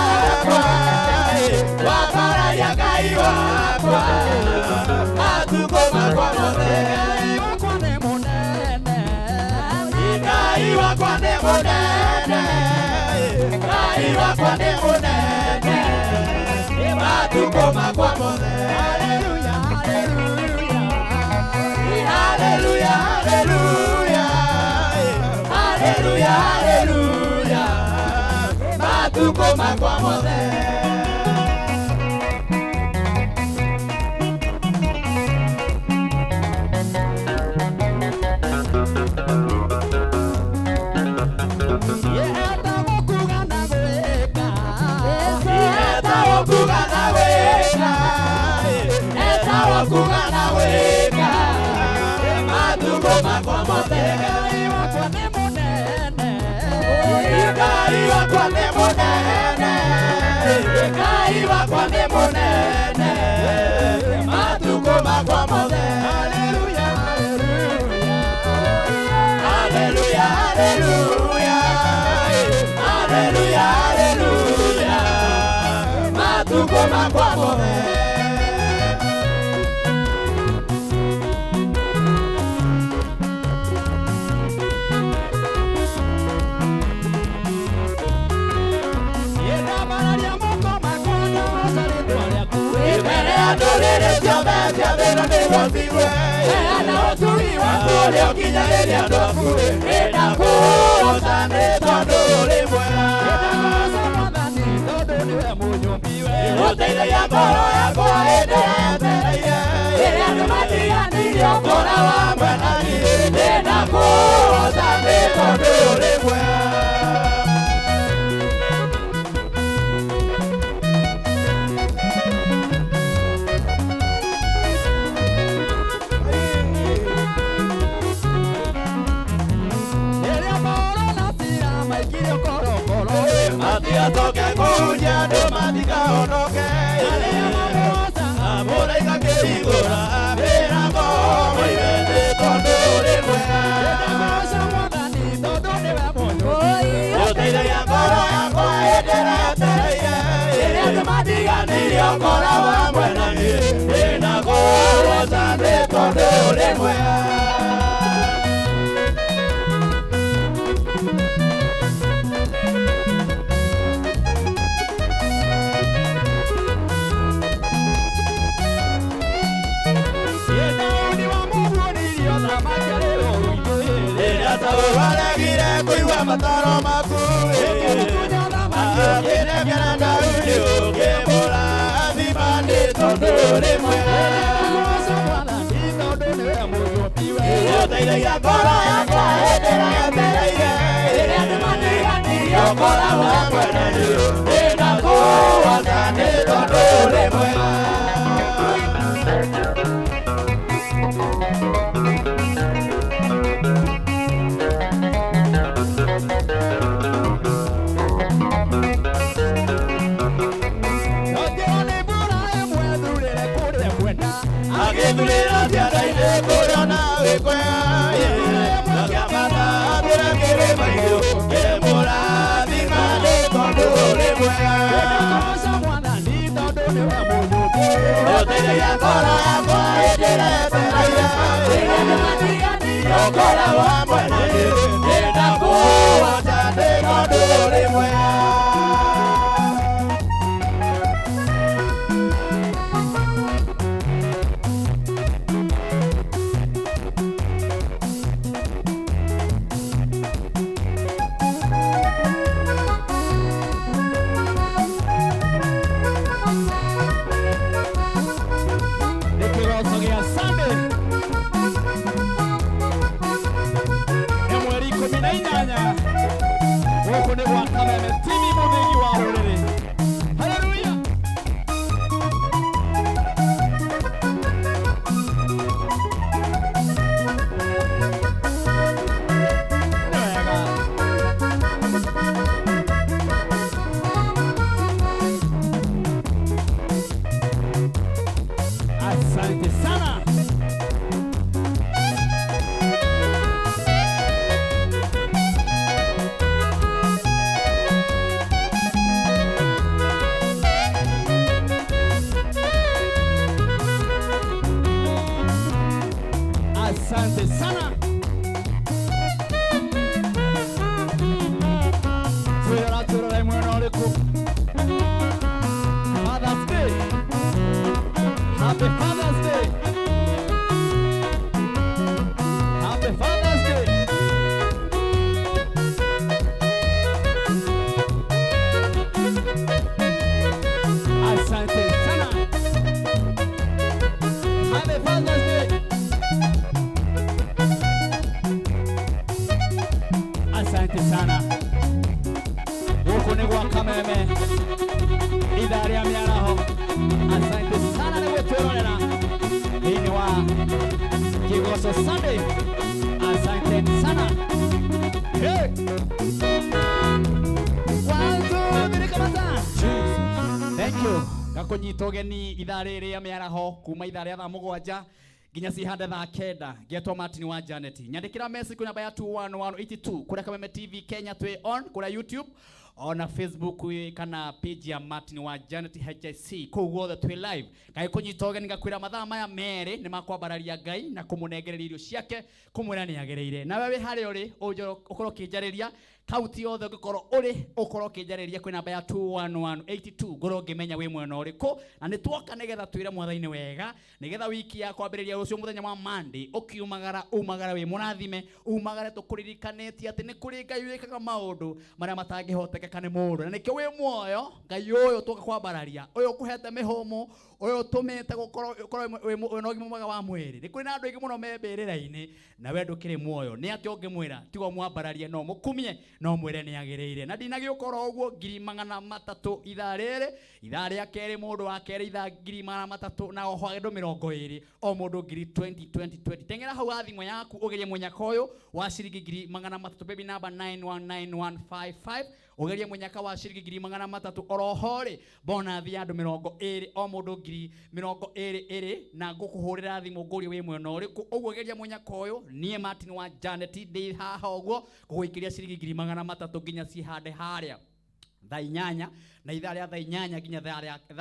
Wakwa Wambararia Ngai wakwa matukũ makwa mothe. Ngai wakwa nĩ mũnene. Ngai wakwa nĩ mũnene, Ngai wakwa nĩ mũnene matukũ makwa mothe. Haleluya, haleluya. Haleluya, haleluya, haleluya, haleluya matukũ makwa mothe. Etagwo kuga na gwĩka. Etagwo kuga na gwĩka, etagwo kuga na gwĩka matukũ makwa mothe. Ngai wakwa nĩ mũnene. Ngai wakwa nĩ mũnene, Ngai wakwa nĩ mũnene matukũ makwa mothe. Haleluya, haleluya. Haleluya, haleluya, haleluya, haleluya matukũ makwa mothe. Ndambararia moko makwa ngĩgooca rĩĩtwa rĩaku. Mbere ya ndũrĩrĩ ciothe cia thĩ ĩno nĩguo ciigue Heana ũtugi waku. Ũrĩa ũkinyanĩria andũ aku. Nĩndakũgooca nĩ tondũ ũrĩ mwega. Ndagooca Mwathani tondũ nĩwe mũnyũmbi we. Ũteithagia ngoro yakwa hĩndĩ ĩrĩa yetereire. Rĩrĩa andũ matiganĩirie Ũkora wa mwena niĩ. Nĩndakũgooca nĩ tondũ ũrĩ mwega. Rĩrĩa Paũlũ na Sila maikirio korokoro. Matigacoke kũhunjia andũ matikahonoke. Arĩa mamũgoocaga Mũraika kĩhingũra mĩrango moime nĩ tondũ ũrĩ mwega. Ndagooca Mwathani tondũ nĩwe mũnyũmbi. Ũteithagia ngoro yakwa hĩndĩ ĩrĩa yetereire. Rĩrĩa andũ matiganĩirie Ũkora wa mwena niĩ. Nĩndakũgooca nĩ tondũ ũrĩ mwega. Daudi wamũguũrĩirie ũthamaki arĩ rũũru-inĩ. Rĩrĩa Saũlũ aregire kũigua mataro maku, Ũkĩmũtunya ũthamaki. Akĩnengera Daudi ũkĩmũrathima nĩ tondũ ũrĩ mwega. Ndagooca Mwathani tondũ nĩwe mũnyũmbi we. Ũteithagia ngoro yakwa hĩndĩ ĩrĩa yetereire. Rĩrĩa andũ matiganĩirie Ũkora wa mwena niĩ. Nĩndakũgooca nĩ tondũ ũrĩ mwega. Njĩra nĩ mbura ĩmwe thurĩre kũrĩa kwenda. Agĩthurĩra ciana-inĩ kũrĩa na wĩkwega. Akĩambata atĩra kĩrĩma igũrũ, kĩmũrathima nĩ tondũ ũrĩ mwega. Ndagooca Mwathani tondũ nĩwe mũnyũmbi. Ũteithagia ngoro yakwa hĩndĩ ĩrĩa yetereire. Rĩrĩa andũ matiganĩirie Ũkora wa mwena niĩ. Nĩndakũgooca nĩ tondũ ũrĩ mwega. Ithaa rĩa mĩaraho. Asante sana nĩ gwĩtwĩrorera thĩinĩ wa Kĩgoco Sunday. Asante sana. Hey! One, two, three, kamata. Thank you. Ngakũnyita ũgeni ithaa rĩrĩ rĩa mĩaraho kuma ithaa rĩa thaa 7 nginya cihande thaa 9. Ngetwo Martin wa Janet. Nyandĩkĩra message kwĩ namba ya 21182 kũrĩa Kameme TV Kenya twĩ on kũrĩa YouTube ona Facebook kana page ya Martin wa Janet HIC kũu guothe twĩ live. Ngai kũnyita ũgeni ngakwĩra mathaa maya merĩ nĩ makwambararia Ngai na kũmũnengereria irio ciake kũmwĩra nĩ agĩrĩire. Nawe wĩ harĩa ũrĩ ũkorwo ũkĩnjarĩria kaunti yothe ũngĩkorwo ũrĩ ũkorwo ũkĩnjarĩria kwĩ namba ya 21182 ngorwo ngĩmenya wĩ mwena ũrĩkũ, na nĩ tuoka nĩgetha twĩre Mwathani wega nĩgetha wiki ya kwambĩrĩria rũciũ mũthenya wa Monday ũkiumagara umagara wĩ mũrathime, umagare tũkũririkanĩtie atĩ nĩ kũrĩ Ngai wĩkaga maũndũ marĩa matangĩhotekeka nĩ mũndũ, na nĩkĩo wĩ muoyo Ngai ũyũ tũka kwambararia, ũyũ ũkũhete mĩhũmũ, ũyũ ũtũmĩte gũkorwo ũkorwo wĩ na ũgima mwega wa mwĩrĩ. Nĩ kũrĩ na andũ aingĩ mũno me mbĩrĩra-inĩ na we ndũkĩrĩ muoyo. Nĩ atĩa ũngĩmwĩra? Tiga ũmwambararie, no mũkumie, no mwĩre nĩ agĩrĩire. Na ndinagĩũka oro ũguo 300,000 ithaa rĩrĩ, ithaa rĩa kerĩ mũndũ wa kerĩ ithaa 300,000 na oho andũ 20 o mũndũ ngiri 20 20 20. Teng'era hau thimũ yaku ũgerie mũnyaka ũyũ wa ciringi 300,000 baby number 919155, ũgerie mũnyaka wa ciringi 300,000. Oroho rĩ bonathi ya andũ 20 o mũndũ 20,000 na ngũkũhũrĩra thimũ ngũrie wĩ mwena ũrĩkũ. Ũguo geria mũnyaka ũyũ. Niĩ Martin wa Janet ndĩ haha ũguo ngũgũikĩria ciringi 300,000 nginya cihande harĩa thaa 8, na ithaa rĩa thaa 8 nginya thaa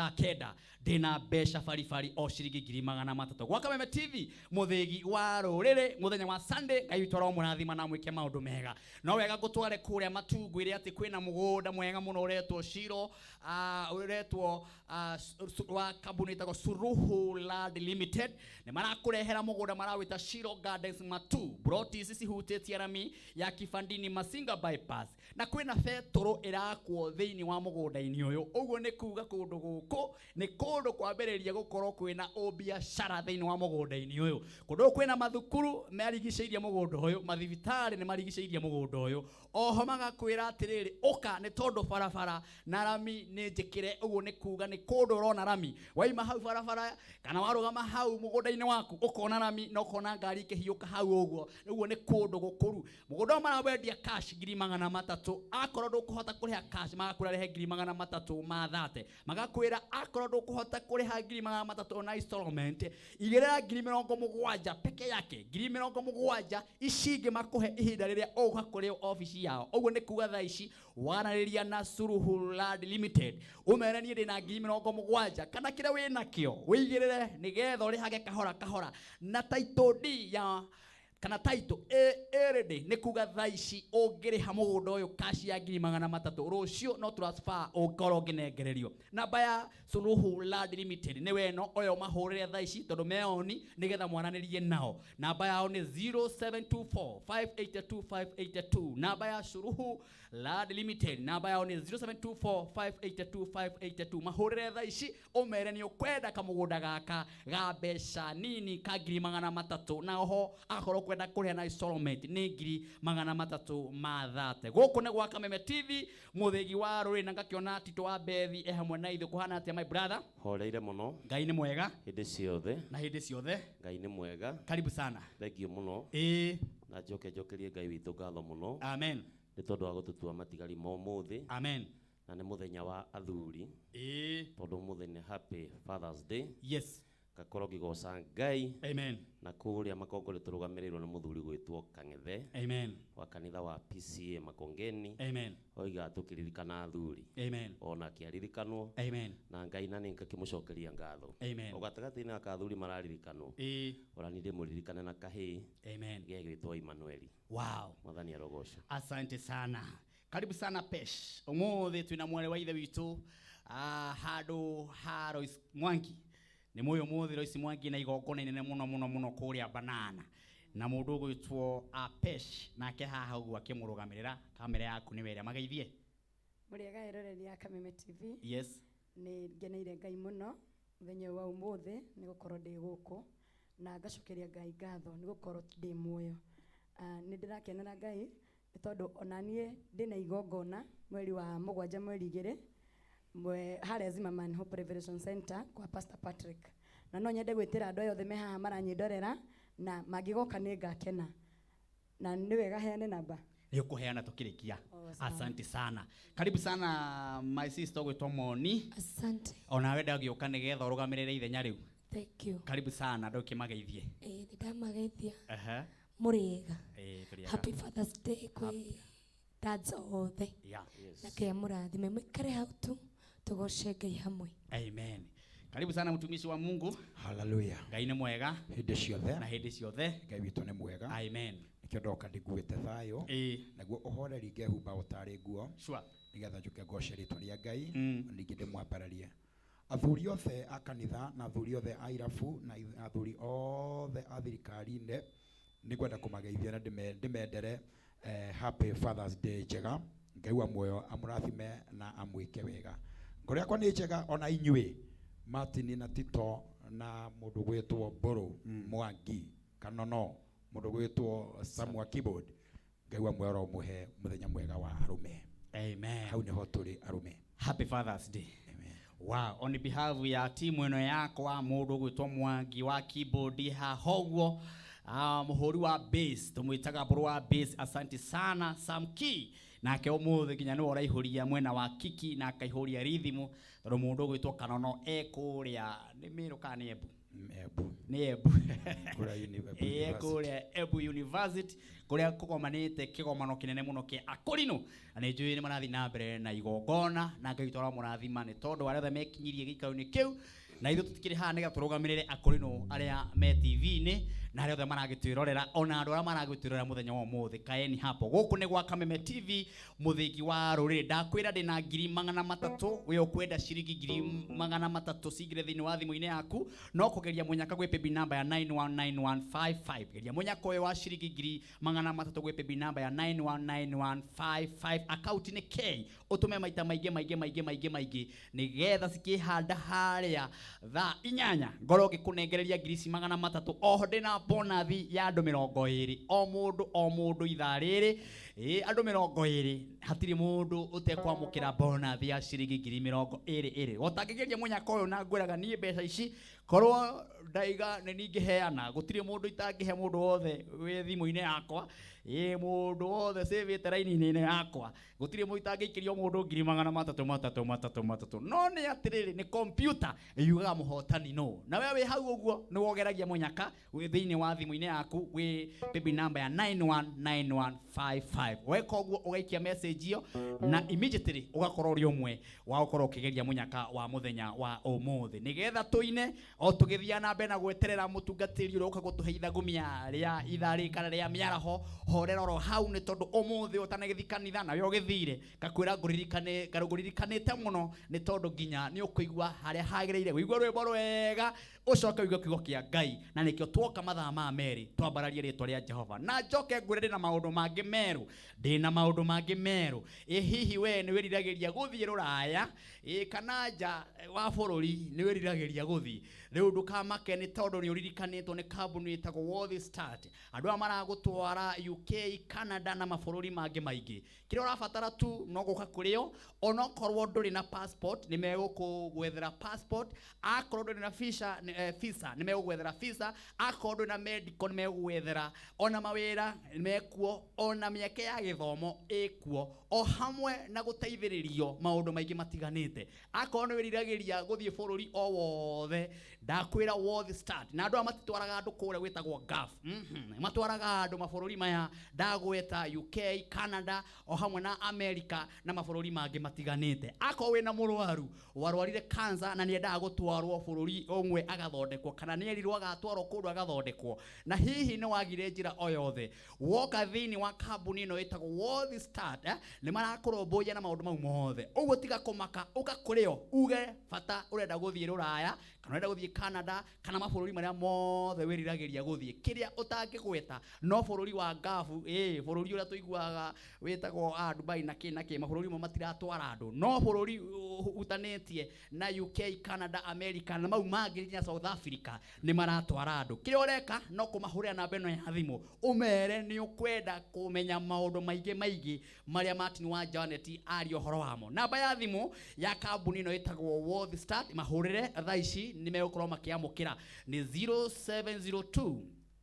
9 ndĩna mbeca baribari o ciringi 300,000. Gwa Kameme TV mũthĩgi wa rũrĩrĩ mũthenya wa Sunday. Ngai witũ aromũrathima na mwĩke maũndũ mega. No wega ngũtware kũrĩa Matungwĩre atĩ kwĩna mũgũnda mwega mũno ũretwo Shiro, ũretwo wa kambuni ĩtagwo Suruhu Land Limited. Nĩ marakũrehera mũgũnda marawĩta Shiro Gardens Matu. Broti ici cihutĩtie rami ya Kibandini Masinga bypass, na kwĩna betũrũ ĩrakwo thĩinĩ wa mũgũnda-inĩ ũyũ. Ũguo nĩ kuga kũndũ gũkũ nĩ kũndũ kwambĩrĩria gũkorwo kwĩna ũbiacara thĩinĩ wa mũgũnda-inĩ ũyũ. Kũndũ gũkũ kwĩna mathukuru marigicĩirie mũgũnda ũyũ, mathibitarĩ nĩ marigicĩirie mũgũnda ũyũ. Oho magakwĩra atĩrĩrĩ, ũka nĩ tondũ barabara na rami nĩ njĩkĩre. Ũguo nĩ kuga nĩ kũndũ ũrona rami waima hau barabara kana warũgama hau mũgũnda-inĩ waku ũkona rami na ũkona ngari ikĩhiũka hau ũguo. Ũguo nĩ kũndũ gũkũru. Mũgũnda ũyũ marawendia cash 300,000. Akorwo ndũkũhota kũrĩha cash magakwĩra rehe 330,000. Magakwĩra akorwo ndũkũhota kũrĩha 300,000 na installment, igĩrĩra 70,000 peke yake, 70,000 ici ingĩ makũhe ihinda rĩrĩa ũgũka kũrĩ obici yao. Ũguo nĩ kuga thaa ici waranĩria na Suruhu Land Limited ũmere niĩ ndĩna 70,000 kana kĩrĩa wĩnakĩo wĩigĩrĩre nĩgetha ũrĩhage kahora kahora na title D ya kana title ĩrĩndĩ. Nĩ kuga thaa ici ũngĩrĩha mũgũnda ũyũ cash ya 300,000 rũciũ no transfer ũngĩkorwo ũngĩnengererio. Namba ya Suluhu Land Limited nĩ weno ũyũ, mahũrĩre thaa ici tondũ meoni nĩgetha mwaranĩrie nao. Namba yao nĩ 0724 582 582. Namba ya Suluhu Land Limited, namba yao nĩ 0724 582 582. Mahũrĩre thaa ici ũmere nĩ ũkwenda kamũgũnda gaka ga mbeca nini ka 300,000, na oho akorwo kwenda kũrĩha na installment nĩ 330,000. Gũkũ nĩ gwa Kameme TV mũthĩgi wa rũrĩrĩ, na ngakĩona Tito wa Bethi e hamwe na ithuĩ. Kũhana atĩa, my brother? Horeire mũno. Ngai nĩ mwega. Hĩndĩ ciothe. Na hĩndĩ ciothe. Ngai nĩ mwega. Karibu sana. Thank you mũno. Ĩĩ. Na njoke njokerie Ngai witũ ngatho mũno Amen. nĩ tondũ wa gũtũtua matigari ma ũmũthĩ. Amen. Na nĩ mũthenya wa athuri, Ĩĩ. tondũ ũmũthĩ nĩ happy Fathers Day. Yes. Ngakorwo ngĩgoca Ngai. Amen. Na kũrĩa Makongore tũrũgamĩrĩirwo nĩ mũthuri gwĩtwo Kang'ethe Amen. wa kanitha wa PCA Makongeni. Amen. Oiga tũkĩririkana athuri. Amen. Ona akĩaririkanwo. Amen. Na Ngai na nĩ ngakĩmũcokeria ngatho. Amen. O gatagatĩ-inĩ ka athuri mararirikanwo, Ĩĩ. ona niĩ ndĩmũririkane na kahĩĩ Amen. gegwĩtwo Emmanuel. Wow. Mwathani arogocwo. Asante sana. Karibu sana Pesh. Ũmũthĩ twĩna mwarĩ wa ithe witũ handũ ha Royce Mwangi. Nĩ mũĩ ũmũthĩ Royce Mwangi na igongona inene mũno mũno mũno kũrĩa Banana. Na mũndũ ũgwĩtwo Pesh nake haha ũguo akĩmũrũgamĩrĩra. Kamera yaku nĩwe ĩrĩa mageithie. Mũrĩega eroreri a Kameme TV. Yes. Nĩ ngeneire Ngai mũno mũthenya ũyũ wa ũmũthĩ nĩ gũkorwo ndĩ gũkũ na ngacokeria Ngai ngatho nĩ gũkorwo ndĩ muoyo. Nĩ ndĩrakenera Ngai nĩ tondũ ona niĩ ndĩna igongona mweri wa 7 mweri 2. Harĩa Zimmerman Hope Revelation Center kwa Pastor Patrick. Na no nyende gwĩtĩra andũ aya othe me haha maranyĩndorera na mangĩgoka nĩ ngakena. Na nĩ wega heane namba. Nĩ ũkũheana tũkĩrĩkia. Oh, sawa. Asante sana, karibu sana my sister gwĩtwo Moni. Asante. Onawe ndagĩũka nĩgetha ũrũgamĩrĩre ithenya rĩu. Thank you. Karibu sana, ndũkĩmageithie. Ĩĩ, nĩ ndamageithia. Ehe. Mũrĩega? Ĩĩ, tũrĩ ega. Happy Father's Day kwĩ dads othe. Na kĩa mũrathime, mũikare hau tu tũgoce Ngai hamwe. Amen. Karibu sana mtumishi wa Mungu. Haleluya. Ngai nĩ mwega hĩndĩ ciothe. Na hĩndĩ ciothe. Ngai witũ nĩ mwega. Amen. Nĩkĩo ndoka ndiguĩte thayũ. Naguo ũhoreri ngehumba ũtarĩ nguo. Nĩgetha njũke ngoce rĩtwa rĩa Ngai. Na ningĩ ndĩmwambararie. Athuri othe a kanitha na athuri othe a irabu na athuri othe a thirikari-inĩ nĩngwenda kũmageithia na ndĩmendere happy Father's Day njega. Ngai wa muoyo amũrathime na amwĩke wega. Ngoro yakwa nĩ njega ona inyuĩ Martin na Tito na mũndũ gwĩtwo Mbũrũ Mwangi Kanono, mũndũ gwĩtwo Samuel Keyboard. Ngai wa muoyo aromũhe mũthenya mwega wa arũme. Amen. Hau nĩho tũrĩ arũme. Happy Father's Day. Amen. Wow, on behalf ya timu ĩno yakwa, mũndũ gwĩtwo Mwangi wa keyboard haha ũguo, mũhũri wa bass tũmwĩtaga Mbũrũ wa bass, asante sana Sam Key. Nake ũmũthĩ nginya nĩwe ũraihũria mwena wa kiki na akaihũria rhythm, tondũ mũndũ ũgwĩtwo Kanono e kũrĩa nĩ Mĩrũ kana nĩ Embu? Embu. Nĩ Embu. Kũrĩa Embu Ĩ, University. kũrĩa Embu University, kũrĩa kũgomanĩte kĩgomano kĩnene mũno kĩa Akũrinũ. Na nĩ njũĩ nĩ marathiĩ na mbere na igongona, na Ngai witũ aramũrathima nĩ tondũ arĩa othe mekinyirie gĩikaro-inĩ kĩu. Na ithuĩ tũtikĩrĩ haha nĩgetha tũrũgamĩrĩre Akũrinũ arĩa me TV-inĩ na arĩa othe maragĩtwĩrorera, ona andũ arĩa maragĩtwĩrorera mũthenya wa ũmũthĩ. Kaeni hapo. Gũkũ nĩ gwa Kameme TV, mũthĩgi wa rũrĩrĩ. Ndakwĩra ndĩna 300,000, we ũkwenda ciringi 300,000 cingĩre thĩinĩ wa thimũ-inĩ yaku, no kũgeria mũnyaka gwĩ paybill number ya 919155. Geria mũnyaka ũyũ wa ciringi 300,000 gwĩ paybill number ya 919155. Account nĩ K. Ũtũme maita maingĩ maingĩ maingĩ maingĩ maingĩ nĩgetha cikĩhanda harĩa thaa inyanya ngorwo ngĩkũnengereria ngiri ici magana matatũ. Oho ndĩna bonathi ya andũ mĩrongo ĩrĩ, o mũndũ o mũndũ ithaa rĩrĩ. Ĩ, andũ mĩrongo ĩrĩ, hatirĩ mũndũ ũtekwamũkĩra bonathi ya ciringi ngiri mĩrongo ĩrĩ ĩrĩ. Ũtangĩgeria mũnyaka ũyũ, na ngwĩraga niĩ mbeca ici korwo ndaiga nĩ ningĩheana, gũtirĩ mũndũ itangĩhe, mũndũ wothe wĩ thimũ-inĩ yakwa. Ĩ, mũndũ wothe cĩvĩte raini-inĩ yakwa, gũtirĩ mũndũ itangĩikĩrio mũndũ ngiri magana matatũ matatũ matatũ matatũ. No nĩ atĩrĩrĩ, nĩ kompyuta yugaga mũhotani no. Na we wĩ hau ũguo nĩ wogeragia mũnyaka wĩ thĩinĩ wa thimũ-inĩ yaku wĩ paybill number ya 919155. Weka ũguo ũgaikia message ĩyo na immediately ũgakorwo ũrĩ ũmwe wa gũkorwo ũkĩgeria mũnyaka wa mũthenya wa ũmũthĩ, nĩgetha tũine o tũgĩthiaga na mbere na gweterera mũtungatĩri ũrĩa ũka gũtũhe ithagumia rĩa ithaa rĩrĩ kana rĩa mĩaraho. Horera oro hau, nĩ tondũ ũmũthĩ ũtanagĩthiĩ kanitha nawe ũgĩthire, ngakwĩra ngũririkanĩte mũno, nĩ tondũ nginya nĩ ũkũigua harĩa hagĩrĩire, ũigue rwĩmbo rwega, ũcoke ũigue kiugo kĩa Ngai. Na nĩkĩo tuoka mathaa ma merĩ twambararie rĩtwa rĩa Jehova. Na njoke ngwĩre ndĩna maũndũ mangĩ merũ, ndĩna maũndũ mangĩ merũ. Ĩ hihi we nĩ wĩriragĩria gũthiĩ rũraya, ĩ kana nja wa bũrũri nĩ wĩriragĩria gũthiĩ? Rĩu ndũkamake, nĩ tondũ nĩ ũririkanĩtwo nĩ kambuni ĩtagwo World Start, andũ aya maragũtwara UK, Canada na mabũrũri mangĩ maingĩ. Kĩrĩa ũrabatara tu no gũka kũrĩ o, onokorwo ndũrĩ na passport nĩ megũkũgwethera passport, akorwo ndũrĩ na visa, visa nĩ megũgwethera visa, akorwo ndũrĩ na medical nĩ megũgwethera, ona mawĩra mekuo, ona mĩeke ya gĩthomo ĩkuo, o hamwe na gũteithĩrĩrio maũndũ maingĩ matiganĩte. Akorwo nĩ wĩriragĩria gũthiĩ bũrũri o wothe, ndakwĩra World Start. Na andũ aya matitwaraga andũ kũrĩa gwĩtagwo Gulf. Matwaraga andũ mabũrũri maya ndagweta, UK, Canada o hamwe na America na mabũrũri mangĩ matiganĩte. Akorwo wĩna mũrwaru warwarire cancer na nĩendaga gũtwarwo bũrũri ũmwe agathondekwo, kana nĩerirwo agatwarwo kũndũ agathondekwo, na hihi nĩ wagire njĩra o yothe, woka thĩinĩ wa kambuni ĩno ĩtagwo World Start, nĩ marakũrũmbũiya na maũndũ mau mothe. Ũguo tiga kũmaka, ũka kũrĩ o uge bata ũrenda gũthiĩ rũraya kana ũrenda gũthiĩ Canada kana mabũrũri marĩa mothe wĩriragĩria gũthiĩ. Kĩrĩa ũtangĩgweta no bũrũri wa Gulf, bũrũri ũrĩa tũiguaga wĩtagwo Dubai na kĩ na kĩ, mabũrũri mamwe matiratwara andũ, no bũrũri ũhutanĩtie na UK, Canada, America na mau mangĩ nginya South Africa nĩ maratwara andũ. Kĩrĩa ũreka no kũmahũrĩra namba ĩno ya thimũ, ũmere nĩ ũkwenda kũmenya maũndũ maũndũ maingĩ maingĩ marĩa Martin wa Janet aria ũhoro wamo. Namba ya thimũ ya kambuni ĩno ĩtagwo World Start, mahũrĩre thaa ici nĩ megũkorwo makĩamũkĩra nĩ 0702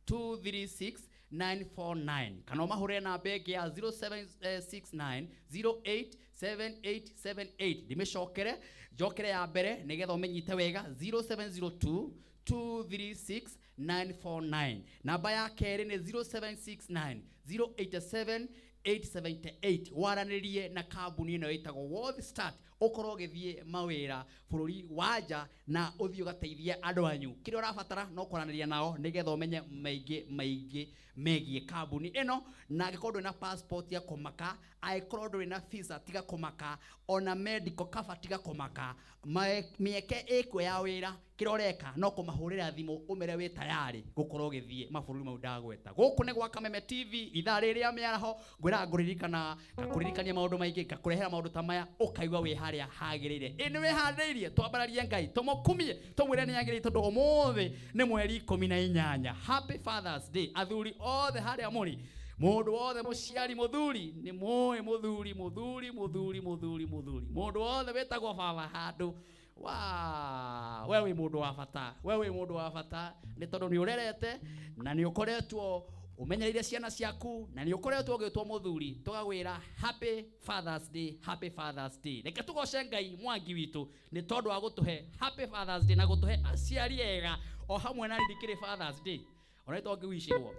236 949 kana ũmahũrĩre namba ĩngĩ ya 0769 087878. Ndĩmĩcokere njokere ya mbere nĩgetha ũmĩnyite wega, 0702 236 949. Namba ya kerĩ nĩ 0769 087 878. Waranĩrie na kambuni ĩno ĩtagwo World Start, ũkorwo ũgĩthiĩ mawĩra bũrũri wa nja na ũthiĩ ũgateithie andũ anyu. Kĩrĩa ũrabatara no kwaranĩria nao nĩgetha ũmenye maingĩ maingĩ megiĩ kambuni ĩno. Na angĩkorwo ndũrĩ na passport ya kũmaka, angĩkorwo ndũrĩ na visa tiga kũmaka, ona medical cover tiga kũmaka, mĩeke ĩkuo ya wĩra. Kĩrĩa ũreka no kũmahũrĩra thimũ ũmere wĩ tayarĩ gũkorwo ũgĩthiĩ mabũrũri mau ndagweta. Gũkũ nĩ gwa Kameme TV, ithaa rĩrĩa mĩaraho ngwĩraga ngũririkana, ngakũririkania maũndũ maingĩ, ngakũrehera maũndũ ta maya ũkaigua wĩ harĩa hagĩrĩire. Ĩ nĩ wĩharĩirie? Twambararie Ngai, tũmũkumie, tũmwĩre nĩ agĩrĩire, tondũ ũmũthĩ nĩ mweri 18. Happy Father's Day athuri othe harĩa mũrĩ, mũndũ wothe mũciari mũthuri nĩ mũĩ mũthuri mũthuri mũthuri mũthuri mũthuri, mũndũ wothe wĩtagwo baba handũ wa we wĩ mũndũ wa bata, we wĩ mũndũ wa bata nĩ tondũ nĩ ũrerete na nĩ ũkoretwo ũmenyereire ciana ciaku na nĩ ũkoretwo ũgĩtwo mũthuri. Tũgagwĩra Happy Father's Day, Happy Father's Day. Reke tũgoce Ngai mwangi witũ nĩ tondũ wa gũtũhe Happy Father's Day na gũtũhe aciari ega o hamwe na ririkĩrĩ Father's Day. Ona nĩ tongĩwicĩrwo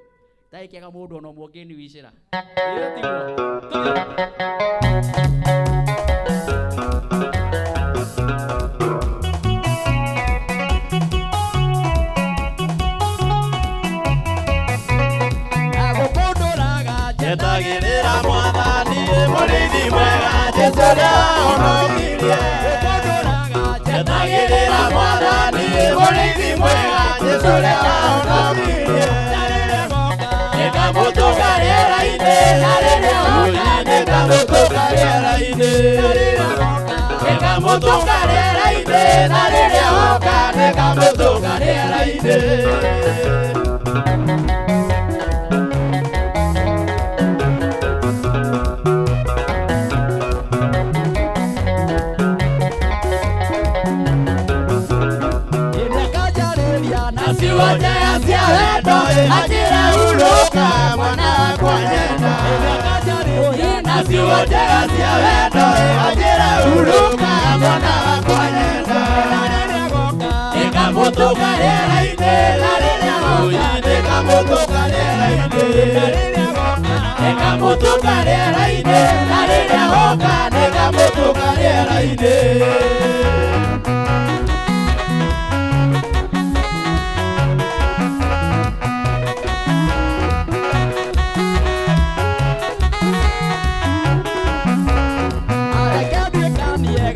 ndagĩkĩaga mũndũ ona ũmwe ũngĩniwicĩra. Ĩĩ tiguo? Njetagĩrĩra mwathani mũrĩithi mwega Jesũ ũrĩa honokirie. Njetagĩrĩra mwathani mũrĩithi mwega Jesũ ũrĩa honokirie. Nĩngamũtũnga rĩera-inĩ na rĩrĩa oka, nĩngamũtũnga rĩera-inĩ. Nĩngamũtũnga rĩera-inĩ na rĩrĩa oka, nĩngamũtũnga rĩera-inĩ. Naciugo cia wendo anjĩre hurũka mwana wakwa nyenda. Naciugo njega cia wendo anjĩre hurũka mwana wakwa nyenda. Nĩngamũtũnga rĩera-inĩ na rĩrĩa oka, nĩngamũtũnga rĩera-inĩ. Nĩngamũtũnga rĩera-inĩ na rĩrĩa oka, nĩngamũtũnga rĩera-inĩ.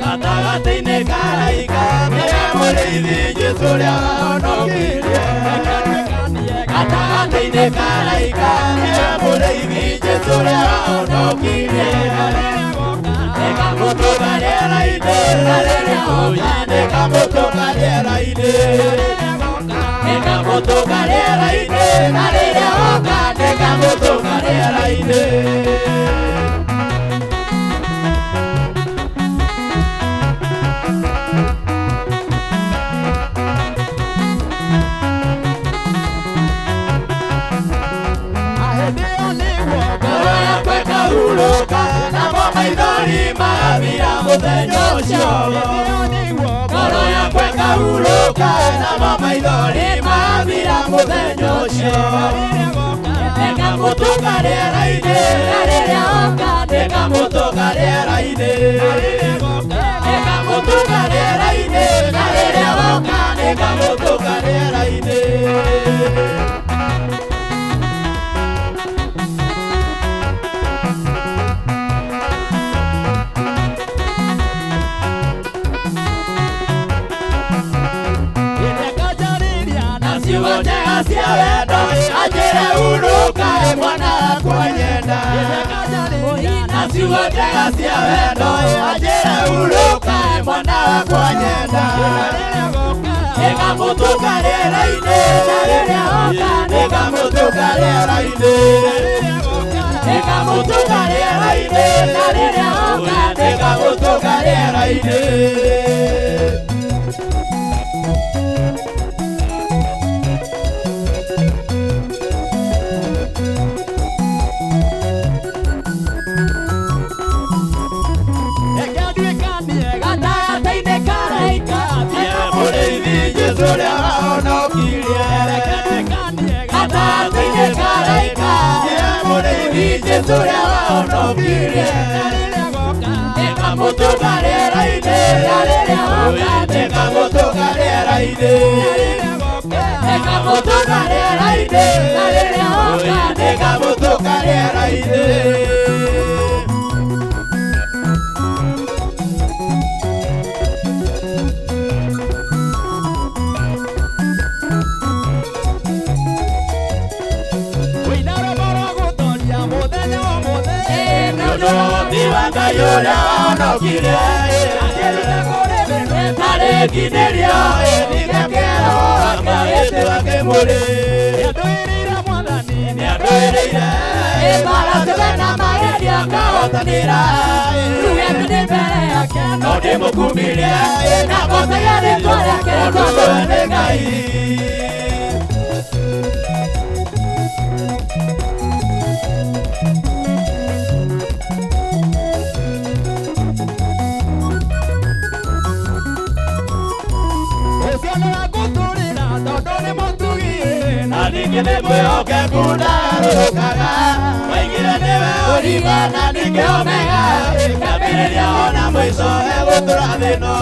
Gatagatĩ-inĩ ka araika nĩwe mũrĩithi Jesũ ũrĩa wahonokirie. Gatagatĩ-inĩ ka araika nĩwe mũrĩithi Jesũ ũrĩa wahonokirie. Nĩngamũtũnga rĩera-inĩ na rĩrĩa oka, nĩngamũtũnga rĩera-inĩ. Nĩngamũtũnga rĩera-inĩ na rĩrĩa oka, nĩngamũtũnga rĩera-inĩ. Hurũka namo maithori magathira mũthenya ũcio. Ngoro yakwa ĩkahurũka namo maithori magathira mũthenya ũcio. Nĩngamũtũnga rĩera-inĩ na rĩrĩa oka, nĩngamũtũnga rĩera-inĩ. Nĩngamũtũnga rĩera-inĩ na rĩrĩa oka, nĩngamũtũnga rĩera-inĩ. Ciugo njega cia wendo anjĩre hurũka mwana wakwa nyenda. Na ciugo njega cia wendo anjĩre hurũka mwana wakwa nyenda. Nĩngamũtũnga rĩera-inĩ na rĩrĩa oka, nĩngamũtũnga rĩera-inĩ. Nĩngamũtũnga Nĩngamũtũnga rĩera-inĩ na rĩrĩa oka nĩngamũtũnga rĩera-inĩ. Gatagatĩ-inĩ karaika mũrĩithi Jesũ ũrĩa wahonokirie. Gatagatĩ-inĩ karaika mũrĩithi Jesũ ũrĩa wahonokirie. Nĩngamũtũnga rĩera-inĩ na rĩrĩa oka nĩngamũtũnga rĩera-inĩ. Nĩngamũtũnga rĩera-inĩ na rĩrĩa oka nĩngamũtũnga rĩera-inĩ. Ngai ũrĩa wahonokirie ndarĩkinĩrio nĩgekĩrwo akaĩtĩwa kĩmũrĩ nĩandũĩrĩire mbaara ciothe na magerio akahotanĩra Tugete nĩ mbere yake no ndĩmũkumirie na ngocagia rĩtwa rĩake tondũ we nĩ Ngai. Na ningĩ nĩ mwĩhokeku ndarũrũkaga waigire nĩwe ũrima na ningĩ omega kĩambĩrĩria ona mũico egũtũra thĩ ĩno.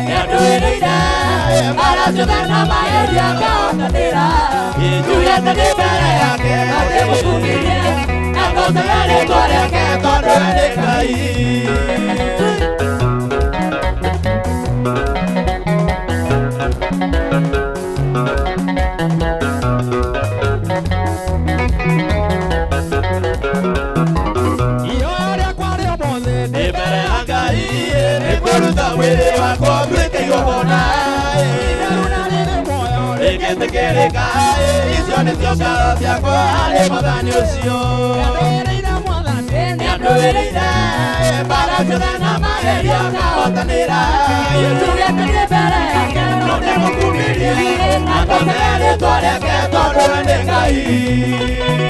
Nĩandũĩrĩire mbaara ciothe na magerio akahotanĩra njugĩte ndĩ mbere yake no ndĩmũkumirie na ngocagia rĩtwa rĩake tondũ we nĩ Ngai. Nĩngũruta mwĩrĩ wakwa nduĩke igongona rĩngĩtĩkĩrĩka icio nĩcio ngatho ciakwa harĩ Mwathani ũcio. Nĩandũĩrĩire mbaara ciothe na magerio akahotanĩra Tugete ndĩ mbere yake no ndĩmũkumirie na ngocagia rĩtwa rĩake tondũ we nĩ Ngai.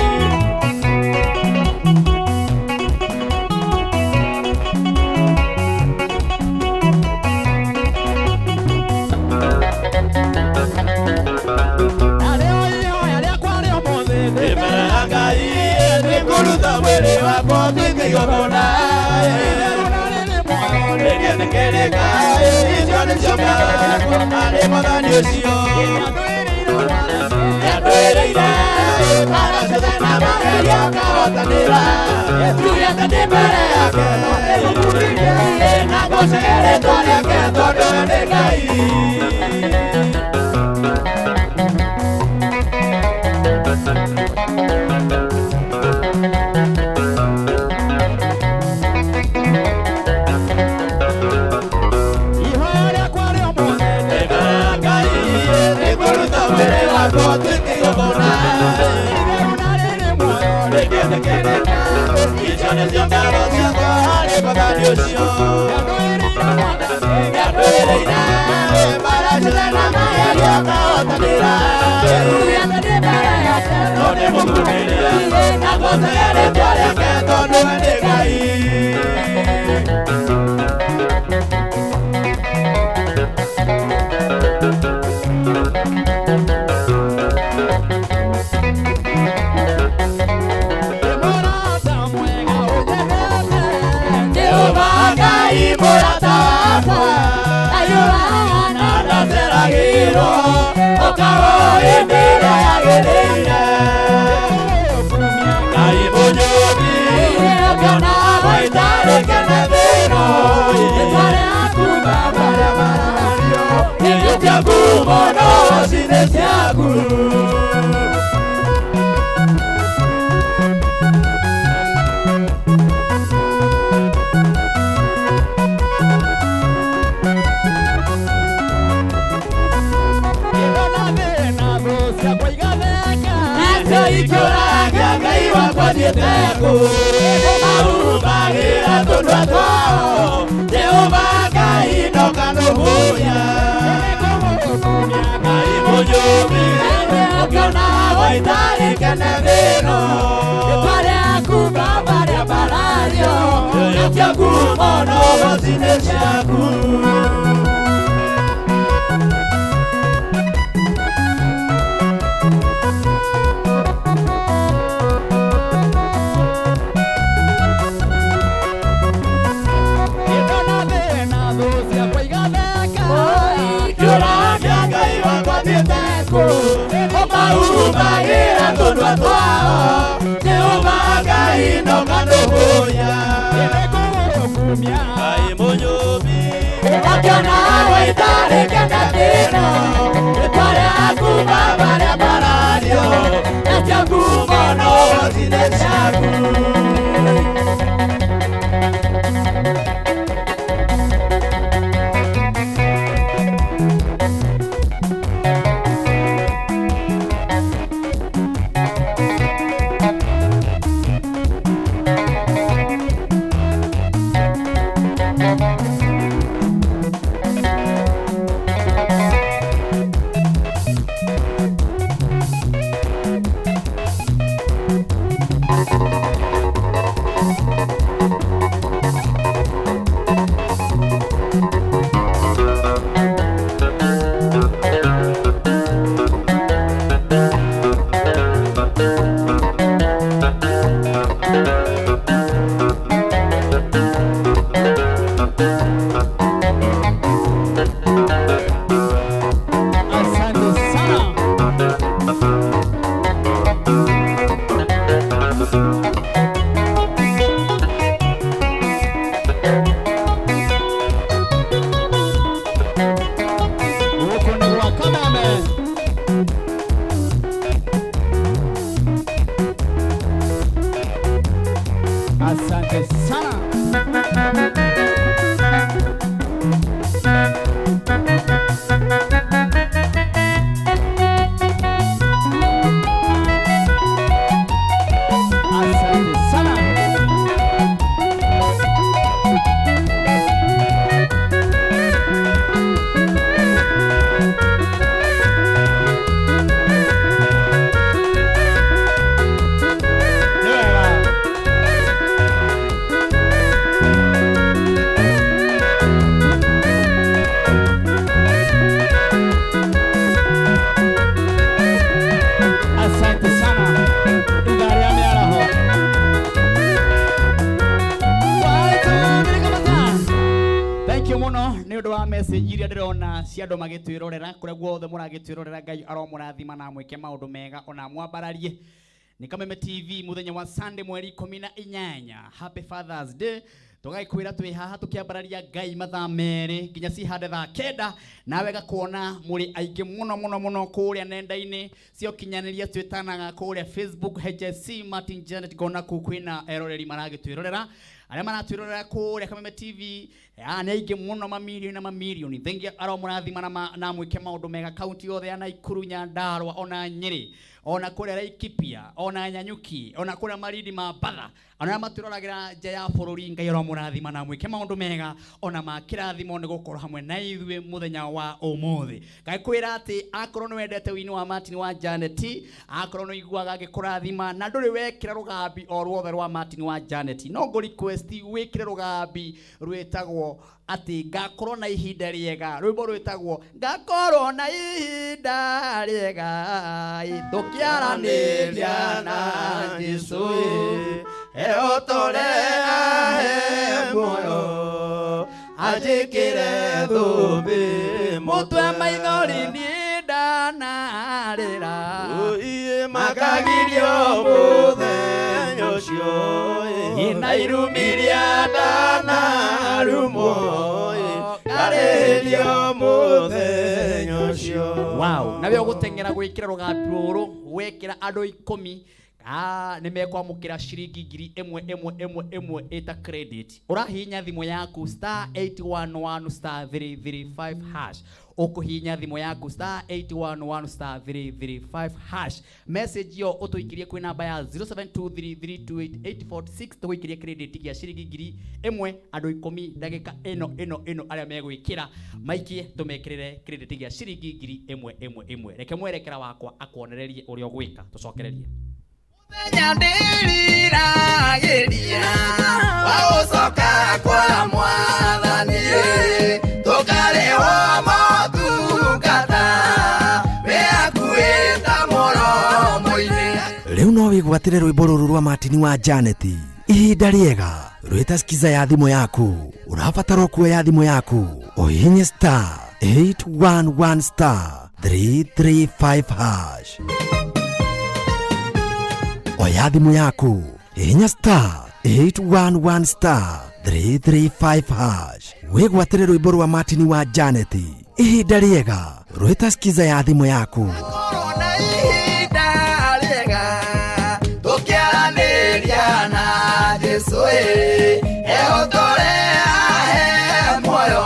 Nĩngũruta mwĩrĩ wakwa nduĩke igongona rĩngĩtĩkĩrĩka icio nĩcio ngatho ciakwa harĩ Mwathani ũcio. Nĩandũĩrĩire mbaara ciothe na magerio akahotanĩra njugĩte ndĩ mbere yake no ndĩmũkumirie na ngocagia rĩtwa rĩake tondũ we nĩ Ngai. Icio nĩcio ngatho ciakwa harĩ Mwathani ũcio. Nĩandũĩrĩire mbaara ciothe na magerio akahotanĩra Tugete ndĩ mbere yake no ndĩmũkumirie na ngocagia rĩtwa rĩake tondũ we nĩ Ngai. Jehova Ngai mũrata wakwa Ayũhana na ndaceragĩrwo ũkarwo hĩndĩ ĩrĩa yagĩrĩire. Ngai mũnyũmbi ũkĩona gũitarĩ kene thĩ ĩno rĩtwa rĩaku Baba arĩa marario irio ciaku mũno cinĩ ciaku. Icio ikĩũraga Ngai wakwa thiĩte kũ ũmahumbagĩra tũnua twao Jehova Ngai ndokanũhũnya Ngai mũnyũmbi ũkĩonagwo itarĩ kenethĩno rĩtwa rĩaku Baba rĩambarario nacio ngumo no ũgoci-inĩ ciaku. Ngĩũragia Ngai wakwa thiĩte kũ ũmahumbagĩra tũnua twao Jehova Ngai ndokanũhũnya Ngai mũnyũmbi ũkĩonagwo itarĩ kenethĩno rĩtwa rĩaku Baba rĩambarario nacio ngumo no ũgoci-inĩ ciaku. Asante sana. Huku ni kwa Kameme. Asante sana. Asante sana. Nĩ wega. Asante sana. Ithaa rĩa mĩaraho. Thank you muno nĩ ũndũ wa message iria ndĩrona cia andũ magĩtwĩrorera kũrĩa guothe mũragĩtwĩrorera Ngai aromũrathima na amwĩke maũndũ mega ona amwambararie. Nĩ Kameme TV mũthenya wa Sunday mweri 18. Happy Father's Day. Tũgagĩkwĩra twĩ haha tũkĩambararia Ngai mathaa merĩ nginya cihande thaa kenda, nawe gakuona mũrĩ aingĩ mũno mũno mũno kũrĩa nenda-inĩ cia ũkinyanĩria twĩtanaga kũrĩa Facebook HSC Martin Janet, ngona kũu kwĩna eroreri maragĩtwĩrorera arĩa maratwĩrorera kũrĩa Kameme TV nĩ aingĩ mũno, mamirioni na mamirioni. Thengia aromũrathima na amwĩke maũndũ mega kaunti yothe ya Naikuru, Nyandarua ona Nyĩrĩ, ona kũrĩa Laikipia, ona Nyanyuki, ona kũrĩa Malindi Mambatha, ona arĩa matwĩroragĩra nja ya bũrũri, Ngai aromũrathima na amwĩke maũndũ mega ona ma kĩrathimo nĩ gũkorwo hamwe na ithuĩ mũthenya wa ũmũthĩ. Ngakwĩra atĩ akorwo nĩ wendete wini wa Martin wa Janet, akorwo nĩ ũiguaga agĩkũrathima na ndũrĩ wekĩra rũgambi o ruothe rwa Martin wa Janet, no ngũ request wĩkĩre rũgambi rwĩtagwo atĩ ngakorwo na ihinda rĩega, rwĩmbo rwĩtagwo ngakorwo na ihinda rĩega tũkĩaranĩria na Jesũ Eotore ahe muoyo anjĩkĩre thũmbĩ mũtwe maithori niĩ ndanarĩra makagirio mũthenya ũcio na irumi rĩa ndanarumwo ngarĩrio mũthenya ũcio. Wow, nawe ũgũteng'era gwĩkĩra rũgambi rũrũ wekĩra andũ 10 Nĩ mekwamũkĩra ciringi ngiri ĩmwe ĩmwe ĩmwe ĩmwe ĩta credit. Ũrahihinya thimũ yaku star 811 star 335 hash. Ũkũhihinya thimũ yaku star 811 star 335 hash. Message ĩyo ũtũikĩrie kwĩ namba ya 0723328846, tũgũikĩrie credit gĩa ciringi ngiri ĩmwe andũ 10 ndagĩka ĩno ĩno ĩno arĩa megwĩkĩra maikie tũmekĩrĩre credit gĩa ciringi ngiri ĩmwe ĩmwe ĩmwe. Reke mwerekera wakwa akuonererie ũrĩa ũgwĩka, tũcokererie. Mũthenya ndĩriragĩria wa gũcoka kwa Mwathani, tũkarĩhwo motungata wĩ hakuhĩ ta mũromo-inĩ. Rĩu no wĩgwatĩre rwĩmbo rũrũ rwa Martin wa Janet, ihinda rĩega, rwĩta skiza ya thimũ yaku. Ũrabatara kuoya thimũ yaku ũhihinye star 811 star 335 hash. Oya thimũ yaku, hihinya star 811 star 335 hash, wĩgwatĩre rwĩmbo rwa Martin wa Janet, ihinda rĩega, rwĩta skiza ya thimũ yaku. Korwo na ihinda rĩega tũkĩaranĩria na Jesũ, ĩ ehotore ahe muoyo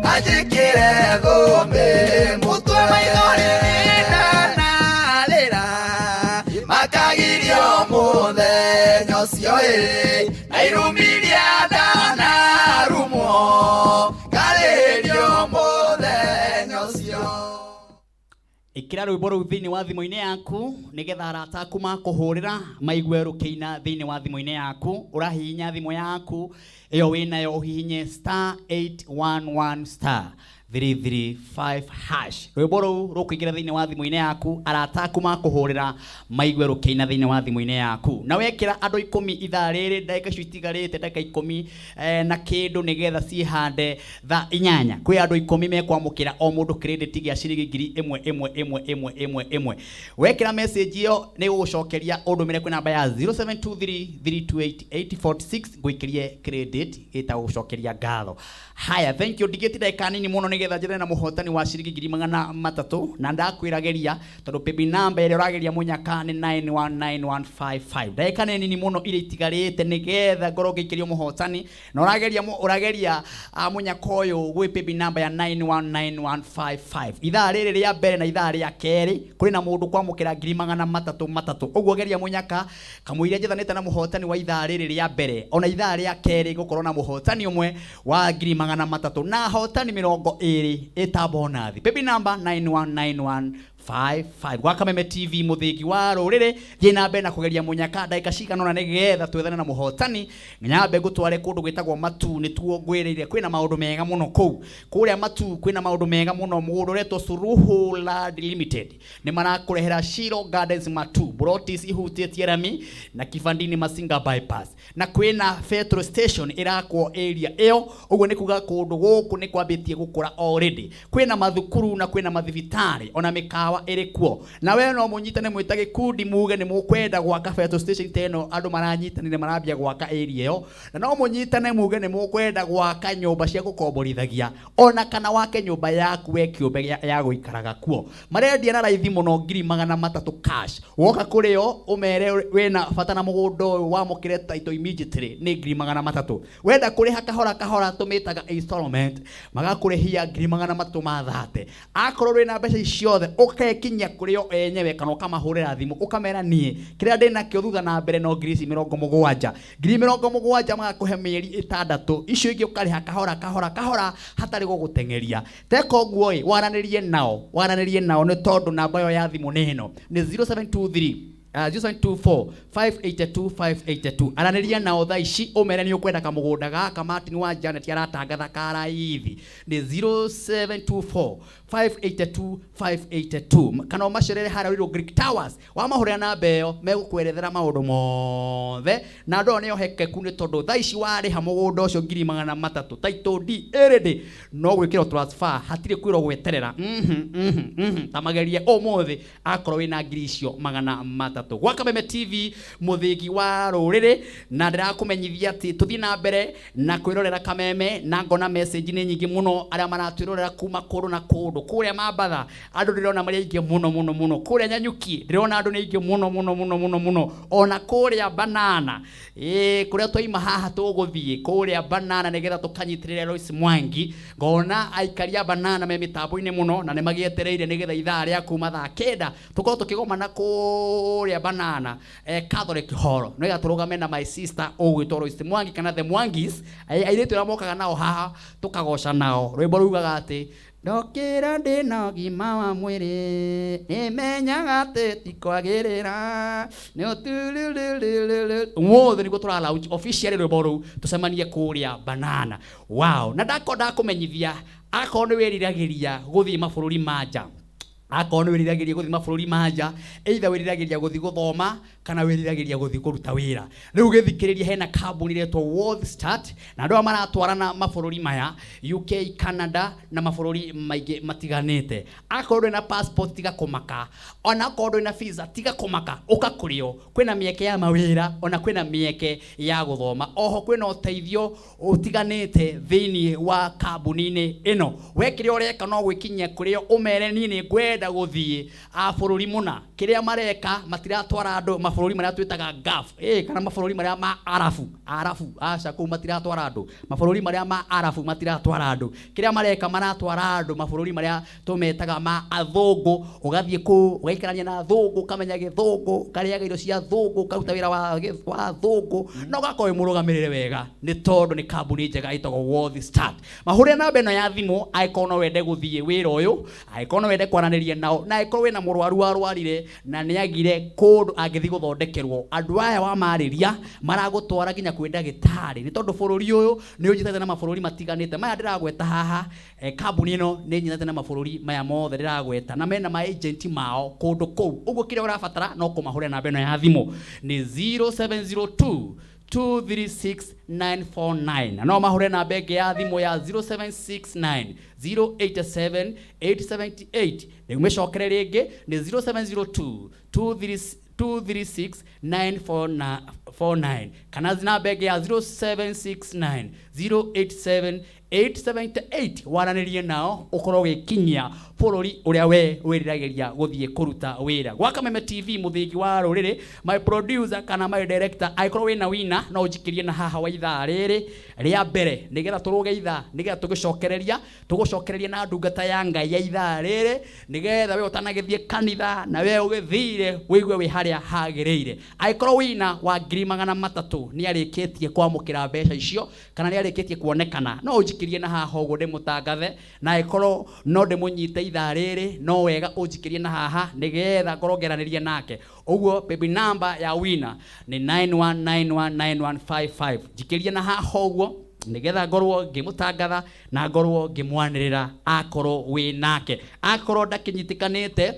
anjĩkĩre thũmbĩ mũtwe, maithori ndanarĩra makagirio mũthenya ũcio, ĩ na irumiria ndanarumwo ngarĩrio mũthenya ũcio. Ĩkĩra rwĩmbo rũu thĩinĩ wa thimũ-inĩ yaku nĩgetha arata aku makũhũrĩra maigue rũkĩina thĩinĩ wa thimũ-inĩ yaku. Ũrahihinya thimũ yaku ĩyo wĩnayo, ũhihinye star 811 star 335 hash. Rwĩmbo rũu rũkũingĩra thĩinĩ wa thimũ-inĩ yaku, arata aku makũhũrĩra maigue rũkĩina thĩinĩ wa thimũ-inĩ yaku. Na wekĩra andũ 10 ithaa rĩrĩ, ndagĩka icio itigarĩte, ndagĩka 10 na kĩndũ nĩgetha ciĩhande thaa 8, kwĩ andũ 10 mekwamũkĩra o mũndũ credit gĩa ciringi ngiri ĩmwe ĩmwe ĩmwe ĩmwe ĩmwe ĩmwe. Wekĩra message ĩyo nĩ gũgũcokeria ũndũmĩre kwĩ namba ya 0723328846, ngũikĩrie credit ĩtagwo gũcokeria ngatho. Haya, thank you. Ndigĩti ndagĩka nini mũno nĩgetha njethane na mũhotani wa ciringi ngiri magana matatũ, na ndakwĩrageria tondũ paybill number ĩrĩa ũrageria mũnyaka nĩ 919155. Ndagĩka nĩ nini mũno iria itigarĩte nĩgetha ngorwo ngĩikĩrio mũhotani, na ũrageria ũrageria mũnyaka ũyũ gwĩ paybill number ya 919155. Ithaa rĩrĩ rĩa mbere na ithaa rĩa kerĩ kũrĩ na mũndũ kwamũkĩra ngiri magana matatũ matatũ. Ũguo geria mũnyaka kamũira njethanĩte na mũhotani wa ithaa rĩrĩ rĩa mbere, ona ithaa rĩa kerĩ gũkorwo na mũhotani ũmwe wa ngiri magana matatũ na ahotani 20 ĩta bonathi. Paybill number 919155. Gwa Kameme TV, mũthĩgi wa rũrĩrĩ, thiĩ na mbere na kũgeria mũnyaka ndagĩka cigana ũna nĩgetha twethane na mũhotani. Nyambe ngũtware kũndũ gwĩtagwo Matu, nĩtuo ngwĩrĩire kwĩna maũndũ mega mũno kũu. Kũrĩa Matu kwĩna maũndũ mega mũno. Mũgũnda ũretwo Suluhu Land Limited nĩ marakũrehera Shiro Gardens Matu, broti cihutĩtie rami na Kibandini Masinga bypass, na kwĩna petrol station ĩrakwo area ĩyo. Ũguo nĩ kuga kũndũ gũkũ nĩ kwambĩtie gũkũra already. Kwĩna mathukuru na kwĩna mathibitarĩ, ona mĩkawa ĩrĩ kuo. Na we no mũnyitane mwĩta gĩkundi muge nĩ mũkwenda gwaka petrol station ta ĩno andũ maranyitanire marambia gwaka area ĩyo, na no mũnyitane muge nĩ mũkwenda gwaka nyũmba cia gũkomborithagia, ona kana wake nyũmba yaku we kĩũmbe ya gũikaraga kuo. Marendia na raithi mũno, ngiri magana matatũ cash. Woka kũrĩ o ũmere wĩna bata na mũgũnda ũyũ, wamũkĩre title immediately, nĩ ngiri magana matatũ. Wenda kũrĩha kahora kahora, tũmĩtaga installment, magakũrĩhia ngiri magana matatũ ma thate. Akorwo wĩna mbeca ici ciothe, ũkekinyia kũrĩ o enyewe kana ũkamahũrĩra thimũ ũkamera niĩ kĩrĩa ndĩnakĩo thutha na mbere no ngiri ici mĩrongo mũgwanja. Ngiri mĩrongo mũgwanja magakũhe mĩeri 6, icio ingĩ ũkarĩha kahora kahora kahora hatarĩ gũgũteng'eria. Teka ũguo ĩ, waranĩrie nao, waranĩrie nao, nĩ tondũ namba ĩyo ya thimũ nĩ ĩno, nĩ 0723 0724 582 582. Aranĩria nao thaa ici ũmere nĩ ũkwenda kamũgũnda gaka Martin wa Janet aratangatha karaithi. Nĩ 0724 582 582, kana ũmacerere harĩa Ruiru Greek Towers. Wamahũrĩra namba ĩyo megũkwerethera maũndũ mothe, na andũ aya nĩ ohekeku, nĩ tondũ thaa ici warĩha mũgũnda ũcio ngiri magana matatũ, title deed ĩrĩndĩ no gwĩkĩrwo transfer, hatirĩ kwĩrwo gweterera. Ta magerie ũmũthĩ akorwo wĩna ngiri icio magana matatũ. matatũ. Gwa Kameme TV mũthĩgi wa rũrĩrĩ, na ndĩrakũmenyithia atĩ tũthiĩ na mbere na kwĩrorera Kameme, na ngona message nĩ nyingĩ mũno arĩa maratwĩrorera kuma kũndũ na kũndũ. Kũrĩa Mambatha andũ ndĩrona marĩ aingĩ mũno mũno mũno, kũrĩa Nyanyuki ndĩrona andũ nĩ aingĩ mũno mũno mũno mũno mũno, ona kũrĩa Banana, kũrĩa twaima haha tũgũthiĩ kũrĩa Banana nĩgetha tũkanyitĩrĩre Lois Mwangi. Ngona aikari a Banana me mĩtambo-inĩ mũno na nĩ magĩetereire nĩgetha ithaa rĩa kuma thaa 9 tũkorwo tũkĩgomana kũrĩa Banana, Catholic Hall, nĩgetha tũrũgame na my sister ũgwĩtwo Lois Mwangi kana the Mwangis, airĩtu arĩa mokaga nao haha tũkagoca nao. Rwĩmbo rugaga atĩ ndokĩra ndĩna ũgima wa mwĩrĩ, nĩmenyaga atĩ tikwagĩrĩra, nĩ ũtururururu. Ũmũthĩ nĩguo tũra launch officially rwĩmbo rũu, tũcemanie kũrĩa Banana. Wow, na ndakorwo ndakũmenyithia akorwo nĩ wĩriragĩria gũthiĩ mabũrũri ma nja, akorwo nĩ wĩriragĩria gũthiĩ mabũrũri ma nja, either wĩriragĩria gũthiĩ gũthoma kana wĩriragĩria gũthiĩ kũruta wĩra. Rĩu gĩthikĩrĩria, hena kambuni ĩretwo World Start, na andũ aya maratwarana mabũrũri maya UK, Canada na mabũrũri maingĩ matiganĩte. Akorwo ndũrĩ na passport tiga kũmaka, ona akorwo ndũrĩ na visa tiga kũmaka, ũka kũrĩo. Kwĩna mĩeke ya mawĩra, ona kwĩna mĩeke ya gũthoma, oho kwĩna ũteithio ũtiganĩte thĩinĩ wa kambuni-inĩ ĩno. We kĩrĩa ũreka no gwĩkinyia kũrĩo, ũmere niĩ nĩ ngwenda gũthiĩ a bũrũri mũna. Kĩrĩa mareka matiratwara andũ mabũrũri marĩa twĩtaga Gulf, kana mabũrũri marĩa ma Arabu, Arabu aca, kũu matiratwara andũ, mabũrũri marĩa ma Arabu matiratwara andũ. Kĩrĩa mareka maratwara andũ mabũrũri marĩa tũmetaga ma athũngũ. Ũgathiĩ kũu ũgaikarania na athũngũ, ũkamenya gĩthũngũ, ũkarĩaga irio cia athũngũ, ũkaruta wĩra wa athũngũ, na ũgakorwo wĩ mũrũgamĩrĩre wega, nĩ tondũ nĩ kambuni njega ĩtagwo World Start. Mahũrĩre namba ĩno ya thimũ angĩkorwo no wende gũthiĩ wĩra ũyũ, angĩkorwo no wende kwaranĩria nao, na angĩkorwo wĩna mũrwaru warwarire na nĩagire kũndũ angĩthiĩ gũthondekerwo. Andũ aya wamarĩria maragũtwara nginya kwĩ ndagĩtarĩ, nĩ tondũ bũrũri ũyũ nĩ ũnyitanĩte na mabũrũri matiganĩte maya ndĩragweta haha. Kambuni ĩno nĩ ĩnyitanĩte na mabũrũri maya mothe ndĩragweta, na mena ma agent mao kũndũ kũu. Ũguo kĩrĩa ũrabatara no kũmahũrĩra namba ĩno ya thimũ nĩ 0702 236 949, na no mahũre namba ĩngĩ ya thimũ ya 0769 087 878. Rĩu mĩcokere rĩngĩ nĩ 0702 236 949 kana namba ĩngĩ ya 0769 087 878. Waranĩrie nao ũkorwo ũgĩkinyia bũrũri ũrĩa we wĩriragĩria gũthiĩ kũruta wĩra. Gwa Kameme TV mũthĩgi wa rũrĩrĩ, my producer kana my director, angĩkorwo wĩna wina no ũnjikĩrie na haha wa ithaa rĩrĩ rĩa mbere, nĩgetha tũrũge ithaa, nĩgetha tũgĩcokereria tũgũcokereria na ndungata ya Ngai ya ithaa rĩrĩ, nĩgetha we ũtanagĩthiĩ kanitha na we ũgĩthire wĩigue wĩ harĩa hagĩrĩire. Angĩkorwo wina wa 300,000 nĩ arĩkĩtie kwamũkĩra mbeca icio kana nĩ arĩkĩtie kuonekana, no ũnjikĩrie na haha ũguo ndĩmũtangathe, na angĩkorwo no ndĩmũnyite ithaa rĩrĩ no wega ũnjikĩrie na haha nĩgetha ngorwo ngĩaranĩria nake. Ũguo baby number ya wina nĩ 91919155. Njikĩrie na haha ũguo nĩgetha ngorwo ngĩmũtangatha na ngorwo ngĩmwanĩrĩra akorwo wĩ nake. Akorwo ndakĩnyitĩkanĩte,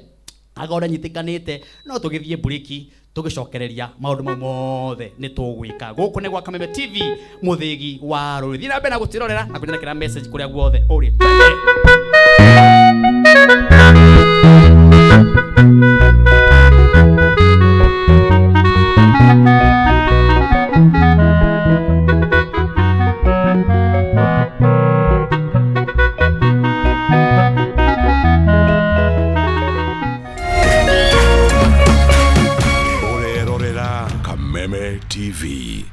akorwo ndanyitĩkanĩte, no tũgĩthiĩ mburĩki tũgĩcokereria maũndũ mau mothe nĩ tũgwĩka. Gũkũ nĩ gwa Kameme TV mũthĩgi wa rũrĩrĩ. Thiĩ na mbere na gũtwĩrorera na kũnyanĩkĩra message kũrĩa guothe ũrĩ. Ũrerorera Kameme TV.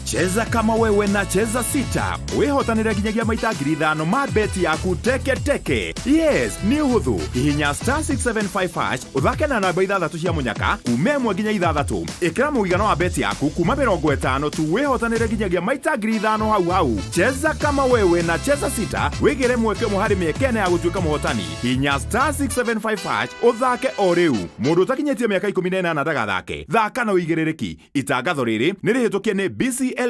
Cheza kama wewe na Cheza Sita wihotanire nginyagia maita 5,000 ma beti yaku teke teke. Yes, nĩ ũhũthũ. Hihinya star 675 hash, ũthake na namba ithathatũ cia mũnyaka kuma 1 nginya 6. Ĩkĩra mũigana wa beti yaku kuma 50 tu, wĩhotanĩre nginyagia maita 5,000 hau hau. Cheza kama wewe na Cheza Sita, wĩgĩre mweke ũmwe harĩ mĩeke ĩna ya gũtuĩka mũhotani. Hihinya star 675 hash ũthake o rĩu. Mũndũ ũtakinyĩtie mĩaka 18 ndagathake. Thaka na ũigĩrĩrĩki. Itangatho rĩrĩ nĩ rĩhĩtũkie nĩ BCLB.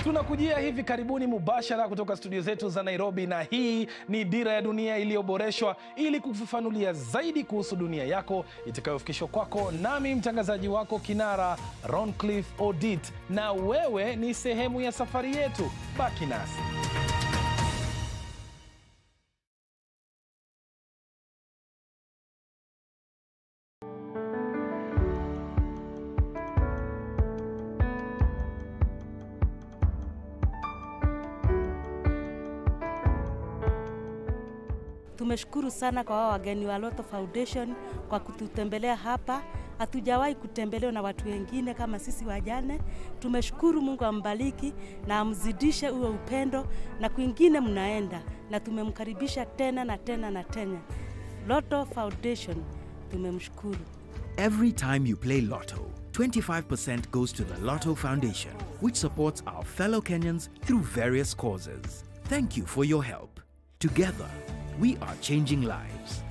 Tunakujia hivi karibuni mubashara kutoka studio zetu za Nairobi, na hii ni Dira ya Dunia iliyoboreshwa ili kufafanulia zaidi kuhusu dunia yako itakayofikishwa kwako nami mtangazaji wako kinara Roncliffe Odit, na wewe ni sehemu ya safari yetu. Baki nasi. Tumeshukuru sana kwa wao wageni wa Lotto Foundation kwa kututembelea hapa. Hatujawahi kutembelewa na watu wengine kama sisi wajane. Tumeshukuru, Mungu ambariki na amzidishe huo upendo, na kwingine mnaenda, na tumemkaribisha tena na tena na tena. Lotto Foundation tumemshukuru. Every time you play Lotto, 25% goes to the Lotto Foundation, which supports our fellow Kenyans through various causes. Thank you for your help. Together, we are changing lives.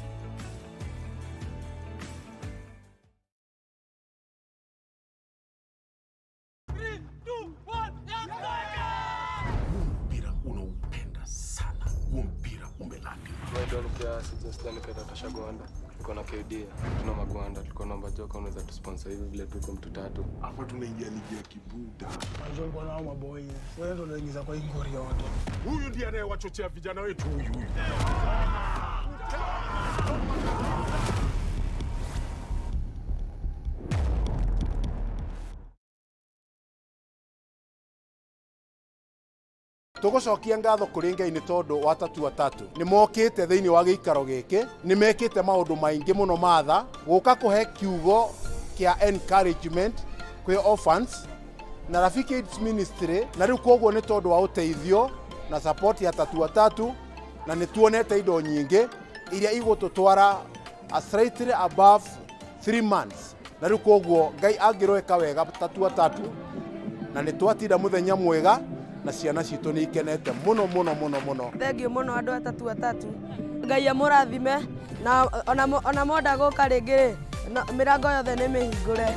Mpira unaupenda sana, huo mpira umelaniwa. Maidol kiasi just nikaita Gwanda. Niko na KD, tuna magwanda, tulikuwa naomba Joka unaweza tusponsor hivi vile tuko mtu tatu. Hapa tunaingia ligi ya kibuda. Ulikuwa nao maboi. Wewe ndio unaingiza kwa hii ngori yote. Huyu ndiye anayewachochea vijana wetu huyu huyu. Tũgũcokia ngatho kũrĩ Ngai nĩ tondũ wa Tatu Atatu nĩ mokĩte thĩinĩ wa gĩikaro gĩkĩ, nĩ mekĩte maũndũ maingĩ mũno matha gũka kũhe kiugo kĩa encouragement kwĩ orphans na Rafiki AIDS Ministry, na rĩu koguo nĩ tondũ wa ũteithio na support ya Tatu Atatu, na nĩ tuonete indo nyingĩ iria igũtũtwara a slightly above 3 months, na rĩu koguo Ngai angĩroeka wega Tatu Atatu, na nĩ twatinda mũthenya mwega na ciana citũ nĩ ikenete mũno mũno mũno mũno. Thengiũ mũno andũ a Tatu Atatu, Ngai amũrathime na ona monda gũka rĩngĩ rĩ, mĩrango yothe nĩ mĩhingũre.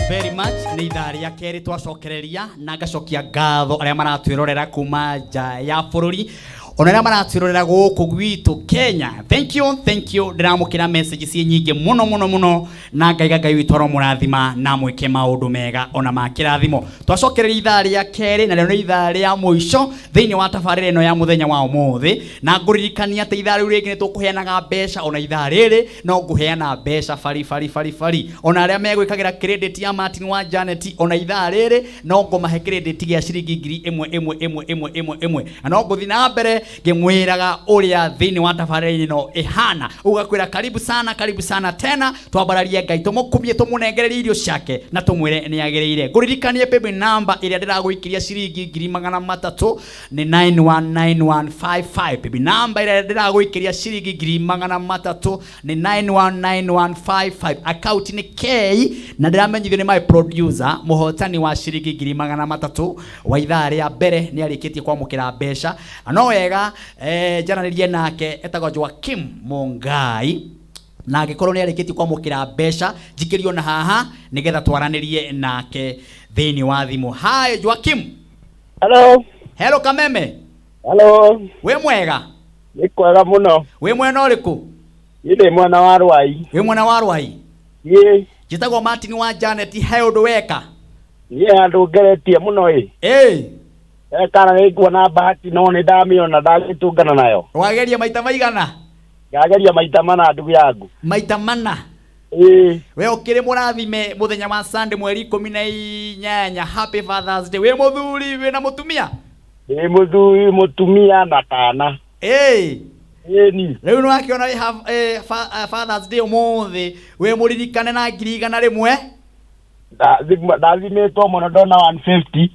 Very much. Nĩ ithaa rĩa kerĩ twacokereria na ngacokia ngatho arĩa maratwĩrorera kuma nja ya bũrũri ona arĩa maratwĩrorera gũkũ gwitũ Kenya. Thank you, thank you. Ndĩramũkĩra message ciĩ nyingĩ mũno mũno mũno, na ngaiga Ngai witũ aromũrathima na mwĩke maũndũ mega ona ma kĩrathimo. Twacokereria ithaa rĩa kerĩ na rĩo nĩ ithaa rĩa mũico thĩinĩ wa tabarĩra ĩno ya mũthenya wa ũmũthĩ, na ngũririkania atĩ ithaa rĩu rĩngĩ nĩ tũkũheanaga mbeca, ona ithaa rĩrĩ no ngũheana mbeca bari bari bari bari, ona arĩa megwĩkagĩra credit ya Martin wa Janet, ona ithaa rĩrĩ no ngũmahe credit gĩa ciringi ngiri ĩmwe ĩmwe ĩmwe ĩmwe ĩmwe ĩmwe, na no ngũthiĩ na mbere ngĩmwĩraga ũrĩa thĩinĩ wa tabarĩra ĩno ĩhana. Ũgakwĩra karibu sana, karibu sana tena, twambararie Ngai, tũmũkumie, tũmũnengererie irio ciake na tũmwĩre nĩ agĩrĩire. Ngũririkanie paybill number ĩrĩa ndĩragũikĩria ciringi ngiri magana matatũ nĩ 919155. Paybill number ĩrĩa ndĩragũikĩria ciringi ngiri magana matatũ nĩ 919155. Account nĩ K, na ndĩramenyithio nĩ my producer mũhotani wa ciringi ngiri magana matatũ wa ithaa rĩa mbere nĩ arĩkĩtie kwamũkĩra mbeca. Na no wega njaranĩrie nake, etagwo Joakim Mungai, na angĩkorwo nĩ arĩkĩtie kwamũkĩra mbeca njikĩrio na haha nĩgetha twaranĩrie nake thĩinĩ wa thimũ. Hi Joakim. Hello. Hello Kameme. Hello. Wĩ mwega? Nĩ kwega mũno. Wĩ mwena ũrĩkũ? Niĩ ndĩ mwena wa Rwai. Wĩ mwena wa Rwai? Ĩĩ. Njĩtagwo Martin wa Janet, he ũndũ weka? Niĩ handũ ngeretie mũno ĩ. Ĩĩ. Kana nĩ nguona bahati no nĩ ndamĩona ndagĩtũngana nayo. Wageria maita maigana? Ngageria maita mana ndugu yangu. Maita mana? Ĩĩ. We ũkĩrĩ mũrathime mũthenya wa Sunday mweri 18, Happy Father's Day. Wĩ mũthuri, wĩna mũtumia? Ndĩ mũthuri, mũtumia na kana. Ĩĩ. Ĩni. Rĩu nĩ wakĩona wĩ Father's Day ũmũthĩ, wĩ mũririkane na ngiri igana rĩmwe? Ndathimĩtwo mũno ndona 150.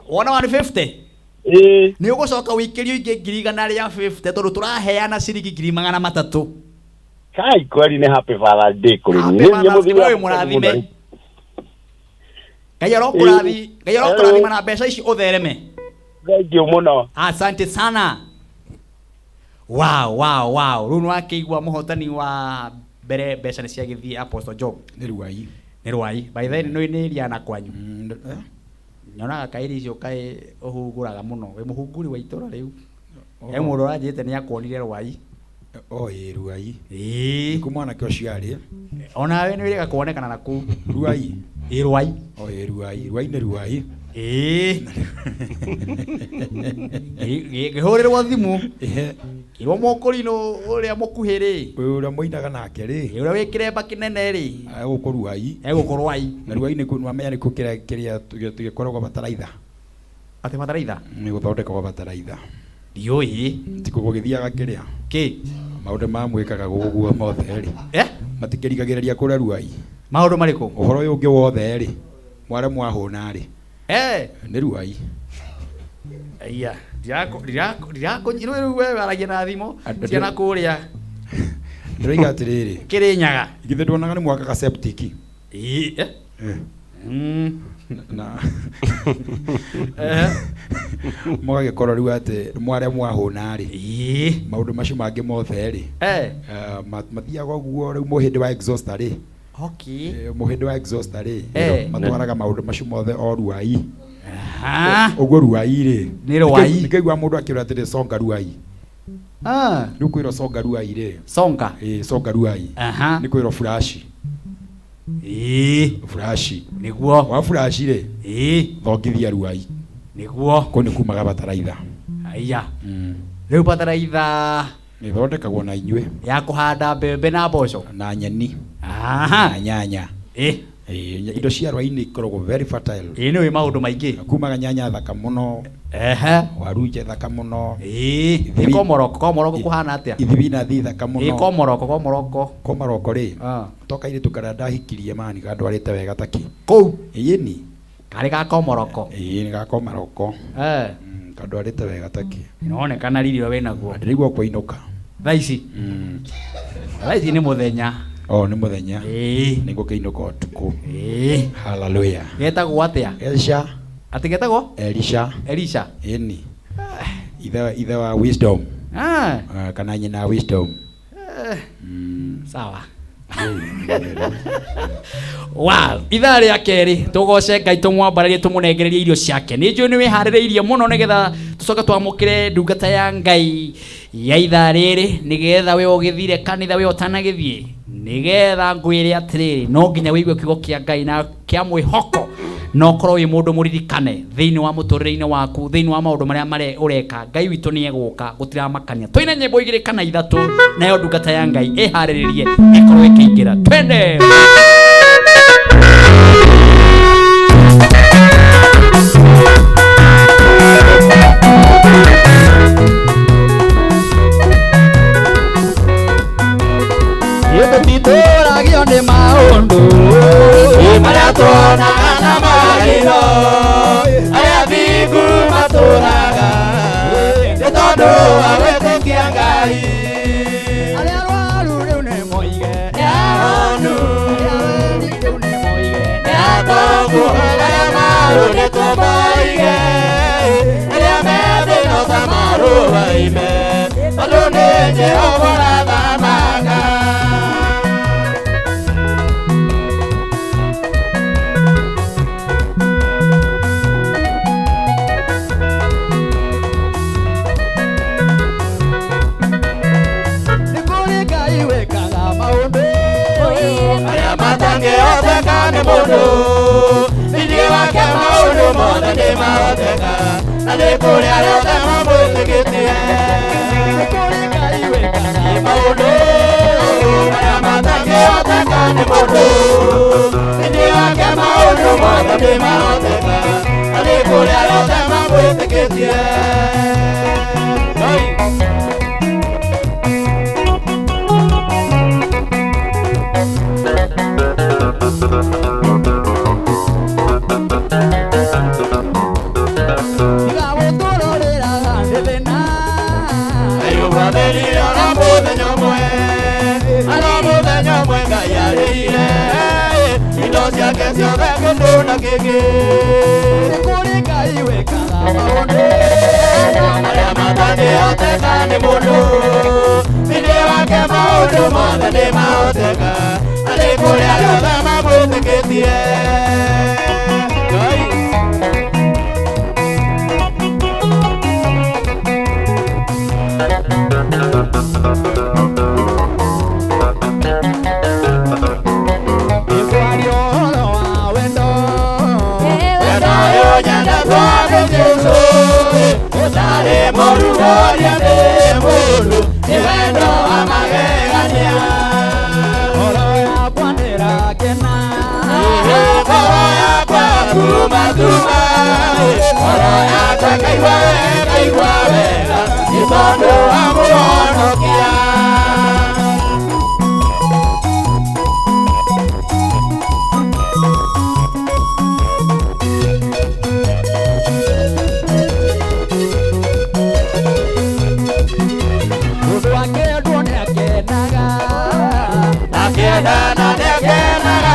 Wona 150? Ĩĩ. Nĩ ũgũcoka ũikĩrio ingĩ ngiri igana rĩa 50 tondũ tũraheana ciringi ngiri magana matatũ. Kai kweli nĩ Happy Father's Day kũrĩ niĩ. Happy Father's Day, wĩ mũrathime. Ngai arokũrathima na mbeca ici ũthereme. Thank you mũno. Asante sana. Wow, wow, wow. Rĩu nĩwakĩigua mũhotani wa mbere mbeca nĩ ciagĩthiĩ Apostle Job. Nĩ Rwai. Nĩ Rwai. By the way, nĩ nĩ area na kwanyu. Nyonaga kaĩ icio kaĩ ũhunguraga mũno. Wĩ mũhunguri wa itũra rĩu. He mũndũ ũranjĩte nĩ akuonire Rwai. O ĩ Ruai. Ĩĩ. Nĩkuo mwanake ũcio arĩ. Onawe nĩ wĩrĩga kuonekana na kũu. Ruai. Ĩ Ruai. O ĩ Ruai. Ruai nĩ Ruai. Ĩĩ. Ngĩhũrĩrwo thimũ. Kĩrwo mũkũrinũ ũrĩa mũkuhĩ rĩ. Ũrĩa mũinaga nake rĩ. Ũrĩa wĩ kĩremba kĩnene rĩ. Egũkũ Ruai. Egũkũ Ruai. Na Ruai nĩkuo nĩwamenya nĩkuo kĩrĩa kĩrĩa tũgĩkoragwo bataraitha. Atĩ bataraitha? Nĩ gũthondekagwo bataraitha. Ndiũĩ. Tikuo gũgĩthiaga kĩrĩa. Kĩ? Maũndũ ma mwĩkaga gũguo mothe rĩ. Eh? Matikĩrigagĩrĩria kũrĩa Ruai. Maũndũ marĩkũ? Ũhoro ũyũ ũngĩ wothe rĩ. Mware mwahũna rĩ. Eh. Nĩ Ruai. Aya, ndirakũnyirwo rĩu wewe waragia na thimũ ciana kũrĩa. Ndĩroiga atĩrĩrĩ. Kĩrĩnyaga. Githĩ nduonaga nĩ mwakaga septic? Ĩĩ. Eh. Na mũgagĩkorwo rĩu atĩ mwarĩa mwahũna rĩ. Maũndũ macio mangĩ mothe rĩ. Mathiaga ũguo rĩu mũhĩndĩ wa exhauster rĩ. Okay. Mũhĩndĩ wa exhauster rĩ. Matwaraga maũndũ macio mothe o Ruai. Ũguo Ruai rĩ. Nĩ Ruai. Nĩkĩigua mũndũ akĩũra atĩrĩ songa Ruai. Rĩu kwĩrwo songa Ruai rĩ. Songa. Ĩĩ songa Ruai. Nĩ kwĩrwo furashi. Ĩĩ. Furashi. Nĩguo. Wa furashi rĩ. Ĩĩ. Thongithia Ruai. Nĩguo. Kũu nĩ kumaga bataraitha. Aya. Rĩu bataraitha ĩthondekagwo na inyuĩ. Ya kũhanda mbembe na mboco. Na nyeni. Aha. Na nyanya. Ĩĩ. Indo cia Ruai-inĩ ikoragwo very fertile. Ĩĩ nĩ ũĩ maũndũ maingĩ. Kumaga nyanya thaka mũno. Ehe. Waru thaka mũno. Ĩĩ. Nĩ komoroko, komoroko kũhana atĩa? Ithibinathi thaka mũno. Ĩĩ komoroko, komoroko. Komoroko rĩ. To kairĩtu karĩa ndahikirie mani gandwarĩte wega taki. Kũu? Ĩni. Karĩ ga komoroko. Ĩĩ nĩ ga komoroko. Eh. Kandwarĩte wega taki. Ĩronekana riri ũrĩa wĩnaguo. Ndĩraigua kũinũka. Thaa ici? Thaa ici nĩ mũthenya. Oh, nĩ mũthenya. Ĩĩ. Nĩ ngũkĩinũka ũtukũ. Ĩĩ. Hallelujah. Getagwo atĩa? Elisha. Atĩ getagwo? Elisha. Elisha. Ĩni. Ithe wa wisdom. Ah. Kana nyina wisdom. Sawa. Wow, ithaa rĩa kerĩ tũgoce Ngai tũmwambararie tũmũnengererie irio ciake. Nĩ njũĩ nĩ wĩharĩrĩirie mũno nĩgetha tũcoke twamũkĩre ndungata ya Ngai ya ithaa rĩrĩ nĩgetha we ũgĩthire kanitha we ũtanagĩthiĩ nĩgetha ngwĩre atĩrĩrĩ no nginya wĩigue kiugo kĩa Ngai na kĩa mwĩhoko na ũkorwo wĩ mũndũ mũririkane thĩinĩ wa mũtũrĩre-inĩ waku thĩinĩ wa maũndũ marĩa ũreka. Ngai witũ nĩ egũka gũtiramakania. Tũine nyĩmbo igĩrĩ kana ithatũ nayo ndungata ya Ngai ĩharĩrĩrie ĩkorwo ĩkĩingĩra. Twende. Tũtitũragio nĩ maũndũ marĩa tuonaga na maitho, arĩa thingu matũraga nĩ tondũ wa gwĩtĩkia Ngai. Arĩa arwaru rĩu nĩ moige nĩ ahonu, arĩa athĩni rĩu nĩ moige nĩ atongu, arĩa marũrĩtwo moige, arĩa me thĩna ta marũaime, tondũ nĩ Jehova ũrathamaka. Matangĩhoteka nĩ mũndũ, thĩinĩ wake maũndũ mothe nĩ mahoteka, na nĩ kũrĩ arĩa othe mamwĩtĩkĩtie. Nĩ kũrĩ Ngai wĩkaga maũndũ marĩa matangĩhoteka nĩ mũndũ, thĩinĩ wake maũndũ mothe nĩ mahoteka, na nĩ kũrĩ arĩa othe mamwĩtĩkĩtie. Ciake ciothe kĩndũ na kĩngĩ. Nĩ kũrĩ Ngai wĩkaga maũndũ marĩa matangĩhoteka nĩ mũndũ, thĩinĩ wake maũndũ mothe nĩ mahoteka, na nĩ kũrĩ arĩa othe mamwĩtĩkĩtie. Ngai. tuma ngoro yakwa ĩkaigua wega ĩkaigua wega nĩ tondũ wa mũhonokia. Mũndũ akĩendwo nĩakenaga Akĩendana nĩakenaga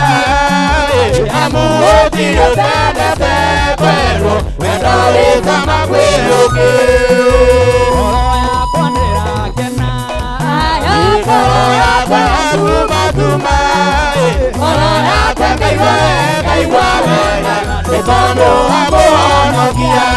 amu gũtirĩ ũtendete kwendwo wendo wĩ cama kwĩ ũngĩ. Ngoro yakwa nĩĩrakena Ngoro yakwa yatumatuma ngoro yakwa ĩkaigua wega ĩkaigua wega nĩ tondũ wa mũhonokia.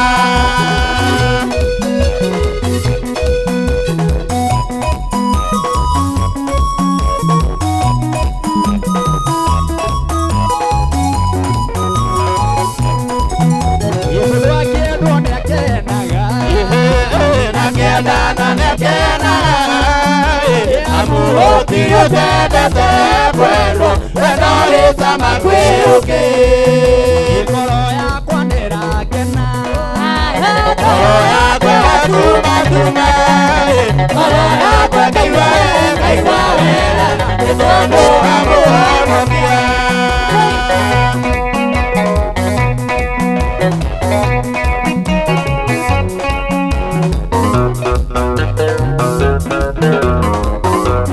Mũndũ akĩendwo nĩakenaga Nakĩendana nĩakenaga amu gũtirĩ ũtendete kwendwo wendo wĩ cama kwĩ ũngĩ. Ngoro yakwa nĩĩrakena Ngoro yakwa yatumatuma ngoro yakwa ĩkaigua wega ĩkaigua wega nĩ tondũ wa mũhonokia.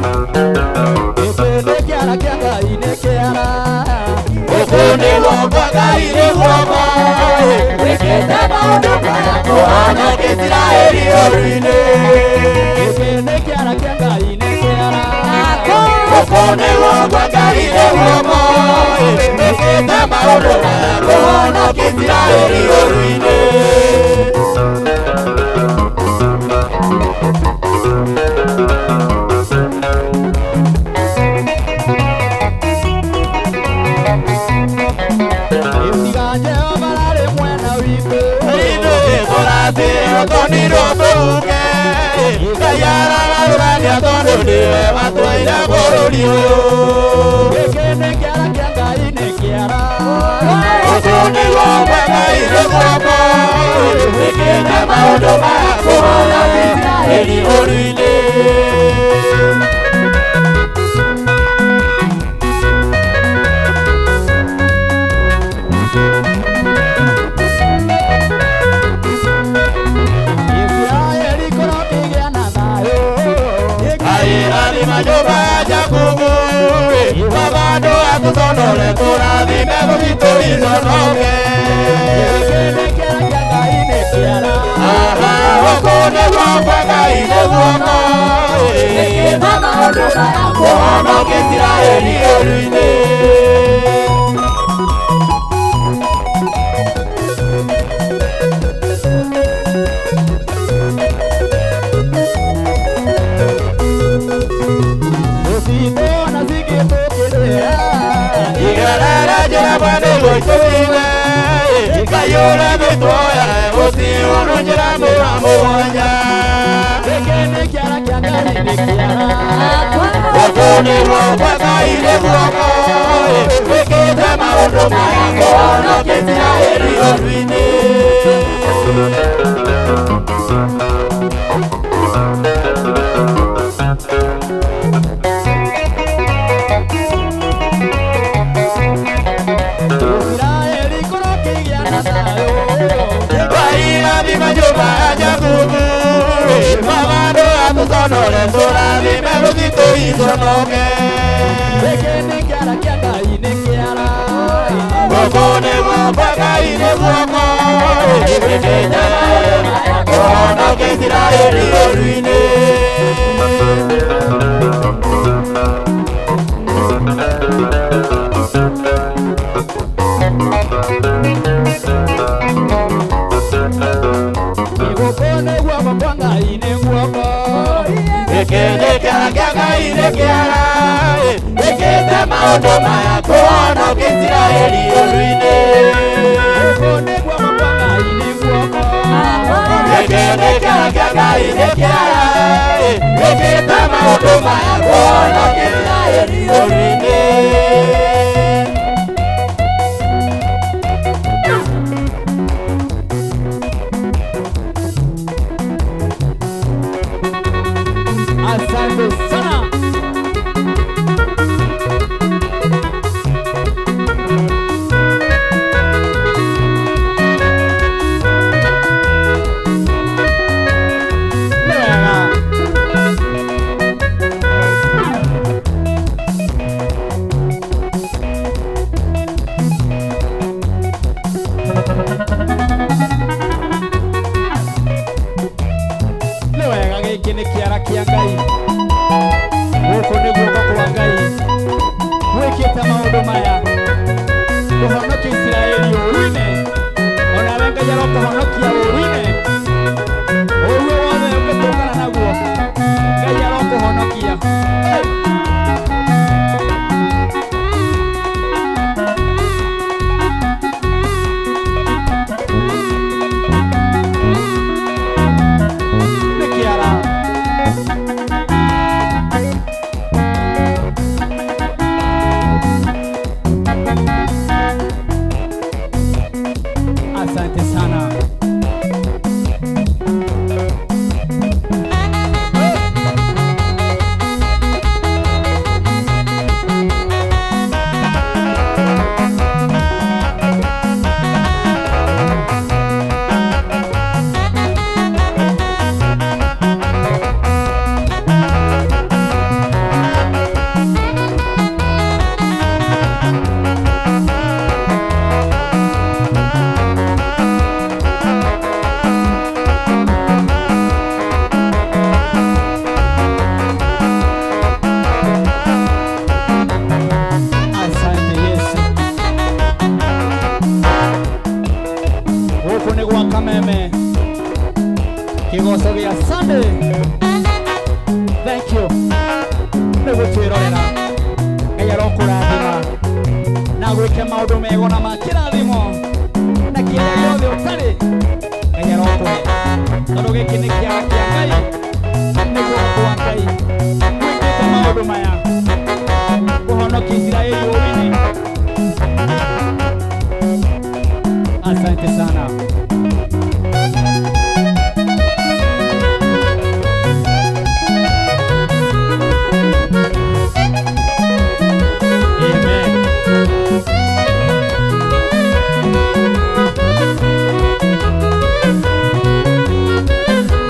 Gĩkĩ nĩ kĩara kĩa Ngai nĩ kĩara Gũkũ nĩ guoko Ngai nĩ guoko wĩkĩte maũndũ maya kũhonokia Isiraeli ũru-inĩ. Gĩkĩ nĩ kĩara kĩa Ngai nĩ kĩara Gũkũ nĩ guoko Ngai nĩ guoko wĩkĩte maũndũ maya kũhonokia Isiraeli ũru-inĩ. Tiga Jehova arĩ mwena witũ Ithuĩ tũrathirwo tũnirwo tũhuke Ngai aragarũrania tondũ nĩwe watwaire bũrũri ũyũ. Gĩkĩ nĩ kĩara kĩa Ngai nĩ kĩara Gũkũ nĩ guoko Ngai nĩ guoko wĩkĩte maũndũ maya kũhonokia Isiraeli ũru-inĩ. Isiraeli kũrokĩgĩa na thayũ Ngai rathima nyũmba ya Jakubu Baba andũ atũconore tũrathime rũgitũ iconoke. Gĩkĩ nĩ kĩara kĩa Ngai nĩ kĩara Aha, gũkũ nĩ guoko Ngai nĩ guoko wĩkĩte maũndũ maya kũhonokia Isiraeli ũru-inĩ. Ũcitona cigĩtũkĩrĩra Igerere njĩra bwana gũitũire Ngai ũrĩa gĩtwoya gũtiũrũ njĩra mĩra mũgwanja. Gĩkĩ nĩ kĩara kĩa Ngai nĩ kĩara Gũkũ nĩ guoko Ngai nĩ guoko wĩkĩte maũndũ maya kũhonokia Isiraeli ũru-inĩ. Isiraeli kũrokĩgĩa na thayũ Ngai rathima nyũmba ya Jakubu Baba andũ atũconore tũrathime rũthitũ iconoke. Gĩkĩ nĩ kĩara kĩa Ngai nĩ kĩara Gũkũ nĩ guoko Ngai nĩ guoko wĩkĩte maũndũ maya kũhonokia Isiraeli ũru-inĩ. Gũkũ nĩ guoko kwa Ngai nĩ guoko Gĩkĩ nĩ kĩara kĩa Ngai nĩ kĩara wĩkĩte maũndũ maya kũhonokia Isiraeli ũru-inĩ. Gũkũ nĩ guoko kwa Ngai nĩ guoko Gĩkĩ nĩ kĩara kĩa Ngai nĩ kĩara wĩkĩte maũndũ maya kũhonokia Isiraeli ũru-inĩ. Gũkũ nĩ guoko kwa Ngai gwĩkĩte maũndũ maya kũhonokia Isiraeli ũũru-inĩ, onawe Ngai arokũhonokia ũũru-inĩ, ũũru wothe ũngĩtũngana naguo Ngai arokũhonokia. Nĩ kĩara. Asante sana. Asante Yesu. Gũkũ nĩ gwa Kameme, kĩgoco gĩa Sunday. Thank you nĩ gũtwĩrorera. Ngai arokũrathima na gwĩke maũndũ mega na ma kĩrathimo na kĩrĩa gĩothe ũtarĩ Ngai arokũhe, tondũ gĩkĩ nĩ kĩaga kĩa Ngai, nĩ guoko kwa Ngai gwĩkĩte maũndũ maya kũhonokia Isiraeli ũũru-inĩ. Asante sana. Amen.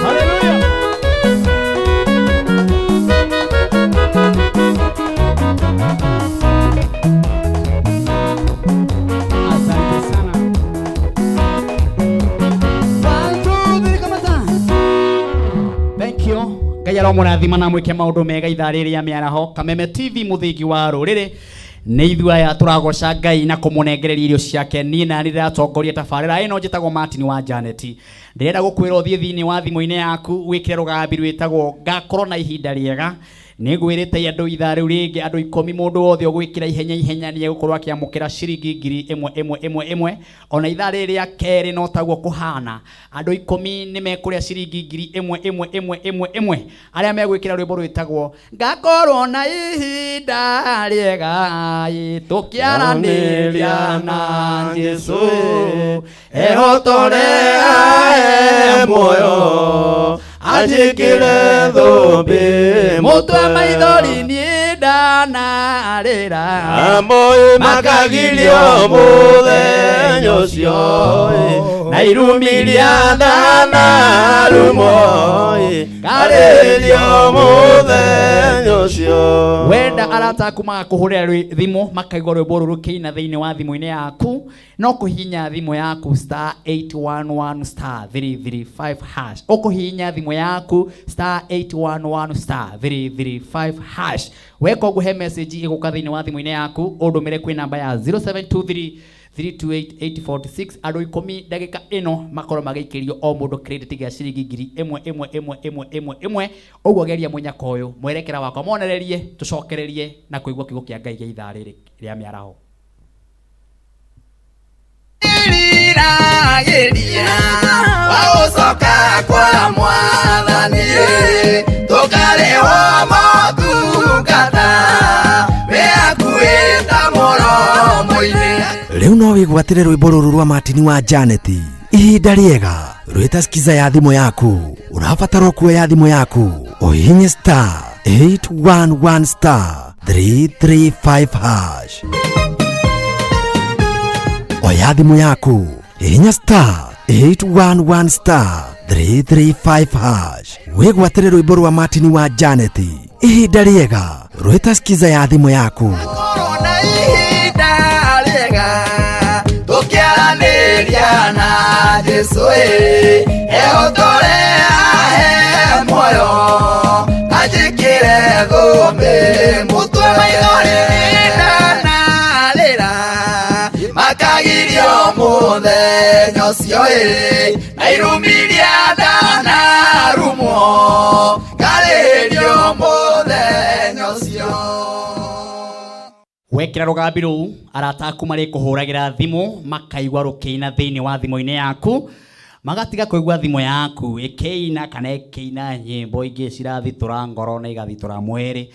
Hallelujah. Asante sana. One, two, three, kamata. Thank you. Ngai aromũrathima na mwĩke maũndũ mega ithaa rĩrĩ rĩa mĩaraho. Kameme TV, mũthingi wa rũrĩrĩ, nĩ ithuĩ aya tũragoca Ngai na kũmũnengereria irio ciake. Niĩ nani ndĩratongoria tabarĩra ĩno, njĩtagwo Martin wa Janet. Ndĩrenda gũkwĩra ũthiĩ thĩinĩ wa thimũ-inĩ yaku wĩkĩre rũgambi rwĩtagwo ngakorwo na ihinda rĩega. Nĩ ngwĩrĩte andũ ithaa rĩu rĩngĩ, andũ 10, mũndũ wothe ũgwĩkĩra ihenya ihenya nĩ egũkorwo akĩamũkĩra ciringi ngiri ĩmwe ĩmwe ĩmwe ĩmwe. Ona ithaa rĩrĩ rĩa kerĩ no taguo kũhana, andũ 10 nĩ mekũrĩa ciringi ngiri ĩmwe ĩmwe ĩmwe ĩmwe ĩmwe, arĩa megwĩkĩra rwĩmbo rwĩtagwo ngakorwo na ihinda rĩega tũkĩaranĩria na Jesũ ehotore ae muoyo anjĩkĩre thũmbĩ mũtwe maithori niĩ ndanarĩra amoĩ makagirio mũthenya ũcio na irumiria ndanarumwo karĩrio mũthenya ũcio. Wenda arata aku magakũhũrĩra thimũ makaigua rwĩmbo rũrũ rũkĩina thĩinĩ wa thimũ-inĩ yaku, no kũhihinya thimũ yaku star 811 star 335 hash. Ũkũhihinya thimũ yaku star 811 star 335 hash. Weka ũguo, he message ĩgũka thĩinĩ wa thimũ-inĩ yaku, ũndũmĩre kwĩ namba ya 0723 328846. Andũ 10 ndagĩka ĩno makorwo magĩikĩrio o mũndũ credit gĩa ciringi ngiri ĩmwe ĩmwe ĩmwe ĩmwe ĩmwe ĩmwe. Ũguo geria mũnyaka ũyũ mwerekera wakwa monererie, tũcokererie na kũigua kiugo kĩa Ngai gĩa ithaa rĩrĩ rĩa mĩaraho. Riragĩria waũcoka kwa mwathani tũkarĩhwo motungata wĩ ta mũromo-inĩ. Rĩu no wĩgwatĩre rwĩmbo rũrũ rwa Martin wa Janet, ihinda rĩega, rwĩta skiza ya thimũ yaku. Ũrabatara kuoya thimũ yaku ũhihinye star 811 star 335 hash. Oya thimũ yaku, hihinya star 811 star 335 hash, wĩgwatĩre rwĩmbo rwa Martin wa Janet, ihinda rĩega, rwĩta skiza ya thimũ yaku. Na ihinda rĩega tũkĩaranĩria na Jesũ ĩ ehotore ahe muoyo. Anjĩkĩre thũmbĩ mũtwe maithori ndanarĩra makagirio mũthenya ũcio ĩ na irumiria ndanarumwo ngarĩrio mũthenya ũcio. Wekĩra rũgambi rũu, arata aku marĩkũhũragĩra thimũ makaigua rũkĩina thĩinĩ wa thimũ-inĩ yaku, magatiga kũigua thimũ yaku ĩkĩina kana ĩkĩina nyĩmbo ingĩ cirathitũra ngoro na igathitũra mwĩrĩ.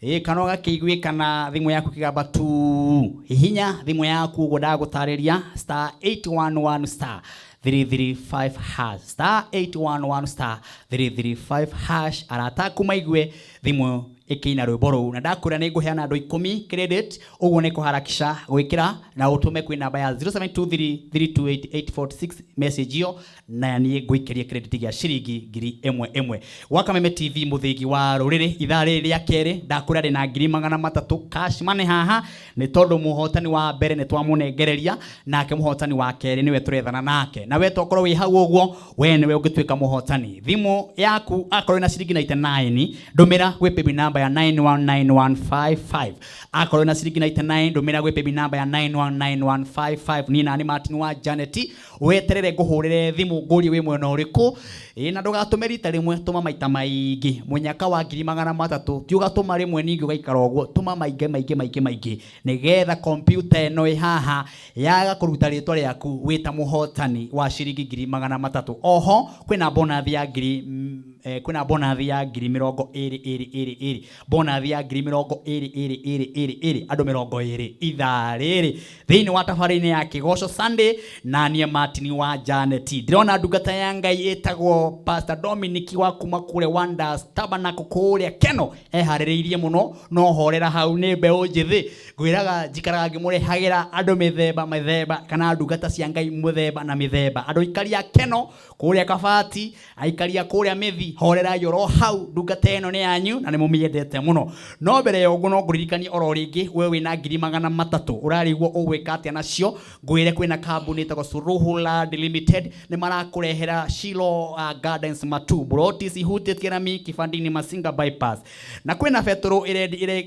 Ĩ kana ũgakĩiguĩkana thimũ yaku ĩkĩgamba tu. Hihinya thimũ yaku ũguo ndagũtarĩria, star 811 star 335 hash, star 811 star 335 hash, arata aku maigue thimũ ĩkĩina rwĩmbo rũu. Na ndakwĩra nĩ ngũheana andũ 10 credit, ũguo nĩ kũharakisha gwĩkĩra na ũtũme kwĩ namba ya 0723328846 message ĩyo, na niĩ ngũikĩrie credit gĩa ciringi 1000 ĩmwe. Gwa Kameme TV mũthĩgi wa rũrĩrĩ, ithaa rĩrĩ rĩa kerĩ ndakwĩra ndĩna 300,000 cash money haha, nĩ tondũ mũhotani wa mbere nĩ twamũnengereria, nake mũhotani wa kerĩ nĩwe tũrethana nake. Na we tokorwo wĩ hau ũguo, we nĩwe ũngĩtuĩka mũhotani. Thimũ yaku akorwo ĩna ciringi 99, ndũmĩra gwĩ paybill number ya 919155. Akorwo ĩna ciringi 99, ndũmĩra gwĩ paybill number ya 919155. Niĩ nani Martin wa Janet, weterere ngũhũrĩre thimũ ngũrie wĩ mwena ũrĩkũ. Ĩ na ndũgatũme rita rĩmwe, tũma maita maingĩ. Mũnyaka wa 300,000 ti ũgatũma rĩmwe ningĩ ũgaikara ũguo, tũma maingĩ maingĩ maingĩ maingĩ nĩgetha kompiuta ĩno ĩ haha yaga kũruta rĩtwa rĩaku wĩ ta mũhotani wa ciringi 300,000. Oho kwĩna bonathi ya ngiri, kwĩna bonathi ya 20,000 ĩrĩ ĩrĩ ĩrĩ, bonathi ya 20,000 ĩrĩ ĩrĩ ĩrĩ ĩrĩ, andũ 20 ithaa rĩrĩ thĩinĩ wa tabarĩra-inĩ ya Kĩgoco Sunday, na niĩ Martin wa Janet. Ndĩrona ndungata ya Ngai ĩtagwo Pastor Dominic wa kuma kũrĩa Wonders Tabernacle kũrĩa Keno, eharĩrĩirie mũno, no horera hau nĩ mbeũ njĩthĩ. Ngwĩraga njikaraga ngĩmũrehagĩra andũ mĩthemba mĩthemba, kana ndungata cia Ngai mũthemba na mĩthemba, andũ aikari a Keno kũrĩa Kabati, aikari a kũrĩa Mĩthi, horerai oro hau, ndungata ĩno nĩ yanyu na nĩ mũmĩendete mũno. No mbere ya ũguo no ngũririkanie oro rĩngĩ, we wĩna 300,000 ũrarigwo ũgwĩka atĩa nacio, ngwĩre kwĩna kambuni ĩtagwo Suluhu Land Limited, nĩ marakũrehera Shilo Gardens Matu, Broti cihutĩtie rami Kibandini Masinga bypass, na kwĩna betũrũ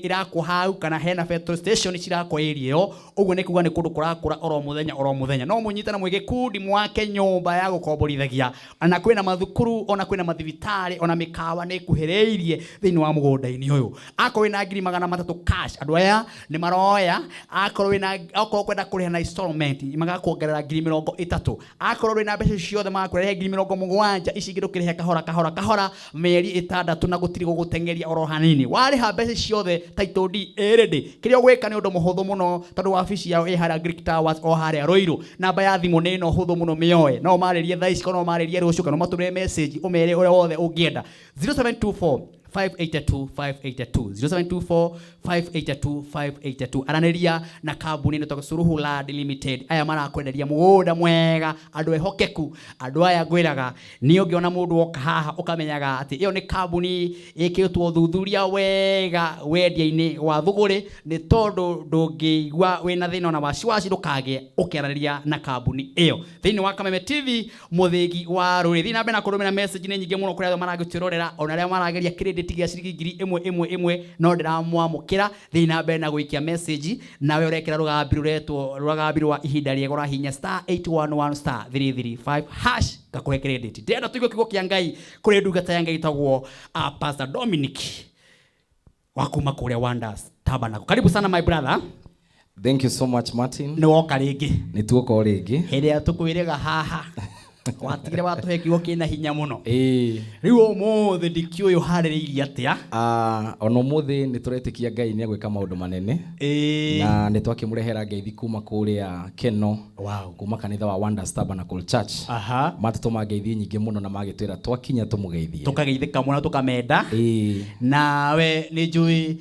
ĩrakwo hau, kana hena petrol station cirakwo area ĩyo, ũguo nĩ kuga nĩ kũndũ kũrakũra oro mũthenya oro mũthenya. No mũnyitane mwĩ gĩkundi mwake nyũmba ya gũkomborithagia, na kwĩna mathukuru, ona kwĩna mathibitarĩ, ona mĩkawa nĩ ĩkuhĩrĩirie thĩinĩ wa mũgũnda-inĩ ũyũ. Akorwo wĩna 300,000 cash, andũ aya nĩ maroya. Akorwo wĩna, akorwo kwenda kũrĩha na installment, magakuongerera 30,000. Akorwo wĩna mbeca ciothe, magakũrehe 70,000, ici ingĩ ndũkĩrĩhe kahora kahora kahora mĩeri 6, na gũtirĩ gũgũteng'eria oro hanini. Warĩha mbeca ciothe, title deed ĩ ready. Kĩrĩa ũgwĩka nĩ ũndũ mũhũthũ mũno, tondũ wabici yao ĩ harĩa Greek Towers o harĩa Ruiru. Namba ya thimũ nĩ ĩno hũthũ mũno, mĩoe. No ũmarĩrie thaa ici, kana ũmarĩrie rũciũ, kana ũmatũmĩre message ũmere ũrĩa wothe ũngĩenda. 0724 582 582, 0724 582 582. Aranĩria na kambuni ĩno ĩtagwo Suluhu Land Limited. Aya marakwenderia mũgũnda mwega, andũ ehokeku. Andũ aya ngwĩraga nĩ ũngĩona mũndũ oka haha ũkamenyaga atĩ ĩyo nĩ kambuni ĩkĩtwo ũthuthuria wega wendia-inĩ wa thũgũrĩ, nĩ tondũ ndũngĩigua wĩna thĩna ona wasiwasi ndũkagĩe ũkĩaranĩria na kambuni ĩyo. Thĩinĩ wa Kameme TV mũthĩgi wa rũrĩrĩ, thiĩ na mbere na kũrũmĩra message nĩ nyingĩ mũno kũrĩ arĩa maragĩtwĩrorera, ona arĩa marageria credit gĩa ciringi 1000 ĩmwe ĩmwe, no ndĩramwamũkĩra. Thiĩ na mbere na gũikia message, nawe ũrekĩra rũgambi rũretwo rũgambi rwa ihinda rĩega, ũrahihinya star 811 star 335 hash ngakũhe credit. Ndĩrenda tũigue kiugo kĩa Ngai kũrĩ ndungata ya Ngai ĩtagwo Pastor Dominic wa kuma kũrĩa Wonders Tabernacle. Karibu sana my brother. Thank you so much, Martin. Nĩ woka rĩngĩ. Nĩ tuoka o rĩngĩ. Hĩndĩ ĩrĩa tũkwĩrĩga haha watigire watũhe kiugo kĩna hinya mũno. Rĩu ũmũthĩ ndikĩũĩ ũharĩrĩirie atĩa. Ona ũmũthĩ nĩ tũretĩkia Ngai nĩ egwĩka maũndũ manene. Na nĩ twakĩmũrehera ngeithi kuma kũrĩa Keno. Wow. Kuma kanitha wa Wonders Tabernacle Church. Matũtũma ngeithi nyingĩ mũno na magĩtwĩra twakinya tũmũgeithie. Tũkageithĩka mũno, tũkamenda. Nawe nĩ njũĩ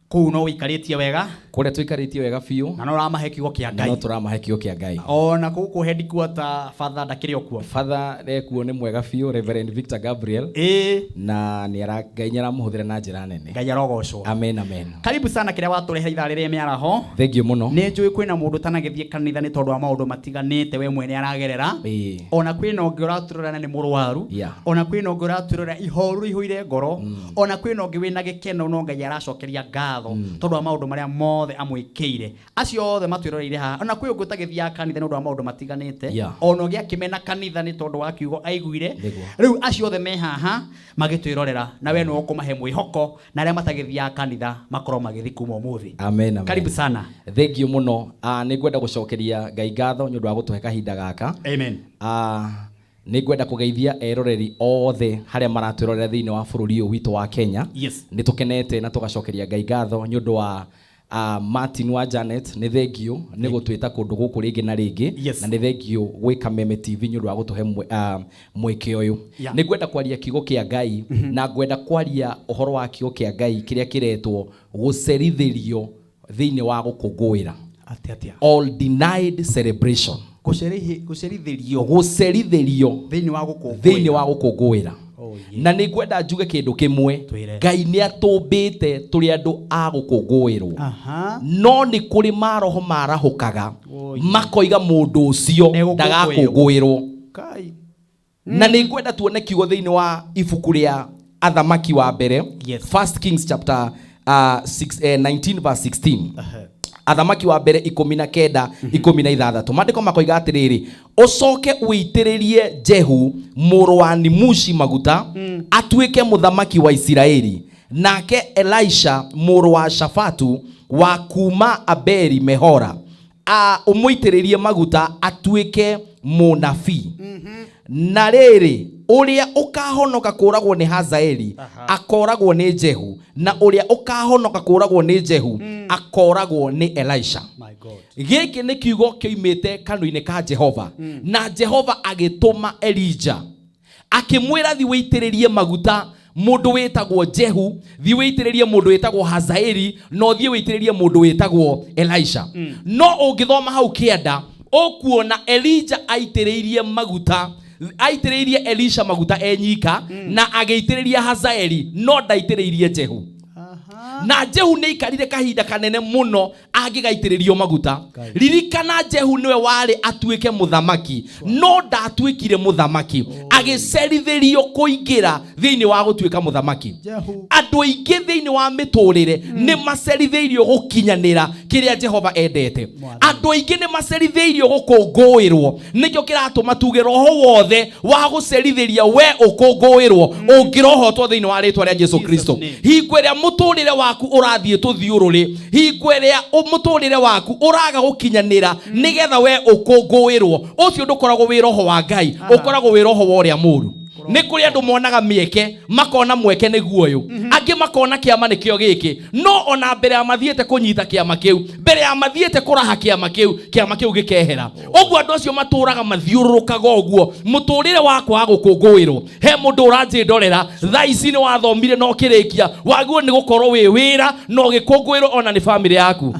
Kũu no wĩikarĩtie wega. Kũrĩa tũikarĩtie wega biũ. Na no ũramahe kiugo kĩa Ngai. No tũramahe kiugo kĩa Ngai. Ona gũkũ headquarter Father ndakĩrĩ o kuo. Father ekuo nĩ mwega biũ, Reverend Victor Gabriel. Ĩĩ. Na nĩ ara Ngai nĩ aramũhũthĩra na njĩra nene. Ngai arogocwo. Amen, amen. Karibu sana kĩrĩa watũrehe ithaa rĩrĩa mĩaraho. Thank you mũno. Nĩ njũĩ kwĩna mũndũ ũtanagĩthiĩ kanitha nĩ tondũ wa maũndũ matiganĩte we mwene aragerera. Ĩĩ. Ona kwĩna ũngĩ ũratũrora na nĩ mũrwaru. Yeah. Ona kwĩna ũngĩ ũratwĩrora ihoru rĩihũire ngoro. Ona kwĩna ũngĩ wĩna gĩkeno no Ngai aracokeria ngatho tondũ wa maũndũ marĩa mothe amwĩkĩire. Acio othe matwĩroreire haha. Ona kwĩ ũngĩ ũtagĩthiaga kanitha nĩ ũndũ wa maũndũ matiganĩte. Ona ũngĩ akĩmena kanitha nĩ tondũ wa kiugo aiguire. Rĩu acio othe me haha magĩtwĩrorera na we nĩwe ũkũmahe mwĩhoko na arĩa matagĩthiaga kanitha makorwo magĩthiĩ kuma ũmũthĩ. Amen, amen. Karibu sana. Thank you mũno. Nĩ ngwenda gũcokeria Ngai ngatho nĩ ũndũ wa gũtũhe kahinda gaka. Amen. Nĩ ngwenda kũgeithia eroreri othe harĩa maratwĩrorera thĩinĩ wa bũrũri ũyũ witũ wa Kenya. Nĩ tũkenete na tũgacokeria Ngai ngatho nĩ ũndũ wa Martin wa Janet, nĩ thengio nĩ gũtwĩta kũndũ gũkũ rĩngĩ na rĩngĩ. Na nĩ thengio gwĩ Kameme TV nĩ ũndũ wa gũtũhe mweke ũyũ. Nĩ ngwenda kwaria kiugo kĩa Ngai, na ngwenda kwaria ũhoro wa kiugo kĩa Ngai kĩrĩa kĩretwo gũcerithĩrio thĩinĩ wa gũkũngũĩra. Atĩa, atĩa? All denied celebration. Gũcerithĩrio. Gũcerithĩrio thĩinĩ wa gũkũngũĩra. Thĩinĩ wa gũkũngũĩra. Oh, yeah. Na nĩ ngwenda njuge kĩndũ kĩmwe. Twĩre. Ngai nĩ atũmbĩte tũrĩ andũ a gũkũngũĩrwo. No nĩ kũrĩ maroho marahũkaga, Oh, yeah. makoiga mũndũ ũcio Nĩgũkũngũĩrwo. ndagakũngũĩrwo. Kai. Na nĩ ngwenda tuone kiugo thĩinĩ wa ibuku rĩa Athamaki wa mbere. First Kings chapter 19 verse 16. Athamaki wa mbere ikũmi na kenda, ikũmi na ithathatũ. Maandĩko makoiga atĩrĩrĩ, ũcoke ũitĩrĩrie Jehu mũrũ wa Nimushi maguta, atuĩke mũthamaki wa Isiraeli. Nake Elisha mũrũ wa Shafatu wa kuma Abeli Mehora, ũmũitĩrĩrie maguta atuĩke mũnabii. Na rĩrĩ, ũrĩa ũkahonoka kũragwo nĩ Hazaeli, akoragwo nĩ Jehu, na ũrĩa ũkahonoka kũragwo nĩ Jehu, akoragwo nĩ Elisha. My God. Gĩkĩ nĩ kiugo kĩoimĩte kanua-inĩ ka Jehova. Na Jehova agĩtũma Elija, akĩmwĩra thi wĩitĩrĩrie maguta mũndũ wĩtagwo Jehu, thi wĩitĩrĩrie mũndũ wĩtagwo Hazaeli, na ũthiĩ wĩitĩrĩrie mũndũ wĩtagwo Elisha. No ũngĩthoma hau kĩanda, ũkuona Elija aitĩrĩirie maguta, aitĩrĩirie Elisha maguta enyika, na agĩitĩrĩria Hazaeli, no ndaitĩrĩirie Jehu. Na Jehu nĩ aikarire kahinda kanene mũno angĩgaitĩrĩrio maguta. Ririkana Jehu nĩwe warĩ atuĩke mũthamaki, no ndatuĩkire mũthamaki, agĩcerithĩrio kũingĩra thĩinĩ wa gũtuĩka mũthamaki. Andũ aingĩ thĩinĩ wa mĩtũrĩre nĩ macerithĩirio gũkinyanĩra kĩrĩa Jehova endete. Andũ aingĩ nĩ macerithĩirio gũkũngũĩrwo, nĩkĩo kĩratũma tuge roho wothe wa gũcerithĩria we ũkũngũĩrwo ũngĩrohotwo thĩinĩ wa rĩtwa rĩa Jesu Kristo. Hingo ĩrĩa mũtũrĩre waku ũrathiĩ tũthiũrũrĩ, hingo ĩrĩa mũtũrĩre waku ũraga gũkinyanĩra nĩgetha we ũkũngũĩrwo, ũcio ndũkoragwo wĩ roho wa Ngai, ũkoragwo wĩ roho wa ũrĩa mũũru. Nĩ kũrĩ andũ monaga mĩeke, makona mweke nĩguo ũyũ, angĩ makona kĩama nĩkĩo gĩkĩ, no ona mbere ya mathiĩte kũnyita kĩama kĩu, mbere ya mathiĩte kũraha kĩama kĩu, kĩama kĩu gĩkehera. Ũguo andũ acio matũraga mathiũrũrũkaga ũguo mũtũrĩre wa kwaga gũkũngũĩrwo. He mũndũ ũranjĩndorera thaa ici nĩ wathomire na ũkĩrĩkia, wagĩrĩirwo nĩ gũkorwo wĩ wĩra na ũgĩkũngũĩrwo ona nĩ bamĩrĩ yaku.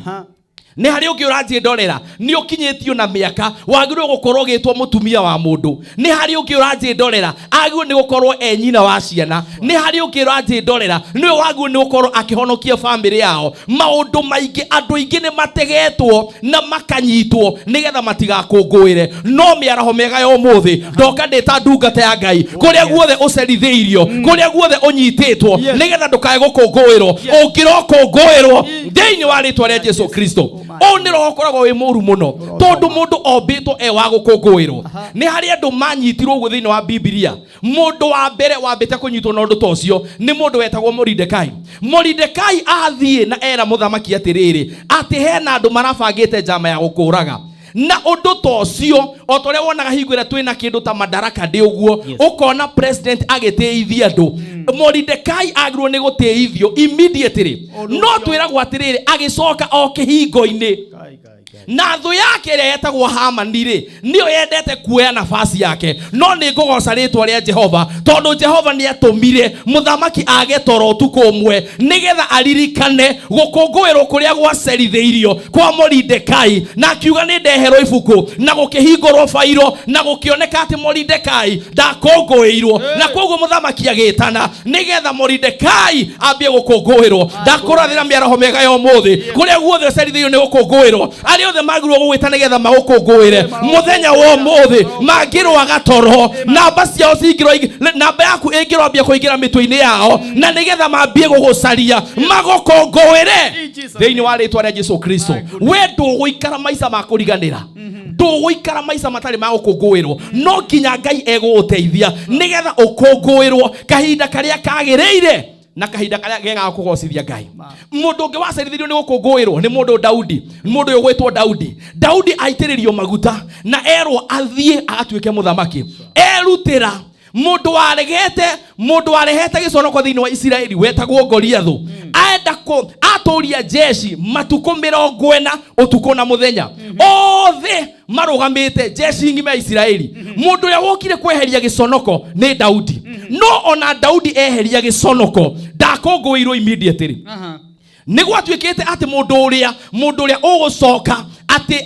Nĩ harĩ ũngĩ ũranjĩndorera nĩ ũkinyĩtio na mĩaka, wagĩrĩirwo gũkorwo ũgĩtwo mũtumia wa mũndũ. Nĩ harĩ ũngĩ ũranjĩndorera agĩrĩirwo nĩ gũkorwo e nyina wa ciana. Nĩ harĩ ũngĩ ũranjĩndorera nĩwe wagĩrĩirwo nĩ gũkorwo akĩhonokia bamĩrĩ yao. Maũndũ maingĩ, andũ aingĩ nĩ mategetwo na makanyitwo nĩgetha matigakũngũĩre. No mĩaraho mĩega ya ũmũthĩ, ndoka ndĩ ta ndungata ya Ngai, kũrĩa guothe ũcerithĩirio, kũrĩa guothe ũnyitĩtwo, nĩgetha ndũkae gũkũngũĩrwo, ũngĩrokũngũĩrwo thĩinĩ wa rĩtwa rĩa Jesu Kristo. Ũũ nĩ roho ũkoragwo wĩ mũũru mũno, tondũ mũndũ ombĩtwo e wa gũkũngũĩrwo. Nĩ harĩ andũ manyitirwo ũguo thĩinĩ wa Bibilia. Mũndũ wa mbere wambĩte kũnyitwo na ũndũ ta ũcio nĩ mũndũ wetagwo Moridekai. Moridekai athiĩ na era mũthamaki atĩrĩrĩ, atĩ hena andũ marabangĩte njama ya gũkũraga. Na ũndũ ta ũcio, o ta ũrĩa wonaga hingo ĩrĩa twĩna kĩndũ ta madaraka ndĩ ũguo, ũkona president agĩtĩithia andũ. Moridekai agĩrĩirwo nĩ gũtĩithio immediately, no twĩragwo atĩrĩrĩ, agĩcoka o kĩhingo-inĩ, na thũ yake ĩrĩa yetagwo Hamani rĩ, nĩyo yendete kuoya nafasi yake. No nĩ ngũgoca rĩtwa rĩa Jehova, tondũ Jehova nĩ atũmire mũthamaki age toro ũtukũ ũmwe, nĩgetha aririkane gũkũngũĩrwo kũrĩa gwacerithĩirio kwa Moridekai, na akiuga nĩ ndeherwo ibuku, na gũkĩhingũrwo bairo, na gũkĩoneka atĩ Moridekai ndakũngũĩirwo, na koguo mũthamaki agĩtana nĩgetha Moridekai ambie gũkũngũĩrwo. Ndakũrathĩra mĩaraho mĩega ya ũmũthĩ, kũrĩa guothe ũcerithĩirio nĩ gũkũngũĩrwo. Arĩa othe magĩrĩirwo gũgwĩta nĩgetha magũkũngũĩre mũthenya wa ũmũthĩ mangĩrwaga toro, namba ciao cingĩrwa, namba yaku ĩngĩrwambia kũingĩra mĩtwe-inĩ yao, na nĩgetha mambie gũgũcaria magũkũngũĩre thĩinĩ wa rĩtwa rĩa Jesu Kristo. We ndũgũikara maica ma kũriganĩra, ndũgũikara maica matarĩ ma gũkũngũĩrwo. No nginya Ngai egũgũteithia nĩgetha ũkũngũĩrwo kahinda karĩa kagĩrĩire na kahinda karĩa gega ga kũgocithia Ngai. Mũndũ ũngĩ wacerithĩirio nĩ gũkũngũĩrwo nĩ mũndũ Daudi, mũndũ ũyũ ũgwĩtwo Daudi. Daudi aitĩrĩrio maguta na erwo athiĩ agatuĩke mũthamaki. Erutĩra mũndũ waregete, mũndũ warehete gĩconoko thĩinĩ wa Isiraeli wetagwo Goliathũ. Aenda kũ atũria jeshi matukũ 40, ũtukũ na mũthenya, othe marũgamĩte, jeshi ng'ima ya Isiraeli. Mũndũ ũrĩa wokire kweheria gĩconoko nĩ Daudi. No ona Daudi eheria gĩconoko, ndakũngũĩirwo immediately. Nĩ gwatuĩkĩte atĩ mũndũ ũrĩa ũgũcoka atĩ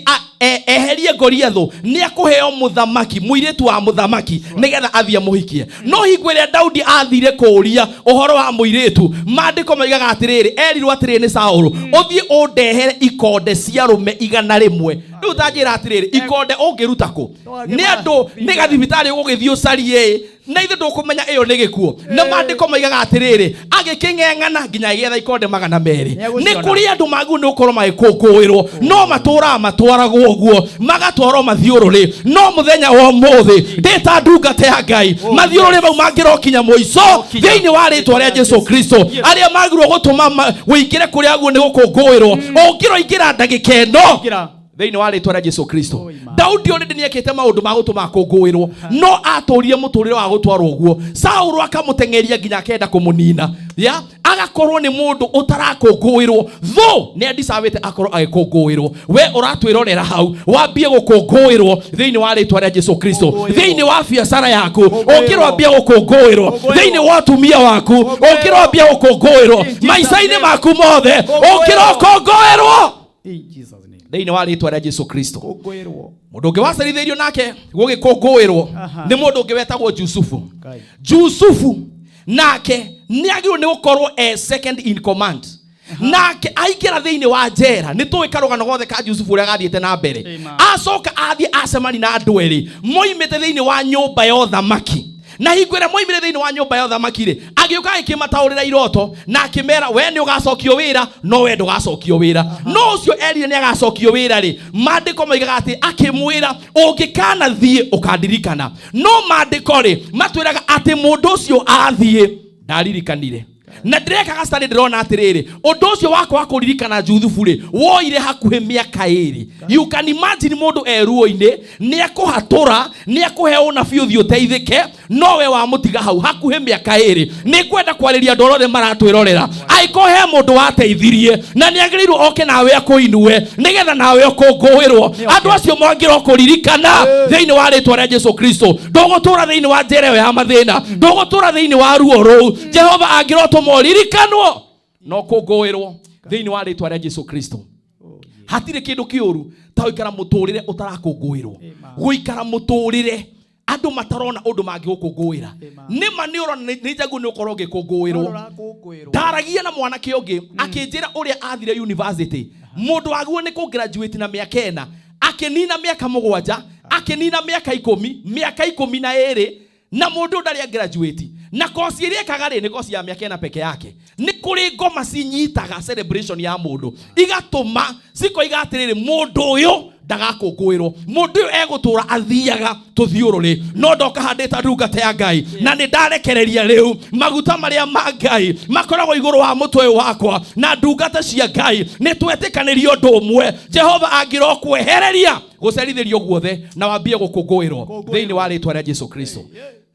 eherie Goliathũ nĩ akũheo mũthamaki, mũirĩtu wa mũthamaki, nĩgetha athiĩ amũhikie. No hingo ĩrĩa Daudi athire kũũria ũhoro wa mũirĩtu, maandĩko moigaga atĩrĩrĩ, erirwo atĩrĩrĩ nĩ Saũlũ, ũthiĩ ũndehere ikonde cia arũme 100. Rĩu ta njĩra atĩrĩrĩ, ikonde ũngĩruta kũ? Nĩ andũ nĩ gathibitarĩ ũgũgĩthiĩ ũcarie, na ithuĩ ndũkũmenya ĩyo nĩ gĩkuũ. Na maandĩko moigaga atĩrĩrĩ, agĩkĩng'eng'ana nginya agĩetha ikonde 200. Nĩ kũrĩ andũ magĩrĩirwo nĩ gũkorwo magĩkũngũĩrwo, no matũraga matwaragwo ũguo, magatwarwo mathiũrũrĩ. No mũthenya wa ũmũthĩ, ndĩta ndungata ya Ngai, mathiũrũrĩ mau mangĩrokinya mũico thĩinĩ wa rĩtwa rĩa Jesu Kristo. Arĩa magĩrĩirwo gũtũma wĩingĩre kũrĩa guo nĩ gũkũngũĩrwo, ũngĩroingĩra ndagĩka ĩno thĩinĩ wa rĩtwa rĩa Jesu Kristo. Daudi already nĩekĩte maũndũ ma gũtũma akũngũĩrwo, no atũrire mũtũrĩre wa gũtwarwo ũguo. Saũlũ akamũteng'eria nginya akenda kũmũnina, ya agakorwo nĩ mũndũ ũtarakũngũĩrwo. Thũ nĩ andicabĩte akorwo agĩkũngũĩrwo. We ũratwĩrorera hau, wambie gũkũngũĩrwo thĩinĩ wa rĩtwa rĩa Jesu Kristo. Thĩinĩ wa biacara yaku ũngĩrwambia gũkũngũĩrwo, thĩinĩ wa ũtumia waku ũngĩrwambia gũkũngũĩrwo, maica-inĩ maku mothe ũngĩrokũngũĩrwo thĩinĩ wa rĩtwa rĩa Jesu Kristo. Mũndũ ũngĩ wacerithĩirio nake gũgĩkũngũĩrwo nĩ mũndũ ũngĩ wetagwo Jusufu. Jusufu nake nĩ agĩrĩirwo nĩ gũkorwo e second in command, nake aingĩra thĩinĩ wa njera. Nĩ tũĩ karũgano gothe ka Jusufu ũrĩa gathiĩte na mbere. Acoka athiĩ acemani na andũ erĩ moimĩte thĩinĩ wa nyũmba ya ũthamaki, na hingo ĩrĩa moimire thĩinĩ wa nyũmba ya ũthamaki rĩ, agĩũka agĩkĩmataũrĩra iroto na akĩmera, we nĩ ũgacokio wĩra, no we ndũgacokio wĩra. No ũcio erire nĩ agacokio wĩra rĩ, maandĩko moigaga atĩ akĩmwĩra, ũngĩkanathiĩ ũkandirikana. No maandĩko rĩ, matwĩraga atĩ mũndũ ũcio athiĩ ndaririkanire. Na ndĩrekaga study, ndĩrona atĩrĩrĩ, ũndũ ũcio wakwa wa kũririkana Juthubu rĩ, woire hakuhĩ mĩaka 2. You can imagine, mũndũ e ruo-inĩ, nĩ akũhatũra, nĩ akũhe ũnabii ũthiĩ ũteithĩke, no we wamũtiga hau hakuhĩ mĩaka 2. Nĩ ngwenda kwarĩria andũ othe maratwĩrorera, angĩkorwo he mũndũ wateithirie na nĩ agĩrĩirwo oke nawe akũinue nĩgetha nawe ũkũngũĩrwo, andũ acio mangĩro kũririkana thĩinĩ wa rĩtwa rĩa Jesu Kristo. Ndũgũtũra thĩinĩ wa njĩra ĩyo ya mathĩna, ndũgũtũra thĩinĩ wa ruo rũu. Jehova angĩrotũma ũririkanwo no kũngũĩrwo thĩinĩ wa rĩtwa rĩa Jesu Kristo. Hatirĩ kĩndũ kĩũru ta gũikara mũtũrĩre ũtarakũngũĩrwo, gũikara mũtũrĩre andũ matarona ũndũ mangĩgũkũngũĩra. Nĩma nĩ ũrona nĩ njaguo nĩ ũkorwo ũgĩkũngũĩrwo. Ndaragia na mwanake ũngĩ, akĩnjĩra ũrĩa athire university. Mũndũ waguo nĩ kũ graduate na mĩaka 4, akĩnina mĩaka 7, akĩnina mĩaka 10, mĩaka 12, na mũndũ ndarĩ graduate, na kosi ĩrĩa ekaga rĩ, nĩ kosi ya mĩaka 4 peke yake. Nĩ kũrĩ ngoma cinyitaga celebration ya mũndũ, igatũma cikoiga atĩrĩrĩ, mũndũ ũyũ ndagakũngũĩrwo, mũndũ ũyũ egũtũra athiaga tũthiũrũrĩ. No ndoka handĩta ndungata ya Ngai, na nĩ ndarekereria rĩu maguta marĩa ma Ngai makoragwo igũrũ wa mũtwe ũyũ wakwa na ndungata cia Ngai, nĩ twetĩkanĩria ũndũ ũmwe. Jehova angĩrokwehereria gũcerithĩrio guothe na wambie gũkũngũĩrwo thĩinĩ wa rĩtwa rĩa Jesu Kristo.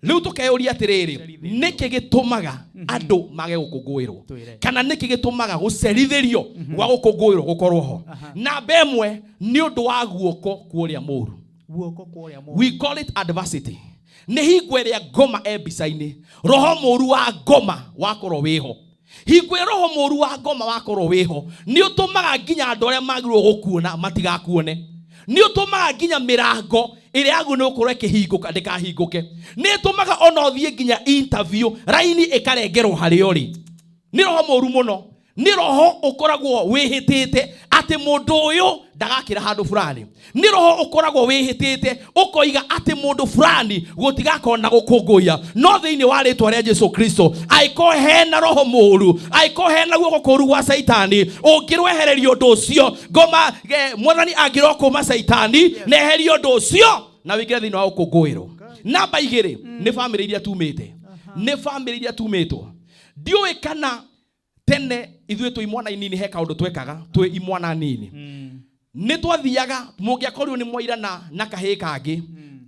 Rĩu tũkeyũria atĩrĩrĩ, nĩkĩ gĩtũmaga andũ mage gũkũngũĩrwo, kana nĩkĩ gĩtũmaga gũcerithĩrio gwa gũkũngũĩrwo gũkorwo ho? Namba ĩmwe nĩ ũndũ wa guoko kwa ũrĩa mũru. Guoko kwa ũrĩa mũru. We call it adversity. Nĩ hingo ĩrĩa ngoma e mbica-inĩ, roho mũru wa ngoma wakorwo wĩho. Hingo ĩrĩa roho mũru wa ngoma wakorwo wĩho, nĩ ũtũmaga nginya andũ arĩa magĩrĩirwo gũkuona matigakuone. Nĩ ũtũmaga nginya mĩrango ĩrĩa yagĩrĩirwo nĩ gũkorwo ĩkĩhingũka ndĩkahingũke. Nĩ ĩtũmaga ona ũthiĩ nginya interview, raini ĩkarengerwo harĩa ũrĩ. Nĩ roho mũru mũno. Nĩ roho ũkoragwo wĩhĩtĩte atĩ mũndũ ũyũ ndagakĩra handũ fulani. Nĩ roho ũkoragwo wĩhĩtĩte ũkoiga atĩ mũndũ fulani gũtigakorwo na gũkũngũiya. No thĩinĩ wa rĩtwa rĩa Jesu Kristo, angĩkorwo hena roho mũru, angĩkorwo hena guoko kũru gwa Caitani, ũngĩrwehereria ũndũ ũcio, ngoma, mwathani angĩrokũma Caitani, na eherie ũndũ ũcio na wĩingĩre thĩinĩ wa gũkũngũĩrwo. Namba igĩrĩ, nĩ bamĩrĩ iria tumĩte. Nĩ bamĩrĩ iria tumĩtwo. Ndiũĩ kana tene ithuĩ twĩ imwana inini he kaũndũ twekaga twĩ imwana nini. Nĩ twathiaga, mũngĩakorirwo nĩ mwairana na kahĩĩ kangĩ,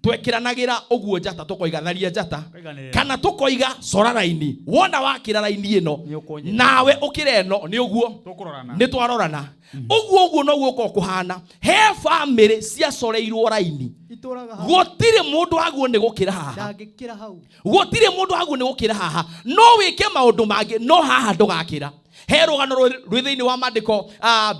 twekĩranagĩra ũguo njata, tũkoiga tharia njata, Kaiganĩrĩra. kana tũkoiga cora raini. Wona wakĩra raini ĩno, Nĩ ũkũnyita. nawe ũkĩre ĩno, nĩ ũguo. Tũkũrorana. Nĩ twarorana. Ũguo ũguo noguo ũkoragwo kũhana. He bamĩrĩ ciacoreirwo raini. Itũraga hau. Gũtirĩ mũndũ waguo nĩ gũkĩra haha. Ndangĩkĩra hau. Gũtirĩ mũndũ waguo nĩ gũkĩra haha. No wĩke maũndũ mangĩ, no haha ndũgakĩra. He rũgano rwĩ thĩinĩ wa maandĩko,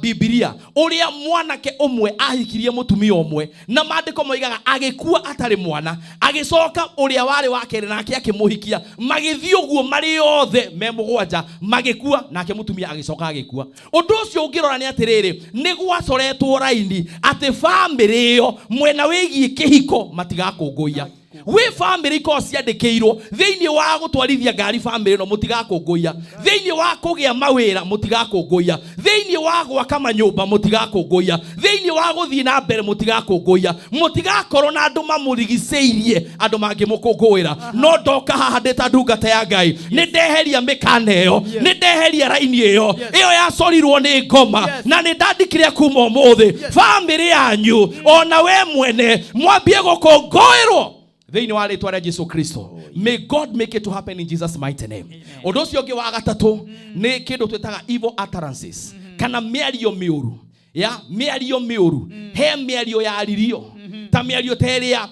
Bibilia, ũrĩa mwanake ũmwe ahikirie mũtumia ũmwe, na maandĩko moigaga agĩkua atarĩ mwana, agĩcoka ũrĩa warĩ wa kerĩ nake akĩmũhikia, magĩthiĩ ũguo marĩ othe me mũgwanja, magĩkua, nake mũtumia agĩcoka agĩkua. Ũndũ ũcio ũngĩrora nĩ atĩrĩrĩ, nĩ gwacoretwo raini atĩ bamĩrĩ ĩyo mwena wĩgiĩ kĩhiko matigakũngũiya. Wĩ bamĩrĩ ikoragwo ciandĩkĩirwo thĩinĩ wa gũtwarithia ngari, bamĩrĩ ĩno mũtigakũngũiya, thĩinĩ wa kũgĩa mawĩra mũtigakũngũiya, thĩinĩ wa gwaka manyũmba mũtigakũngũiya, thĩinĩ wa gũthiĩ na mbere mũtigakũngũiya, mũtigakorwo na andũ mamũrigicĩirie, andũ mangĩmũkũngũĩra. No ndoka haha ndĩ ta ndungata ya Ngai, nĩ ndeheria mĩkana ĩyo, nĩ ndeheria raini ĩyo, ĩyo yacorirwo nĩ ngoma, na nĩ ndandĩkire kuma ũmũthĩ bamĩrĩ yanyu ona we mwene mwambie gũkũngũĩrwo thĩinĩ wa rĩtwa rĩa Jesu Kristo. May God make it to happen in Jesus mighty name. Ũndũ ũcio ũngĩ wa gatatũ nĩ kĩndũ twĩtaga evil utterances, kana mĩario mĩũru. Ya mĩario mĩũru, he mĩario yaririo ta mĩario ta ĩrĩa,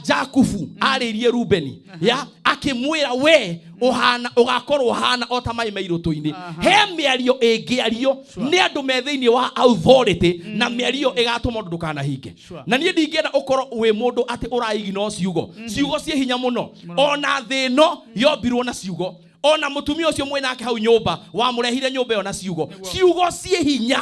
Jakubu arĩirie Rubeni, ya akĩmwĩra we ũhana ũgakorwo ũhana o ta maĩ me irũtũ-inĩ. He mĩario ĩngĩario nĩ andũ me thĩinĩ wa authority, na mĩario ĩgatũma ũndũ ndũkanahinge. Na niĩ ndingĩenda ũkorwo wĩ mũndũ atĩ ũraigino ciugo. Ciugo ciĩ hinya mũno. Ona thĩ ĩno yombirwo na ciugo. Ona mũtumia ũcio mwĩ nake hau nyũmba wamũrehire nyũmba ĩyo na ciugo. Ciugo ciĩ hinya.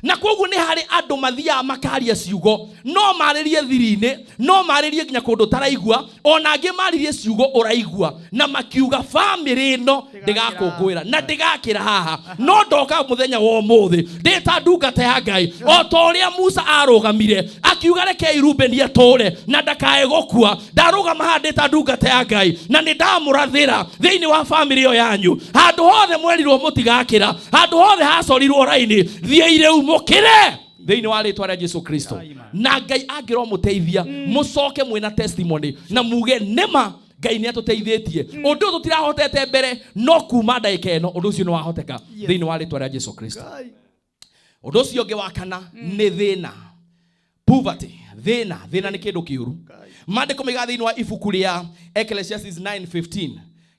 Na koguo nĩ harĩ andũ mathiaga makaria ciugo, no marĩrie thiri-inĩ, no marĩrie nginya kũndũ ũtaraigua, ona angĩ maririe ciugo ũraigua, na makiuga bamĩrĩ ĩno ndĩgakũngũĩra na ndĩgakĩra haha. No ndoka mũthenya wa ũmũthĩ ndĩ ta ndungata ya Ngai, o ta ũrĩa Musa arũgamire akiuga rekei Rubeni atũre na ndakae gũkua, ndarũgama haha ndĩ ta ndungata ya Ngai na nĩ ndamũrathĩra thĩinĩ wa bamĩrĩ ĩyo yanyu. Handũ hothe mwerirwo mũtigakĩra, handũ hothe hacorirwo raini, thiĩi rĩu mũkĩre thĩinĩ wa rĩtwa rĩa Jesu Kristo. Na Ngai angĩromũteithia mũcoke mwĩna testimony na muge nĩma Ngai nĩ atũteithĩtie. Ũndũ ũyũ tũtirahotete mbere, no kuma ndagĩka ĩno ũndũ ũcio nĩ wahoteka thĩinĩ wa rĩtwa rĩa Jesu Kristo. Ũndũ ũcio ũngĩ wa kana nĩ thĩna, poverty. Thĩna, thĩna nĩ kĩndũ kĩũru. Maandĩko moigaga thĩinĩ wa ibuku rĩa Ecclesiastes 9:15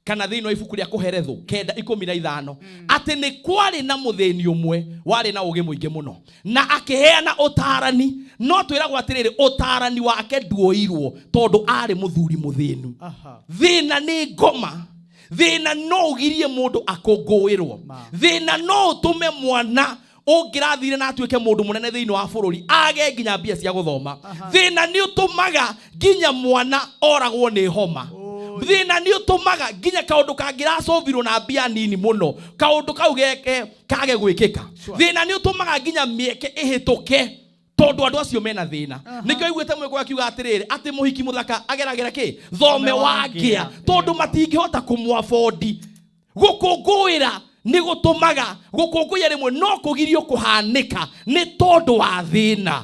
kana thĩinĩ wa ibuku rĩa Kũherethũ kenda ikũmi na ithano atĩ nĩ kwarĩ na mũthĩni ũmwe warĩ na ũũgĩ mũingĩ mũno na akĩheana ũtaarani, no twĩragwo atĩrĩrĩ, ũtaarani wake nduoirwo tondũ arĩ mũthuri mũthĩnu. Thĩna nĩ ngoma. Thĩna no ũgirie mũndũ akũngũĩrwo. Thĩna no ũtũme mwana ũngĩrathire na atuĩke mũndũ mũnene thĩinĩ wa bũrũri age nginya mbia cia gũthoma. Thĩna nĩ ũtũmaga nginya mwana oragwo nĩ homa. Thĩna nĩ ũtũmaga nginya kaũndũ kangĩracovirwo na mbia nini mũno kaũndũ kau kage gwĩkĩka. Thĩna nĩ ũtũmaga nginya mĩeke ĩhĩtũke tondũ andũ acio mena thĩna. Nĩkĩo iguĩte mũgĩkũyũ akiuga atĩrĩrĩ, atĩ mũhiki mũthaka ageragĩra kĩ? Thome wa ngĩa, tondũ matingĩhota kũmũabondi. Gũkũngũĩra nĩ gũtũmaga gũkũngũiya rĩmwe no kũgirio kũhanĩka nĩ tondũ wa thĩna.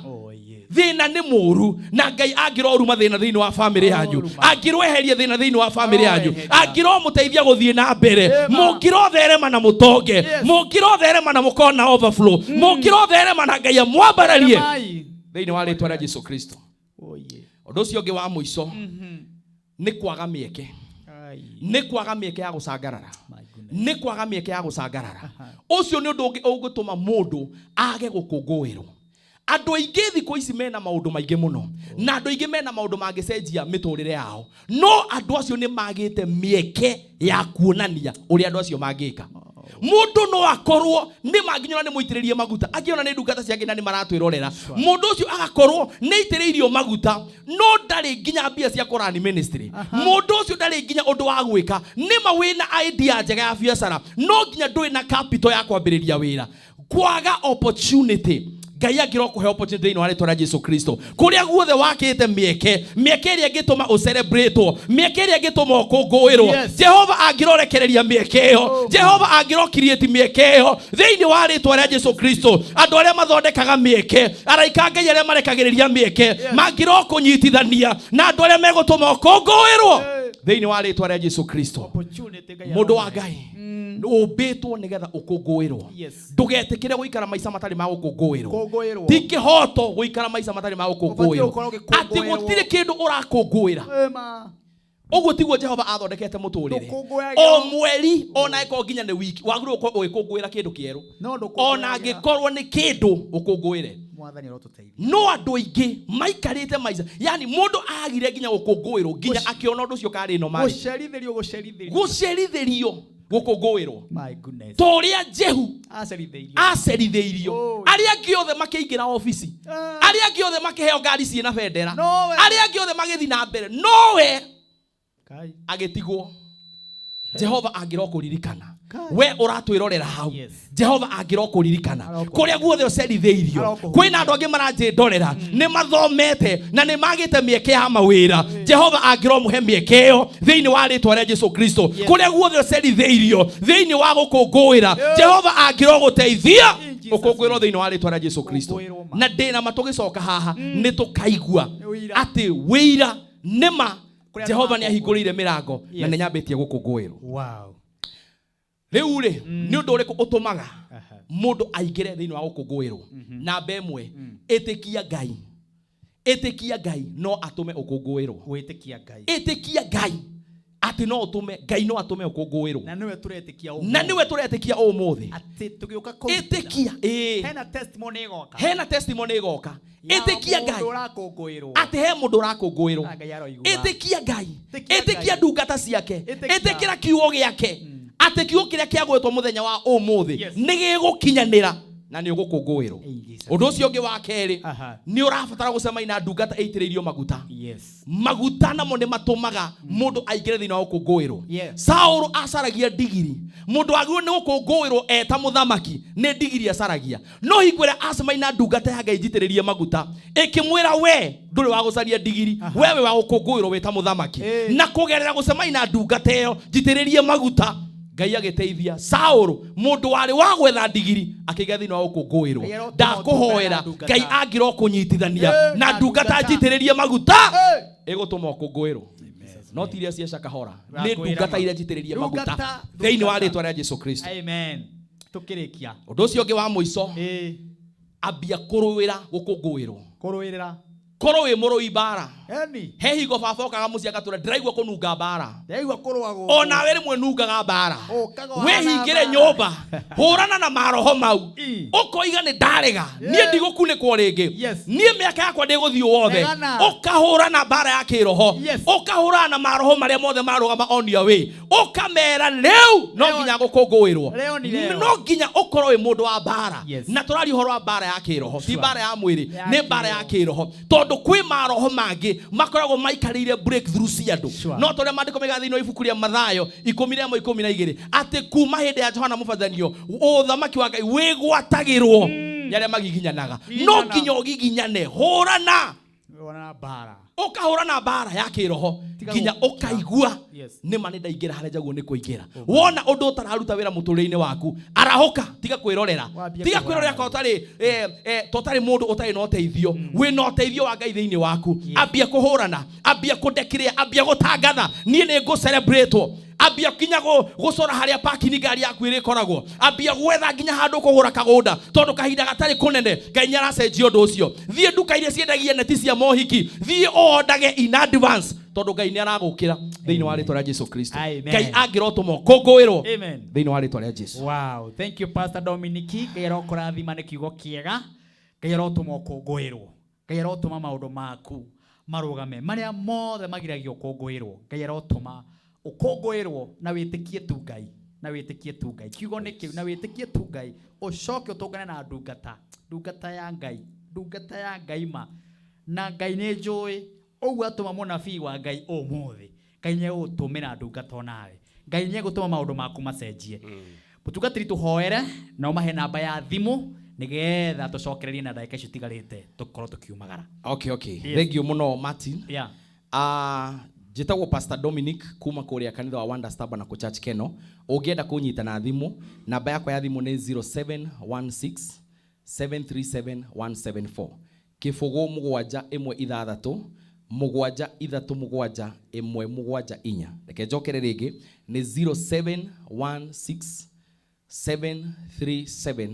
Thĩna nĩ mũũru, na Ngai angĩroruma thĩna thĩinĩ wa famĩlĩ yanyu, angĩrweheria thĩna thĩinĩ wa famĩlĩ yanyu, angĩromũteithia gũthiĩ na mbere, mũngĩrotherema na mũtonge, mũngĩrotherema na mũkorwo na overflow, mũngĩrotherema na Ngai amwambararie Theremai. Thĩinĩ wa rĩtwa rĩa Jesu Kristo. Ũndũ ũcio ũngĩ wa mũico nĩ kwaga mĩeke, nĩ kwaga mĩeke ya gũcangarara, nĩ kwaga mĩeke ya gũcangarara. Ũcio nĩ ũndũ ũngĩ ũngĩtũma mũndũ age gũkũngũĩrwo. Andũ aingĩ thikũ ici mena maũndũ maingĩ mũno, na andũ aingĩ mena maũndũ mangĩcenjia mĩtũrĩre yao, no andũ acio nĩ magĩte mĩeke ya kuonania ũrĩa andũ acio mangĩka. Mũndũ no akorwo nĩ manginyora nĩ mũitĩrĩrie maguta, angĩona nĩ ndungata ciake na nĩ maratwĩrorera, mũndũ ũcio agakorwo nĩ aitĩrĩirio maguta, no ndarĩ nginya mbia cia kũrani ministry. Mũndũ ũcio ndarĩ nginya ũndũ wa gwĩka. Nĩ ma wĩna idea njega ya biacara, no nginya ndũrĩ na capital ya kwambĩrĩria wĩra. Kwaga opportunity. Ngai angĩrokũhe opportunity thĩinĩ wa rĩtwa rĩa Jesu Kristo, kũrĩa guothe wakĩte mĩeke, mĩeke ĩrĩa ĩngĩtũma ũcerebratwo, mĩeke ĩrĩa ĩngĩtũma ũkũngũĩrwo, Jehova angĩrorekereria mĩeke ĩyo, Jehova angĩrokiriĩti mĩeke ĩyo thĩinĩ wa rĩtwa rĩa Jesu Kristo. Andũ arĩa mathondekaga mĩeke, araika Ngai arĩa marekagĩrĩria mĩeke, mangĩrokũnyitithania na andũ arĩa megũtũma ũkũngũĩrwo thĩinĩ wa rĩtwa rĩa Jesu Kristo. Mũndũ wa Ngai, ũmbĩtwo nĩgetha ũkũngũĩrwo. Ndũgetĩkĩre gũikara maica matarĩ ma gũkũngũĩrwo. Kũngũĩrwo. Ti kĩhoto gũikara maica matarĩ ma Ũbatiĩ gũkũngũĩrwo, gũkorwo atĩ ũgĩkũngũĩrwo. gũtirĩ kĩndũ ũrakũngũĩra. Ĩma. Ũguo tiguo Jehova athondekete mũtũrĩre. Ndũkũngũyagĩra. O mweri, ona ĩkorwo nginya nĩ wiki, wagĩrĩirwo gũkorwo ũgĩkũngũĩra kĩndũ kĩerũ. No ndũkũngũyagĩra. Ona angĩkorwo nĩ kĩndũ ũkũngũĩre. Mwathani arotũteithia. No andũ aingĩ maikarĩte maica, yani mũndũ agire nginya gũkũngũĩrwo, nginya akĩona ũndũ ũcio karĩ no marĩ Gũcerithĩrio, gũcerithĩrio. Gũcerithĩrio gũkũngũĩrwo. My goodness. Ta ũrĩa Jehu Acerithĩirio. Acerithĩirio, arĩa angĩ othe makĩingĩra obici, arĩa angĩ othe makĩheo ngari ciĩna bendera, arĩa angĩ othe magĩthiĩ na mbere, nowe Kai. Agĩtigwo. Jehova angĩrokũririkana, we ũratwĩrorera hau, Jehova angĩrokũririkana kũrĩa guothe ũcerithĩirio. Kwĩna andũ angĩ maranjĩndorera, nĩ mathomete na nĩ magĩte mĩeke ya mawĩra. Jehova angĩromũhe mĩeke ĩyo thĩinĩ wa rĩtwa rĩa Jesu Kristo. Kũrĩa guothe ũcerithĩirio thĩinĩ wa gũkũngũĩra, Jehova angĩrogũteithia ũkũngũĩrwo thĩinĩ wa rĩtwa rĩa Jesu Kristo. Na ndĩna ma tũgĩcoka haha nĩ tũkaigua atĩ wĩira nĩma Jehova nĩ ahingũrĩire mĩrango na nĩ nyambĩtie gũkũngũĩrwo. Wow. Rĩu rĩ, nĩ ũndũ ũrĩkũ ũtũmaga mũndũ aingĩre thĩinĩ wa gũkũngũĩrwo? Namba ĩmwe, ĩtĩkia Ngai. Ĩtĩkia Ngai no atũme ũkũngũĩrwo. Gwĩtĩkia Ngai. Ĩtĩkia Ngai atĩ no ũtũme, Ngai no atũme ũkũngũĩrwo. Na nĩwe tũretĩkia ũmũthĩ. Na nĩwe tũretĩkia ũmũthĩ. Atĩ tũgĩũka kũu. Ĩtĩkia, ĩĩ. Hena testimony ĩgoka. Hena testimony ĩgoka. Ya Ĩtĩkia Ngai. mũndũ ũrakũngũĩrwo. Atĩ he mũndũ ũrakũngũĩrwo. Na Ngai aroigua. Ĩtĩkia Ngai. Ĩtĩkia Ĩtĩkia Ngai. ndungata ciake. Ĩtĩkia. Ĩtĩkĩra kiugo gĩake. Atĩ kiugo kĩrĩa kĩagwetwo mũthenya wa ũmũthĩ nĩ gĩgũkinyanĩra na nĩ ũgũkũngũĩrwo. Ũndũ ũcio ũngĩ wa kerĩ, nĩ ũrabatara gũcemania na ndungata ĩitĩrĩirio maguta. Maguta namo nĩ matũmaga mũndũ aingĩre thĩinĩ wa gũkũngũĩrwo. Saũlũ acaragia ndigiri. Mũndũ wagĩrĩirwo nĩ gũkũngũĩrwo eta mũthamaki nĩ ndigiri acaragia, no hingo ĩrĩa acemania na ndungata ya Ngai njitĩrĩrie maguta, ĩkĩmwĩra, we ndũrĩ wa gũcaria ndigiri, we wĩ wa gũkũngũĩrwo wĩ ta mũthamaki. Na kũgerera gũcemania na ndungata ĩyo njitĩrĩrie maguta, Ngai agĩteithia Saũlũ, mũndũ warĩ wa gwetha ndigiri, akĩgĩa thĩinĩ wa gũkũngũĩrwo. Ngai arotũma Ndakũhoera, ndungata. Ngai angĩrokũnyitithania na ndungata njitĩrĩrie maguta ĩgũtũma ũkũngũĩrwo, no ti iria cia Shakahola, nĩ Ngwĩra ndungata ma. iria njitĩrĩrie maguta Ndungata, thĩinĩ wa ndungata. rĩtwa rĩa Jesu Kristo. Amen. Tũkĩrĩkia. Ũndũ ũcio ũngĩ wa mũico, ambia kũrũĩra gũkũngũĩrwo. Kũrũĩrĩra. Korwo wĩ mũrũi mbara. Eni. He hingo baba okaga mũciĩ agatũra, ndĩraigua kũnunga mbara. Ndĩraigua kũrũa gũkũ. Ona we rĩmwe nungaga mbara. Ũkaga ũhana Wĩhingĩre mbara. nyũmba, hũrana na maroho mau, ũkoiga nĩ ndarega, niĩ ndigũkunĩkwo rĩngĩ, niĩ mĩaka yakwa ndĩgũthiĩ wothe. Regana. Ũkahũrana mbara ya kĩroho, ũkahũrana na maroho marĩa mothe marũgama on your way, ũkamera rĩu no nginya gũkũngũĩrwo. Leo ni leo. No nginya ũkorwo wĩ mũndũ wa mbara. Na tũraria ũhoro wa mbara ya kĩroho, ti mbara ya mwĩrĩ, Ya nĩ mbara ya kĩroho, tondũ kwĩ maroho mangĩ makoragwo maikarĩire breakthrough cia andũ. No tũrĩa maandĩko maigaga thĩinĩ wa ibuku rĩa Mathayo 11:12 atĩ kuma hĩndĩ ya Johana Mũbatithania ũthamaki wa Ngai wĩgwatagĩrwo nĩ arĩa magiginyanaga. No Giginyana. nginya ũgiginyane, hũrana. Ũkarũa na mbara. Ũkahũrana mbara ya kĩroho Tiga nginya ũkaigua Yes. nĩma nĩ ndaingĩra harĩa njagwo nĩ kũingĩra. Wona ũndũ ũtararuta wĩra mũtũrĩre-inĩ waku, arahũka, tiga kwĩrorera. Wambie Tiga kũhũrana. kwĩrorera ka ũtarĩ ta ũtarĩ mũndũ ũtarĩ na ũteithio. Wĩna ũteithio wa Ngai thĩinĩ waku. Ambia kũhũrana, ambia kũdeclare, ambia gũtangatha, niĩ nĩ ngũ-celebrate-wo. Ambia kinya gũcora harĩa parking ngari yaku ĩrĩkoragwo. Ambia gwetha nginya handũ kũgũra kagũnda, tondũ kahinda gatarĩ kũnene Ngai nĩ aracenjia ũndũ ũcio. Thiĩ nduka iria ciendagia neti cia mohiki, thiĩ ũondage in advance, tondũ Ngai nĩ aragũkĩra thĩinĩ wa rĩtwa rĩa Jesu Kristo. Amen. Ngai angĩrotũma ũkũngũĩrwo Amen. thĩinĩ wa rĩtwa rĩa Jesu. Wow, thank you Pastor Dominic. Ngai arokũrathima nĩ kiugo kĩega. Ngai arotũma ũkũngũĩrwo. Ngai arotũma maũndũ maku marũgame, marĩa mothe magiragio ũkũngũĩrwo. Ngai arotũma ũkũngũĩrwo na wĩtĩkie tu Ngai, na wĩtĩkie tu Ngai. Kiugo nĩ kĩu, na wĩtĩkie tu Ngai, ũcoke ũtũngane na ndungata, ndungata ya Ngai, ndungata ya Ngai ma. Na Ngai nĩ njũĩ, ũguo atũma mũnabii wa Ngai ũmũthĩ, Ngai nĩ egũgũtũmĩra ndungata onawe. Ngai nĩ egũtũma maũndũ maku macenjie. Mũtungatĩri tũhoere na ũmahe namba ya thimũ nĩgetha tũcokererie na ndagĩka icio itigarĩte tũkorwo tũkiumagara. Okay, okay. Yes. Thank you mũno Martin. Yeah. Njĩtagwo Pastor Dominic kuma kũrĩa kanitha wa Wonders Tabernacle Church Keno. Ũngĩenda kũnyita na thimũ, namba yakwa ya thimũ nĩ 0716 737 174. Kĩbũgũ mũgwanja ĩmwe ithathatũ, mũgwanja ithatũ mũgwanja ĩmwe mũgwanja inya. Reke njokere rĩngĩ nĩ 0716 737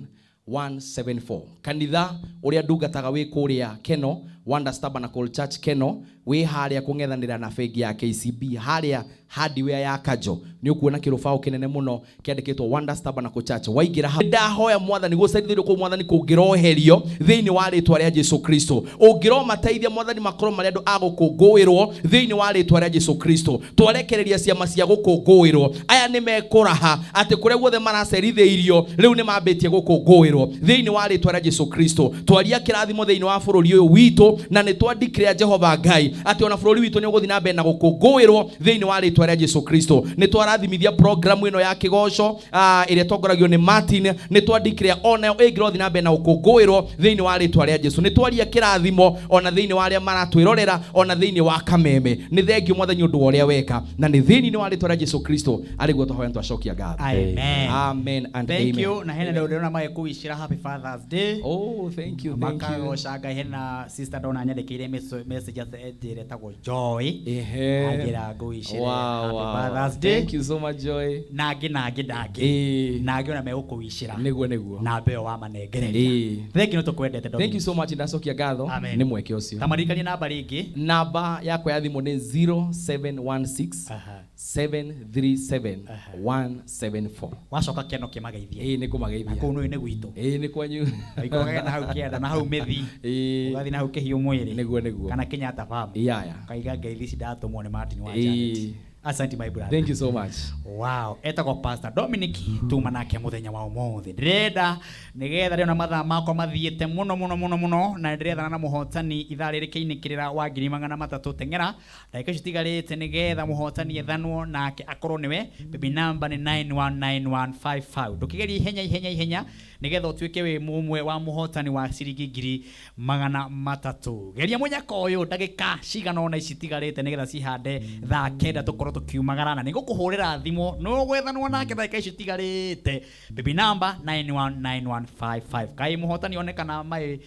174. Kanitha ũrĩa ndungataga wĩ kũrĩa Keno, Wonders Tabernacle Church Keno, wĩ harĩa kũng'ethanĩra na bengi ya KCB, harĩa hardware ya Kajo. Nĩ ũkuona kĩrũbaũ kĩnene mũno kĩandĩkĩtwo Wonders Tabernacle Church. Waingĩra hau, ndahoya Mwathani gũcerithĩrio kũu Mwathani kũngĩroherio thĩinĩ wa rĩtwa rĩa Jesu Kristo. Ũngĩromateithia Mwathani makorwo marĩ andũ a gũkũngũĩrwo thĩinĩ wa rĩtwa rĩa Jesu Kristo. Twarekereria ciama cia gũkũngũĩrwo. Aya nĩ mekũraha atĩ kũrĩa guothe maracerithĩirio rĩu nĩ mambĩtie gũkũngũĩrwo thĩinĩ wa rĩtwa rĩa Jesu Kristo. Twaria kĩrathimo thĩinĩ wa bũrũri ũyũ witũ, na nĩ twandikĩra Jehova Ngai atĩ ona bũrũri witũ nĩ ũgũthiĩ na mbere na gũkũngũĩrwo thĩinĩ wa rĩtwa rĩa Jesu Kristo. Nĩ twarathimithia program ĩno ya kĩgoco, ĩrĩa ĩtongoragio nĩ Martin. Nĩ twandikĩra onayo ĩngĩrothiĩ na mbere na gũkũngũĩrwo thĩinĩ wa rĩtwa rĩa Jesu. Nĩ twaria kĩrathimo ona thĩinĩ wa arĩa maratwĩrorera, ona thĩinĩ wa kameme. Nĩ thengio Mwathani ũndũ wa ũrĩa weka, na nĩ thĩinĩ wa rĩtwa rĩa Jesu Kristo arĩguo twahoya twacokia ngatho. Amen. Amen and Thank amen. you. Na hena ndå ndĩrona magĩkũwicĩra happy Father's Day. Oh, thank you, thank you. Makagoca Ngai. Hena sister ndona nyandĩkĩire message atĩ ĩtagwo Joy. Ehe. Anjĩra ngũwicĩre Wow, happy wow. Father's Day. Thank you so much, Joy. Na angĩ, na angĩ, na angĩ. Na angĩ ona megũkũwicĩra. Nĩguo, nĩguo. Namba ĩyo wamanengereria. Thank you, nĩ tũkwendete, Dominic. Thank you so much, ndacokia ngatho. Amen. Nĩ mweke ũcio. Ta maririkanie namba rĩngĩ. Namba yakwa ya thimũ nĩ 0716 737 174. Wacoka kĩano kĩmageithie. Ĩĩ, nĩ kũmageithia. Na kũu nĩ gwitũ. Ĩĩ, nĩ kwanyu. Ũikũrũkage na hau kĩanda, na hau mĩthi. Ĩĩ. Ũgathiĩ na hau kĩhiũ mwĩrĩ. Nĩguo, nĩguo. Kana Kenyatta Farm. Yeah, yeah. Ũkaiga ngeithi ici ndatũmwo nĩ Martin wa Ĩĩ. Janet. Asante my brother. Thank you so much. Wow, etagwo Pastor Dominic tuma nake muthenya wa umuthi. Ndĩrenda nigetha rĩo na mathaa makwa mathiĩte mũno mũno mũno mũno, na ndĩrethana na mũhotani ithaa rĩrĩ kĩinĩkĩrĩra wa ngiri magana matatũ teng'era ndagĩka icio itigarĩte nigetha mũhotani ethanwo nake akorwo nĩwe. Baby number nĩ 919155. Ndũkĩgerie ihenya ihenya ihenya nigetha ũtuĩke wĩ mũmwe wa mũhotani wa ciringi ngiri magana matatũ. Geria mũnyaka ũyũ ndagĩka cigana ũna ici itigarĩte nigetha cihande thaa kenda tũkorwo tũkiumagara, na nĩngũkũhũrĩra thimũ nũgwethanwo nake ndagĩka ici itigarĩte. Baby number 919155. Kaĩ mũhotani onekana my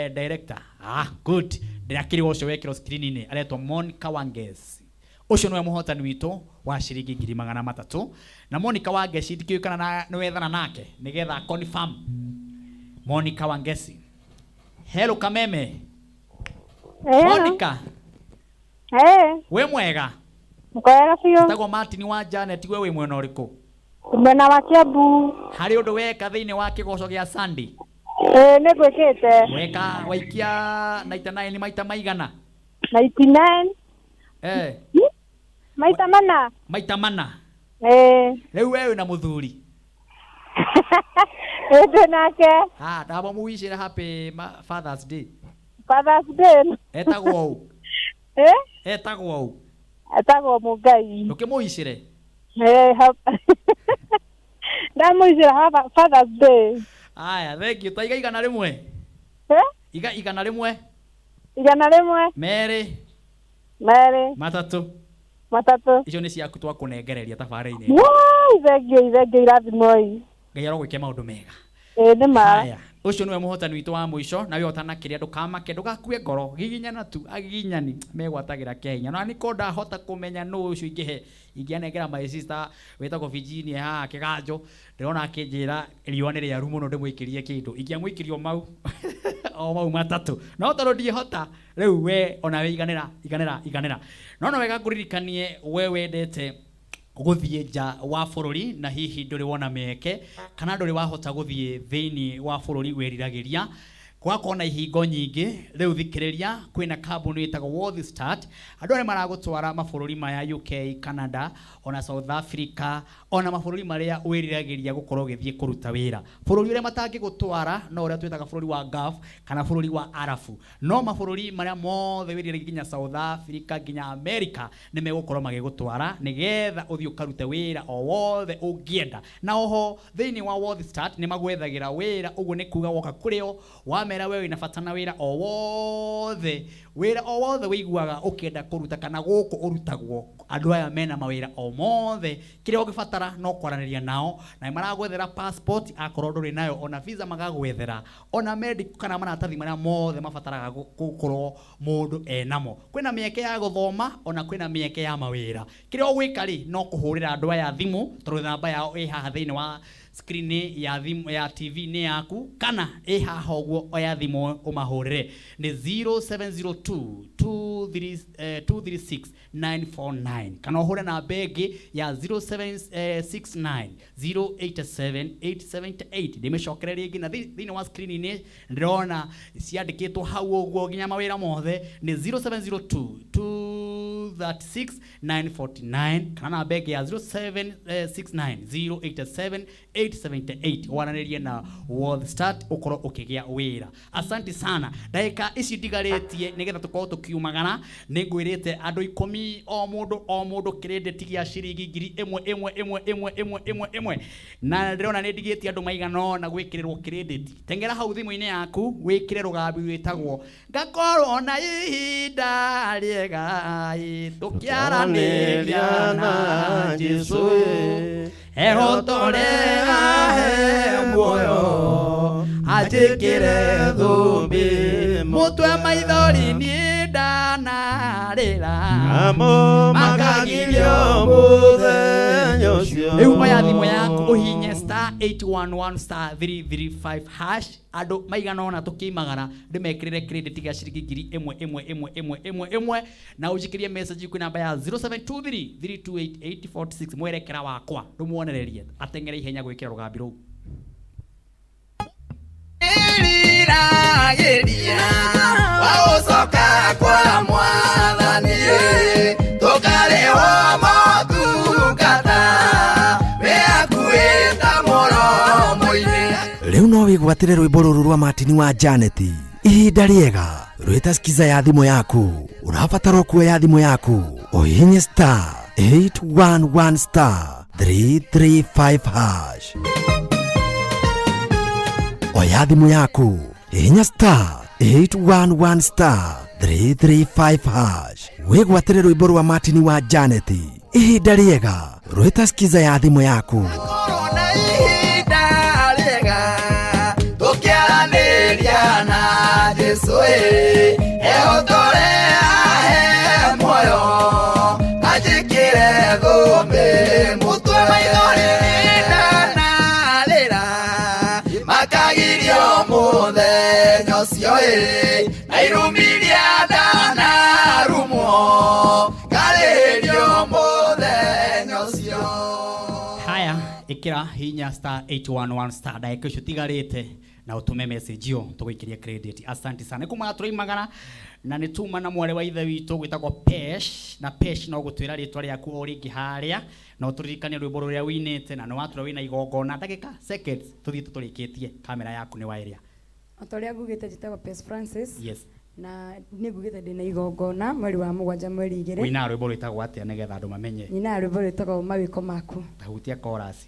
director. Good. Ndĩrakĩrĩ ũcio wekĩrwo screen-inĩ aretwo Monica Wangeci. Ũcio nĩwe mũhotani witũ wa ciringi ngiri magana matatũ. Na Monica Wangeci ndikĩũĩ kana nĩwethana nake nĩgetha confirm. Monica Wangeci. Hello Kameme. Hello. Monica. Hey. We mwega. Mwega biũ. Tagwo Martin wa Janet, we wĩ mwena ũrĩkũ? Mwena wa Kiambu. Harĩ ũndũ weka thĩinĩ wa kĩgoco gĩa Sunday? Ĩĩ, nĩ ngwĩkĩte. Weka waikia 99 maita maigana? 99. Maita mana. Maita mana. Ĩĩ. Rĩu we wĩna mũthuri? Ĩĩ, ndĩ nake. Ndamba mũwicĩre happy Father's Day. Father's Day. Etagwo ũ? Etagwo ũ? Etagwo Mũngai. Ndũkĩmũicĩre? Ĩĩ, ndamũicĩra Father's Day. Aya, thank you. Taiga igana rĩmwe. Iga igana rĩmwe. 100. Merĩ. 2. 3. 3. Icio nĩ ciaku twakũnengereria tabarĩra-inĩ. Wai, thengio, thengio, irathimoi. Ngai arogwĩke maũndũ mega. Ĩĩ nĩ ma. Haya, ũcio nĩwe mũhotani witũ wa mũico na wĩhotana kĩrĩa ndũkamake ndũgakue ngoro giginyana tu agiginyani megwatagĩra kĩa hinya na nĩko ndahota kũmenya nũ ũcio ingĩhe ingĩanengera my sister wĩtagwo Virginia haha kĩganjo ndĩrona akĩnjĩra riũa nĩ rĩaru mũno ndĩmũikĩrie kĩndũ ingĩamũikĩria o mau o mau matatũ no tondũ ndiĩhota rĩu we ona we iganĩra iganĩra iganĩra no no wega ngũririkanie we wendete gũthiĩ nja wa bũrũri na hihi ndũrĩ wona mĩeke kana ndũrĩ wahota gũthiĩ thĩinĩ wa bũrũri wĩriragĩria gwakorwo na ihingo nyingĩ rĩu thikĩrĩria kwĩna kambuni ĩtagwo World Start andũ arĩa maragũtwara mabũrũri maya UK, Canada ona South Africa ona mabũrũri marĩa wĩriragĩria gũkorwo ũgĩthiĩ kũruta wĩra bũrũri ũrĩa matangĩgũtwara no ũrĩa twĩtaga bũrũri wa Gulf kana bũrũri wa Arabu no mabũrũri marĩa mothe wĩriragĩria nginya South Africa nginya America nĩ megũkorwo magĩgũtwara nĩgetha ũthiĩ ũkarute wĩra o wothe ũngĩenda na oho thĩinĩ wa World Start nĩ magwethagĩra wĩra ũguo nĩ kuga woka kũrĩ o wamera we wĩna bata na wĩra o wothe wĩra o wothe wĩiguaga ũkĩenda kũruta kana gũkũ ũrutagwo andũ aya mena mawĩra o mothe kĩrĩa ũngĩbatara no kwaranĩria nao na maragwethera passport akorwo ndũrĩ nayo ona visa magagwethera ona medical kana maratathi marĩa mothe mabataraga gũkorwo mũndũ enamo kwĩna mĩeke ya gũthoma ona kwĩna mĩeke ya mawĩra kĩrĩa ũgwĩka rĩ no kũhũrĩra andũ aya thimũ tondũ namba yao ĩ haha thĩinĩ wa screen ya thimũ ya TV nĩ yaku kana ĩ haha ũguo oya thimũ ũmahũrĩre nĩ 0702 236 949 kana ũhũre namba ĩngĩ ya 0769 087 878 ndĩmĩcokere rĩngĩ na thĩinĩ wa screen-inĩ ndĩrona ciandĩkĩtwo hau ũguo nginya mawĩra mothe nĩ 0702 236 949 kana namba ĩngĩ ya 0769 087 878 waranĩrie na World Start ũkorwo ũkĩgĩa wĩra. Asante sana. Ndagĩka ici ndigarĩtie nĩgetha tũkorwo tũkiumagara nĩ ngwĩrĩte andũ 10 o mũndũ credit gĩa ciringi 1000 ĩmwe ĩmwe ĩmwe ĩmwe ĩmwe ĩmwe na ndĩrona nĩ ndigĩtie andũ maigana ũna gwĩkĩrĩrwo credit. Tengera hau thimũ-inĩ yaku wĩkĩre rũgambi wĩtagwo ngakorwo na ihinda rĩega tũkĩaranĩria na Jesũ ehotore ahe muoyo anjĩkĩre thũmbĩ mũtwe maithori niĩ ndanarĩra namo makagirio mũthenya ũcio. Rĩu oya thimũ yaku ũhinye star 811 star 335 hash andũ maigana ũna tũkĩimagara ndĩmekĩrĩre credit gĩa ciringi 1000 ĩmwe ĩmwe ĩmwe ĩmwe ĩmwe na ũnjikĩrie message kwĩ namba ya 0723 328 846 mwerekera wakwa ndũmuonererie ateng'ere ihenya gwĩkĩra rũgambi rũu. Riragĩria waũcoka kwa mwathani tũkarĩhwo motungata wĩ hakuhĩ ta mũromo-inĩ. Rĩu no wĩgwatĩre rwĩmbo rũrũ rwa Martin wa Janet ihinda rĩega rwĩta skiza ya thimũ yaku ũrabatara kuoya thimũ yaku ũhihinye star 811 star 335 hash oya thimũ yaku hihinya star 811 star 335 hash wĩgwatĩre rwĩmbo rwa Martin wa Janet ihinda rĩega rwĩta skiza ya thimũ yaku. Korona ihinda rĩega tũkĩaranĩria na Jesũ ehotore ahe muoyo anjĩkĩre thũmbĩ mũtwe maithori ndanarĩra makagirio mũthenya ũcio na irumiria ndanarumwo ngarĩhĩrio mũthenya ũcio. Haya, ĩkĩra hinya star 811 star ndagĩka icio tigarĩte na ũtũme message ĩyo tũgũikĩria credit. Asante sana. Nĩ tũraimagara na nĩ tuma na mwarĩ wa ithe witũ gwĩtagwo Pesh na Pesh no gũtwĩra rĩtwa rĩaku o rĩngĩ harĩa na ũtũririkanie rwĩmbo rũrĩa wĩinĩte na nĩ watwĩra wĩna igongona ndagĩka seconds tũthiĩ tũtũrĩkĩtie kamera yaku nĩ waĩrĩa. O ta ũrĩa ngugĩte njĩtagwo Pesh Francis. Yes. Na nĩ ngugĩte ndĩna igongona mweri wa 7 mweri 2. Wĩinaga rwĩmbo rwĩtagwo atĩa nĩgetha andũ mamenye? Nyinaga rwĩmbo rwĩtagwo mawĩko maku. Tahutia chorus.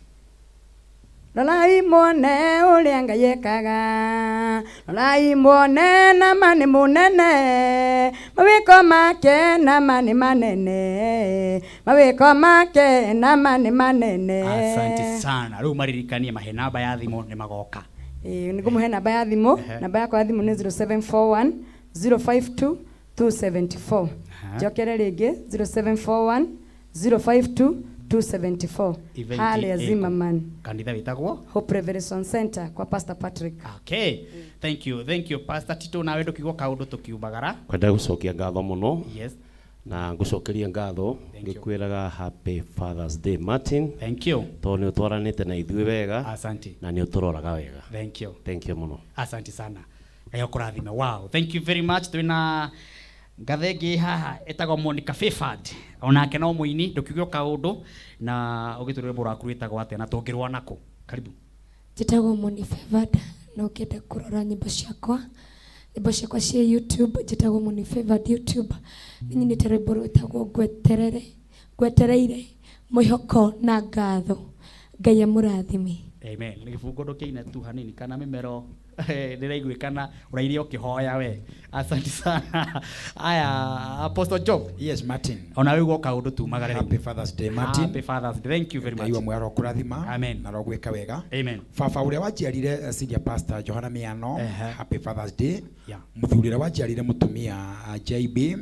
Rorai muone ũrĩa Ngai ekaga, rorai muone nama nĩ mũnene, mawĩko make nama nĩ manene, mawĩko make nama nĩ manene. Asante sana. Rĩu maririkanie mahe namba ya thimũ nĩ magoka. Ĩĩ, nĩ ngũmũhe namba ya thimũ. Namba yakwa ya thimũ nĩ 0741 052 274. Njokere rĩngĩ, 0741 052 274. Event Harĩa ĩkũ? Zimmerman. Kanitha wĩtagwo? Hope Revelation Center kwa Pastor Patrick. Okay. Thank you. Thank you Pastor Tito, nawe ndũkigwo kaũndũ tũkiumagara. Kwenda gũcokia ngatho mũno. Yes. Na ngũcokeria ngatho ngĩkwĩraga happy Father's Day, Martin. Thank you. Tondũ nĩ ũtwaranĩte na ithuĩ wega. Asante. Na nĩ ũtũroraga wega. Thank you. Thank you mũno. Asante sana. Ngai akũrathime. Wow. Thank you very much. Twĩna ngathe ĩngĩ haha ĩtagwo Monica Favored. Onake no mũini, ndũkiuge kaũndũ na ũgĩtwĩre rwĩmbo rwaku rwĩtagwo atĩa na tũngĩrũa nakũ. Karibu. Njĩtagwo Moni Favored, na ũngĩenda kũrora nyĩmbo ciakwa ciĩ YouTube, njĩtagwo Moni Favored YouTube. Nĩ nyinĩte rwĩmbo rwĩtagwo ngweterere, ngwetereire mwĩhoko na ngatho. Ngai amũrathime. Amen. Nĩ gĩbungo ndũkĩine tu hanini kana mĩmero ndĩraiguĩkana ũraire ũkĩhoya we. Asante sana. Aya, Apostle Job. Yes, Martin. Ona wewe ugo kaũndũ tumagare rĩu. Happy Father's Day, Martin. Happy Father's Day. Thank you very much. Ngai wa mwero kũrathima. Amen. Na rogwĩka wega. Amen. Baba ũrĩa wanjiarire, senior pastor Johana Miano, happy Father's Day. Yeah. Mũthuri ũrĩa wanjiarire mũtumia, JB,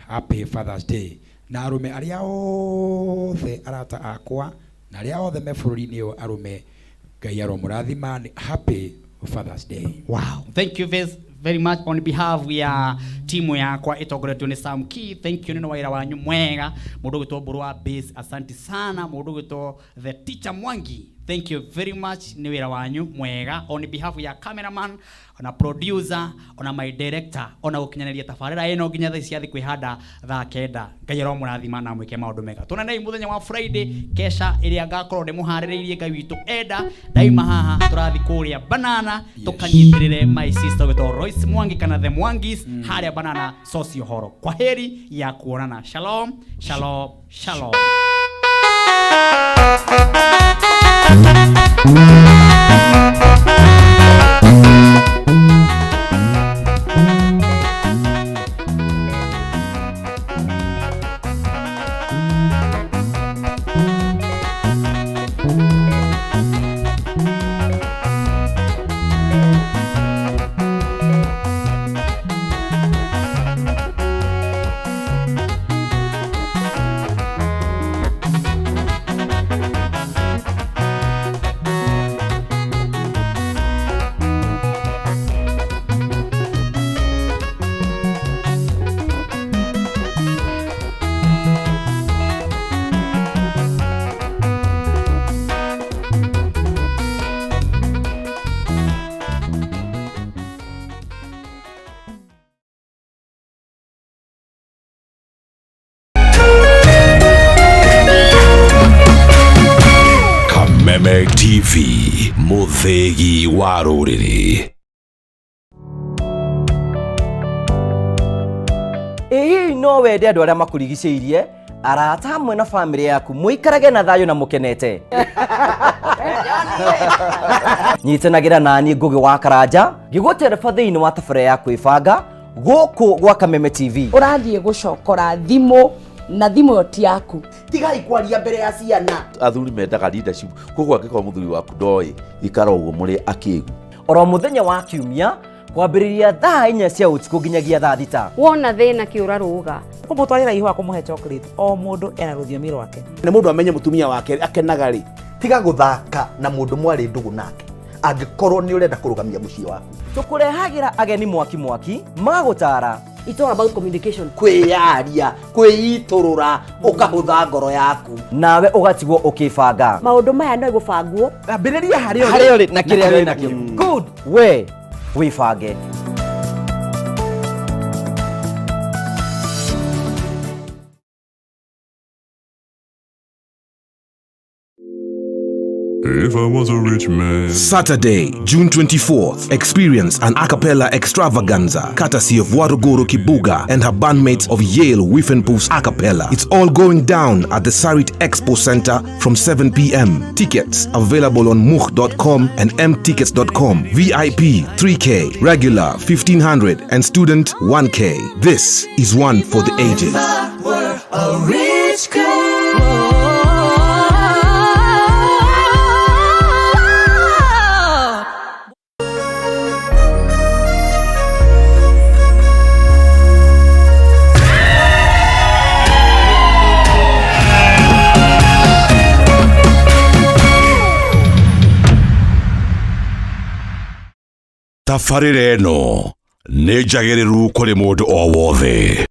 happy Father's Day. Na arũme arĩa othe arata akwa na arĩa othe me bũrũri-inĩ ũyũ arũme, Ngai aromũrathima, nĩ happy Father's Day. Wow. Thank you very, very much on behalf ya timu yakwa ĩtongoretio nĩ Sam Key. Thank you nĩ wĩra wanyu mwega. Mũndũ ũgwĩtwo Mbũrũ wa Base, asante sana. Mũndũ ũgwĩtwo The Teacher Mwangi, thank you very much nĩ wĩra wanyu mwega. On behalf ya cameraman, ona producer, ona my director, ona gũkinyanĩria tabarĩra ĩno nginya thaa ici ciathi kwĩhanda thaa 9. Ngai aromũrathima na mwĩke maũndũ mega. Tuonanei mũthenya wa Friday kesha ĩrĩa ngakorwo ndĩmũharĩrĩirie Ngai witũ enda. Ndaima haha tũrathi kũrĩa Banana tũkanyitĩrĩre my sister ũgwĩtwo Royce Mwangi kana The Mwangis harĩa Banana Socio Horo. Kwa heri ya kuonana. Shalom, shalom, shalom. Kameme TV, mũthĩgi wa rũrĩrĩ. Ĩ hihi no wende andũ arĩa makũrigicĩirie, arata hamwe na bamĩrĩ yaku mũikarage na thayũ na mũkenete? Nyitanagĩra nani Ngũgĩ wa Karanja ngĩgũtereba thĩinĩ wa tabarĩra ya kwĩbanga gũkũ gwa Kameme TV. Ũrathiĩ gũcokora thimũ na thimũ ĩyo ti yaku. Tigai kwaria mbere ya ciana. Athuri mendaga leadership, koguo angĩkorwo mũthuri waku ndoĩ, ikara ũguo mũrĩ akĩgu. Oro mũthenya wa kiumia kwambĩrĩria thaa 4 cia ũtukũ nginyagia thaa 6. Wona thĩna kĩũra rũga. Kũmũtwarĩra ihũa, kũmũhe chocolate, o mũndũ ena rũthiomi rwake. Nĩ mũndũ amenye mũtumia wake akenaga rĩ. Tiga gũthaka na mũndũ mwarĩ ndũgũ nake angĩkorwo nĩ ũrenda kũrũgamia mũciĩ waku. Tũkũrehagĩra ageni mwaki mwaki magũtara. It's all about communication. Kwĩyaria, kwĩitũrũra, ũkahũtha ngoro yaku. Nawe ũgatigwo ũkĩbanga. Maũndũ maya no gũbangwo. Ambĩrĩria harĩa ũrĩ. Harĩa ũrĩ na kĩrĩa wĩ nakĩo. Good. We wĩbange. If I was a rich man. Saturday, June 24th, experience an a cappella extravaganza courtesy of Waruguru Kibuga and her bandmates of Yale Whiffenpoofs A Cappella. It's all going down at the Sarit Expo Center from 7 p.m. Tickets available on much.com and mtickets.com. VIP 3K, regular 1500 and student 1K. This is one for the ages. Were a rich girl. Tabarĩra ĩno nĩ njagĩrĩru kũrĩ mũndũ o wothe.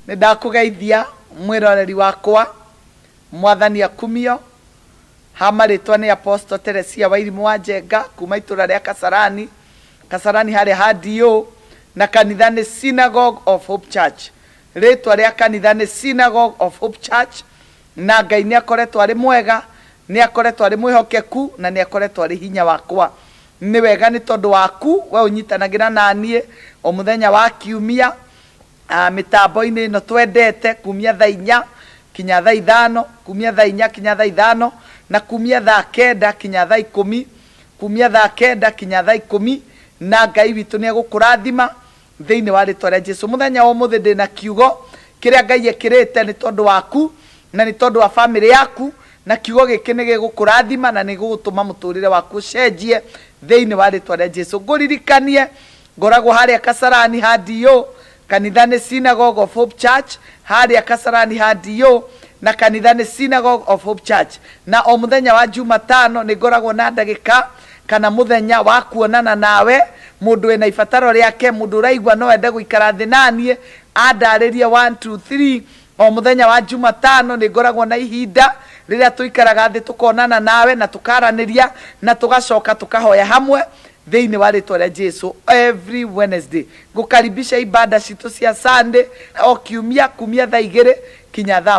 Nĩ ndakũgeithia mwĩroreri wakwa, mwathani akumio. Ha marĩtwa nĩ Apostle Teresia Wairimũ wa Njenga kuma itũra rĩa Kasarani, Kasarani harĩa ha DO, na kanitha nĩ Synagogue of Hope Church. Rĩtwa rĩa kanitha nĩ Synagogue of Hope Church, na Ngai nĩ akoretwo arĩ mwega, nĩ akoretwo arĩ mwĩhokeku, na nĩ akoretwo arĩ hinya wakwa. Nĩ wega nĩ tondũ waku we ũnyitanagĩra na niĩ o mũthenya wa kiumia mĩtambo-inĩ ĩno twendete, kumia thaa 4 kinya thaa 5, kumia thaa 4 kinya thaa 5, na kumia thaa 9 kinya thaa 10, kumia thaa 9 kinya thaa 10, na Ngai witũ nĩ egũkũrathima thĩinĩ wa rĩtwa rĩa Jesu. Mũthenya wa ũmũthĩ ndĩna kiugo kĩrĩa Ngai ekĩrĩte nĩ tondũ waku na nĩ tondũ wa bamĩrĩ yaku, na kiugo gĩkĩ nĩ gĩgũkũrathima na nĩ gĩgũtũma mũtũrĩre waku ũcenjie thĩinĩ wa rĩtwa rĩa Jesu. Ngũririkanie ngoragwo harĩa Kasarani ha DO, kanitha nĩ Synagogue of Hope Church, harĩa Kasarani ha DO, na kanitha nĩ Synagogue of Hope Church. Na o mũthenya wa Jumatano nĩ ngoragwo na ndagĩka kana mũthenya wa kuonana nawe, mũndũ wĩna ibataro rĩake, mũndũ ũraigua no ende gũikara thĩ naniĩ andarĩrie 1 2 3. O mũthenya wa Jumatano nĩ ngoragwo na ihinda rĩrĩa tũikaraga thĩ tũkonana nawe na tũkaranĩria na tũgacoka tũkahoya hamwe thĩinĩ wa rĩtwa rĩa Jesu. Every Wednesday ngũkaribisha ibada citũ cia Sunday o kiumia kumia thaa 2 kinya thaa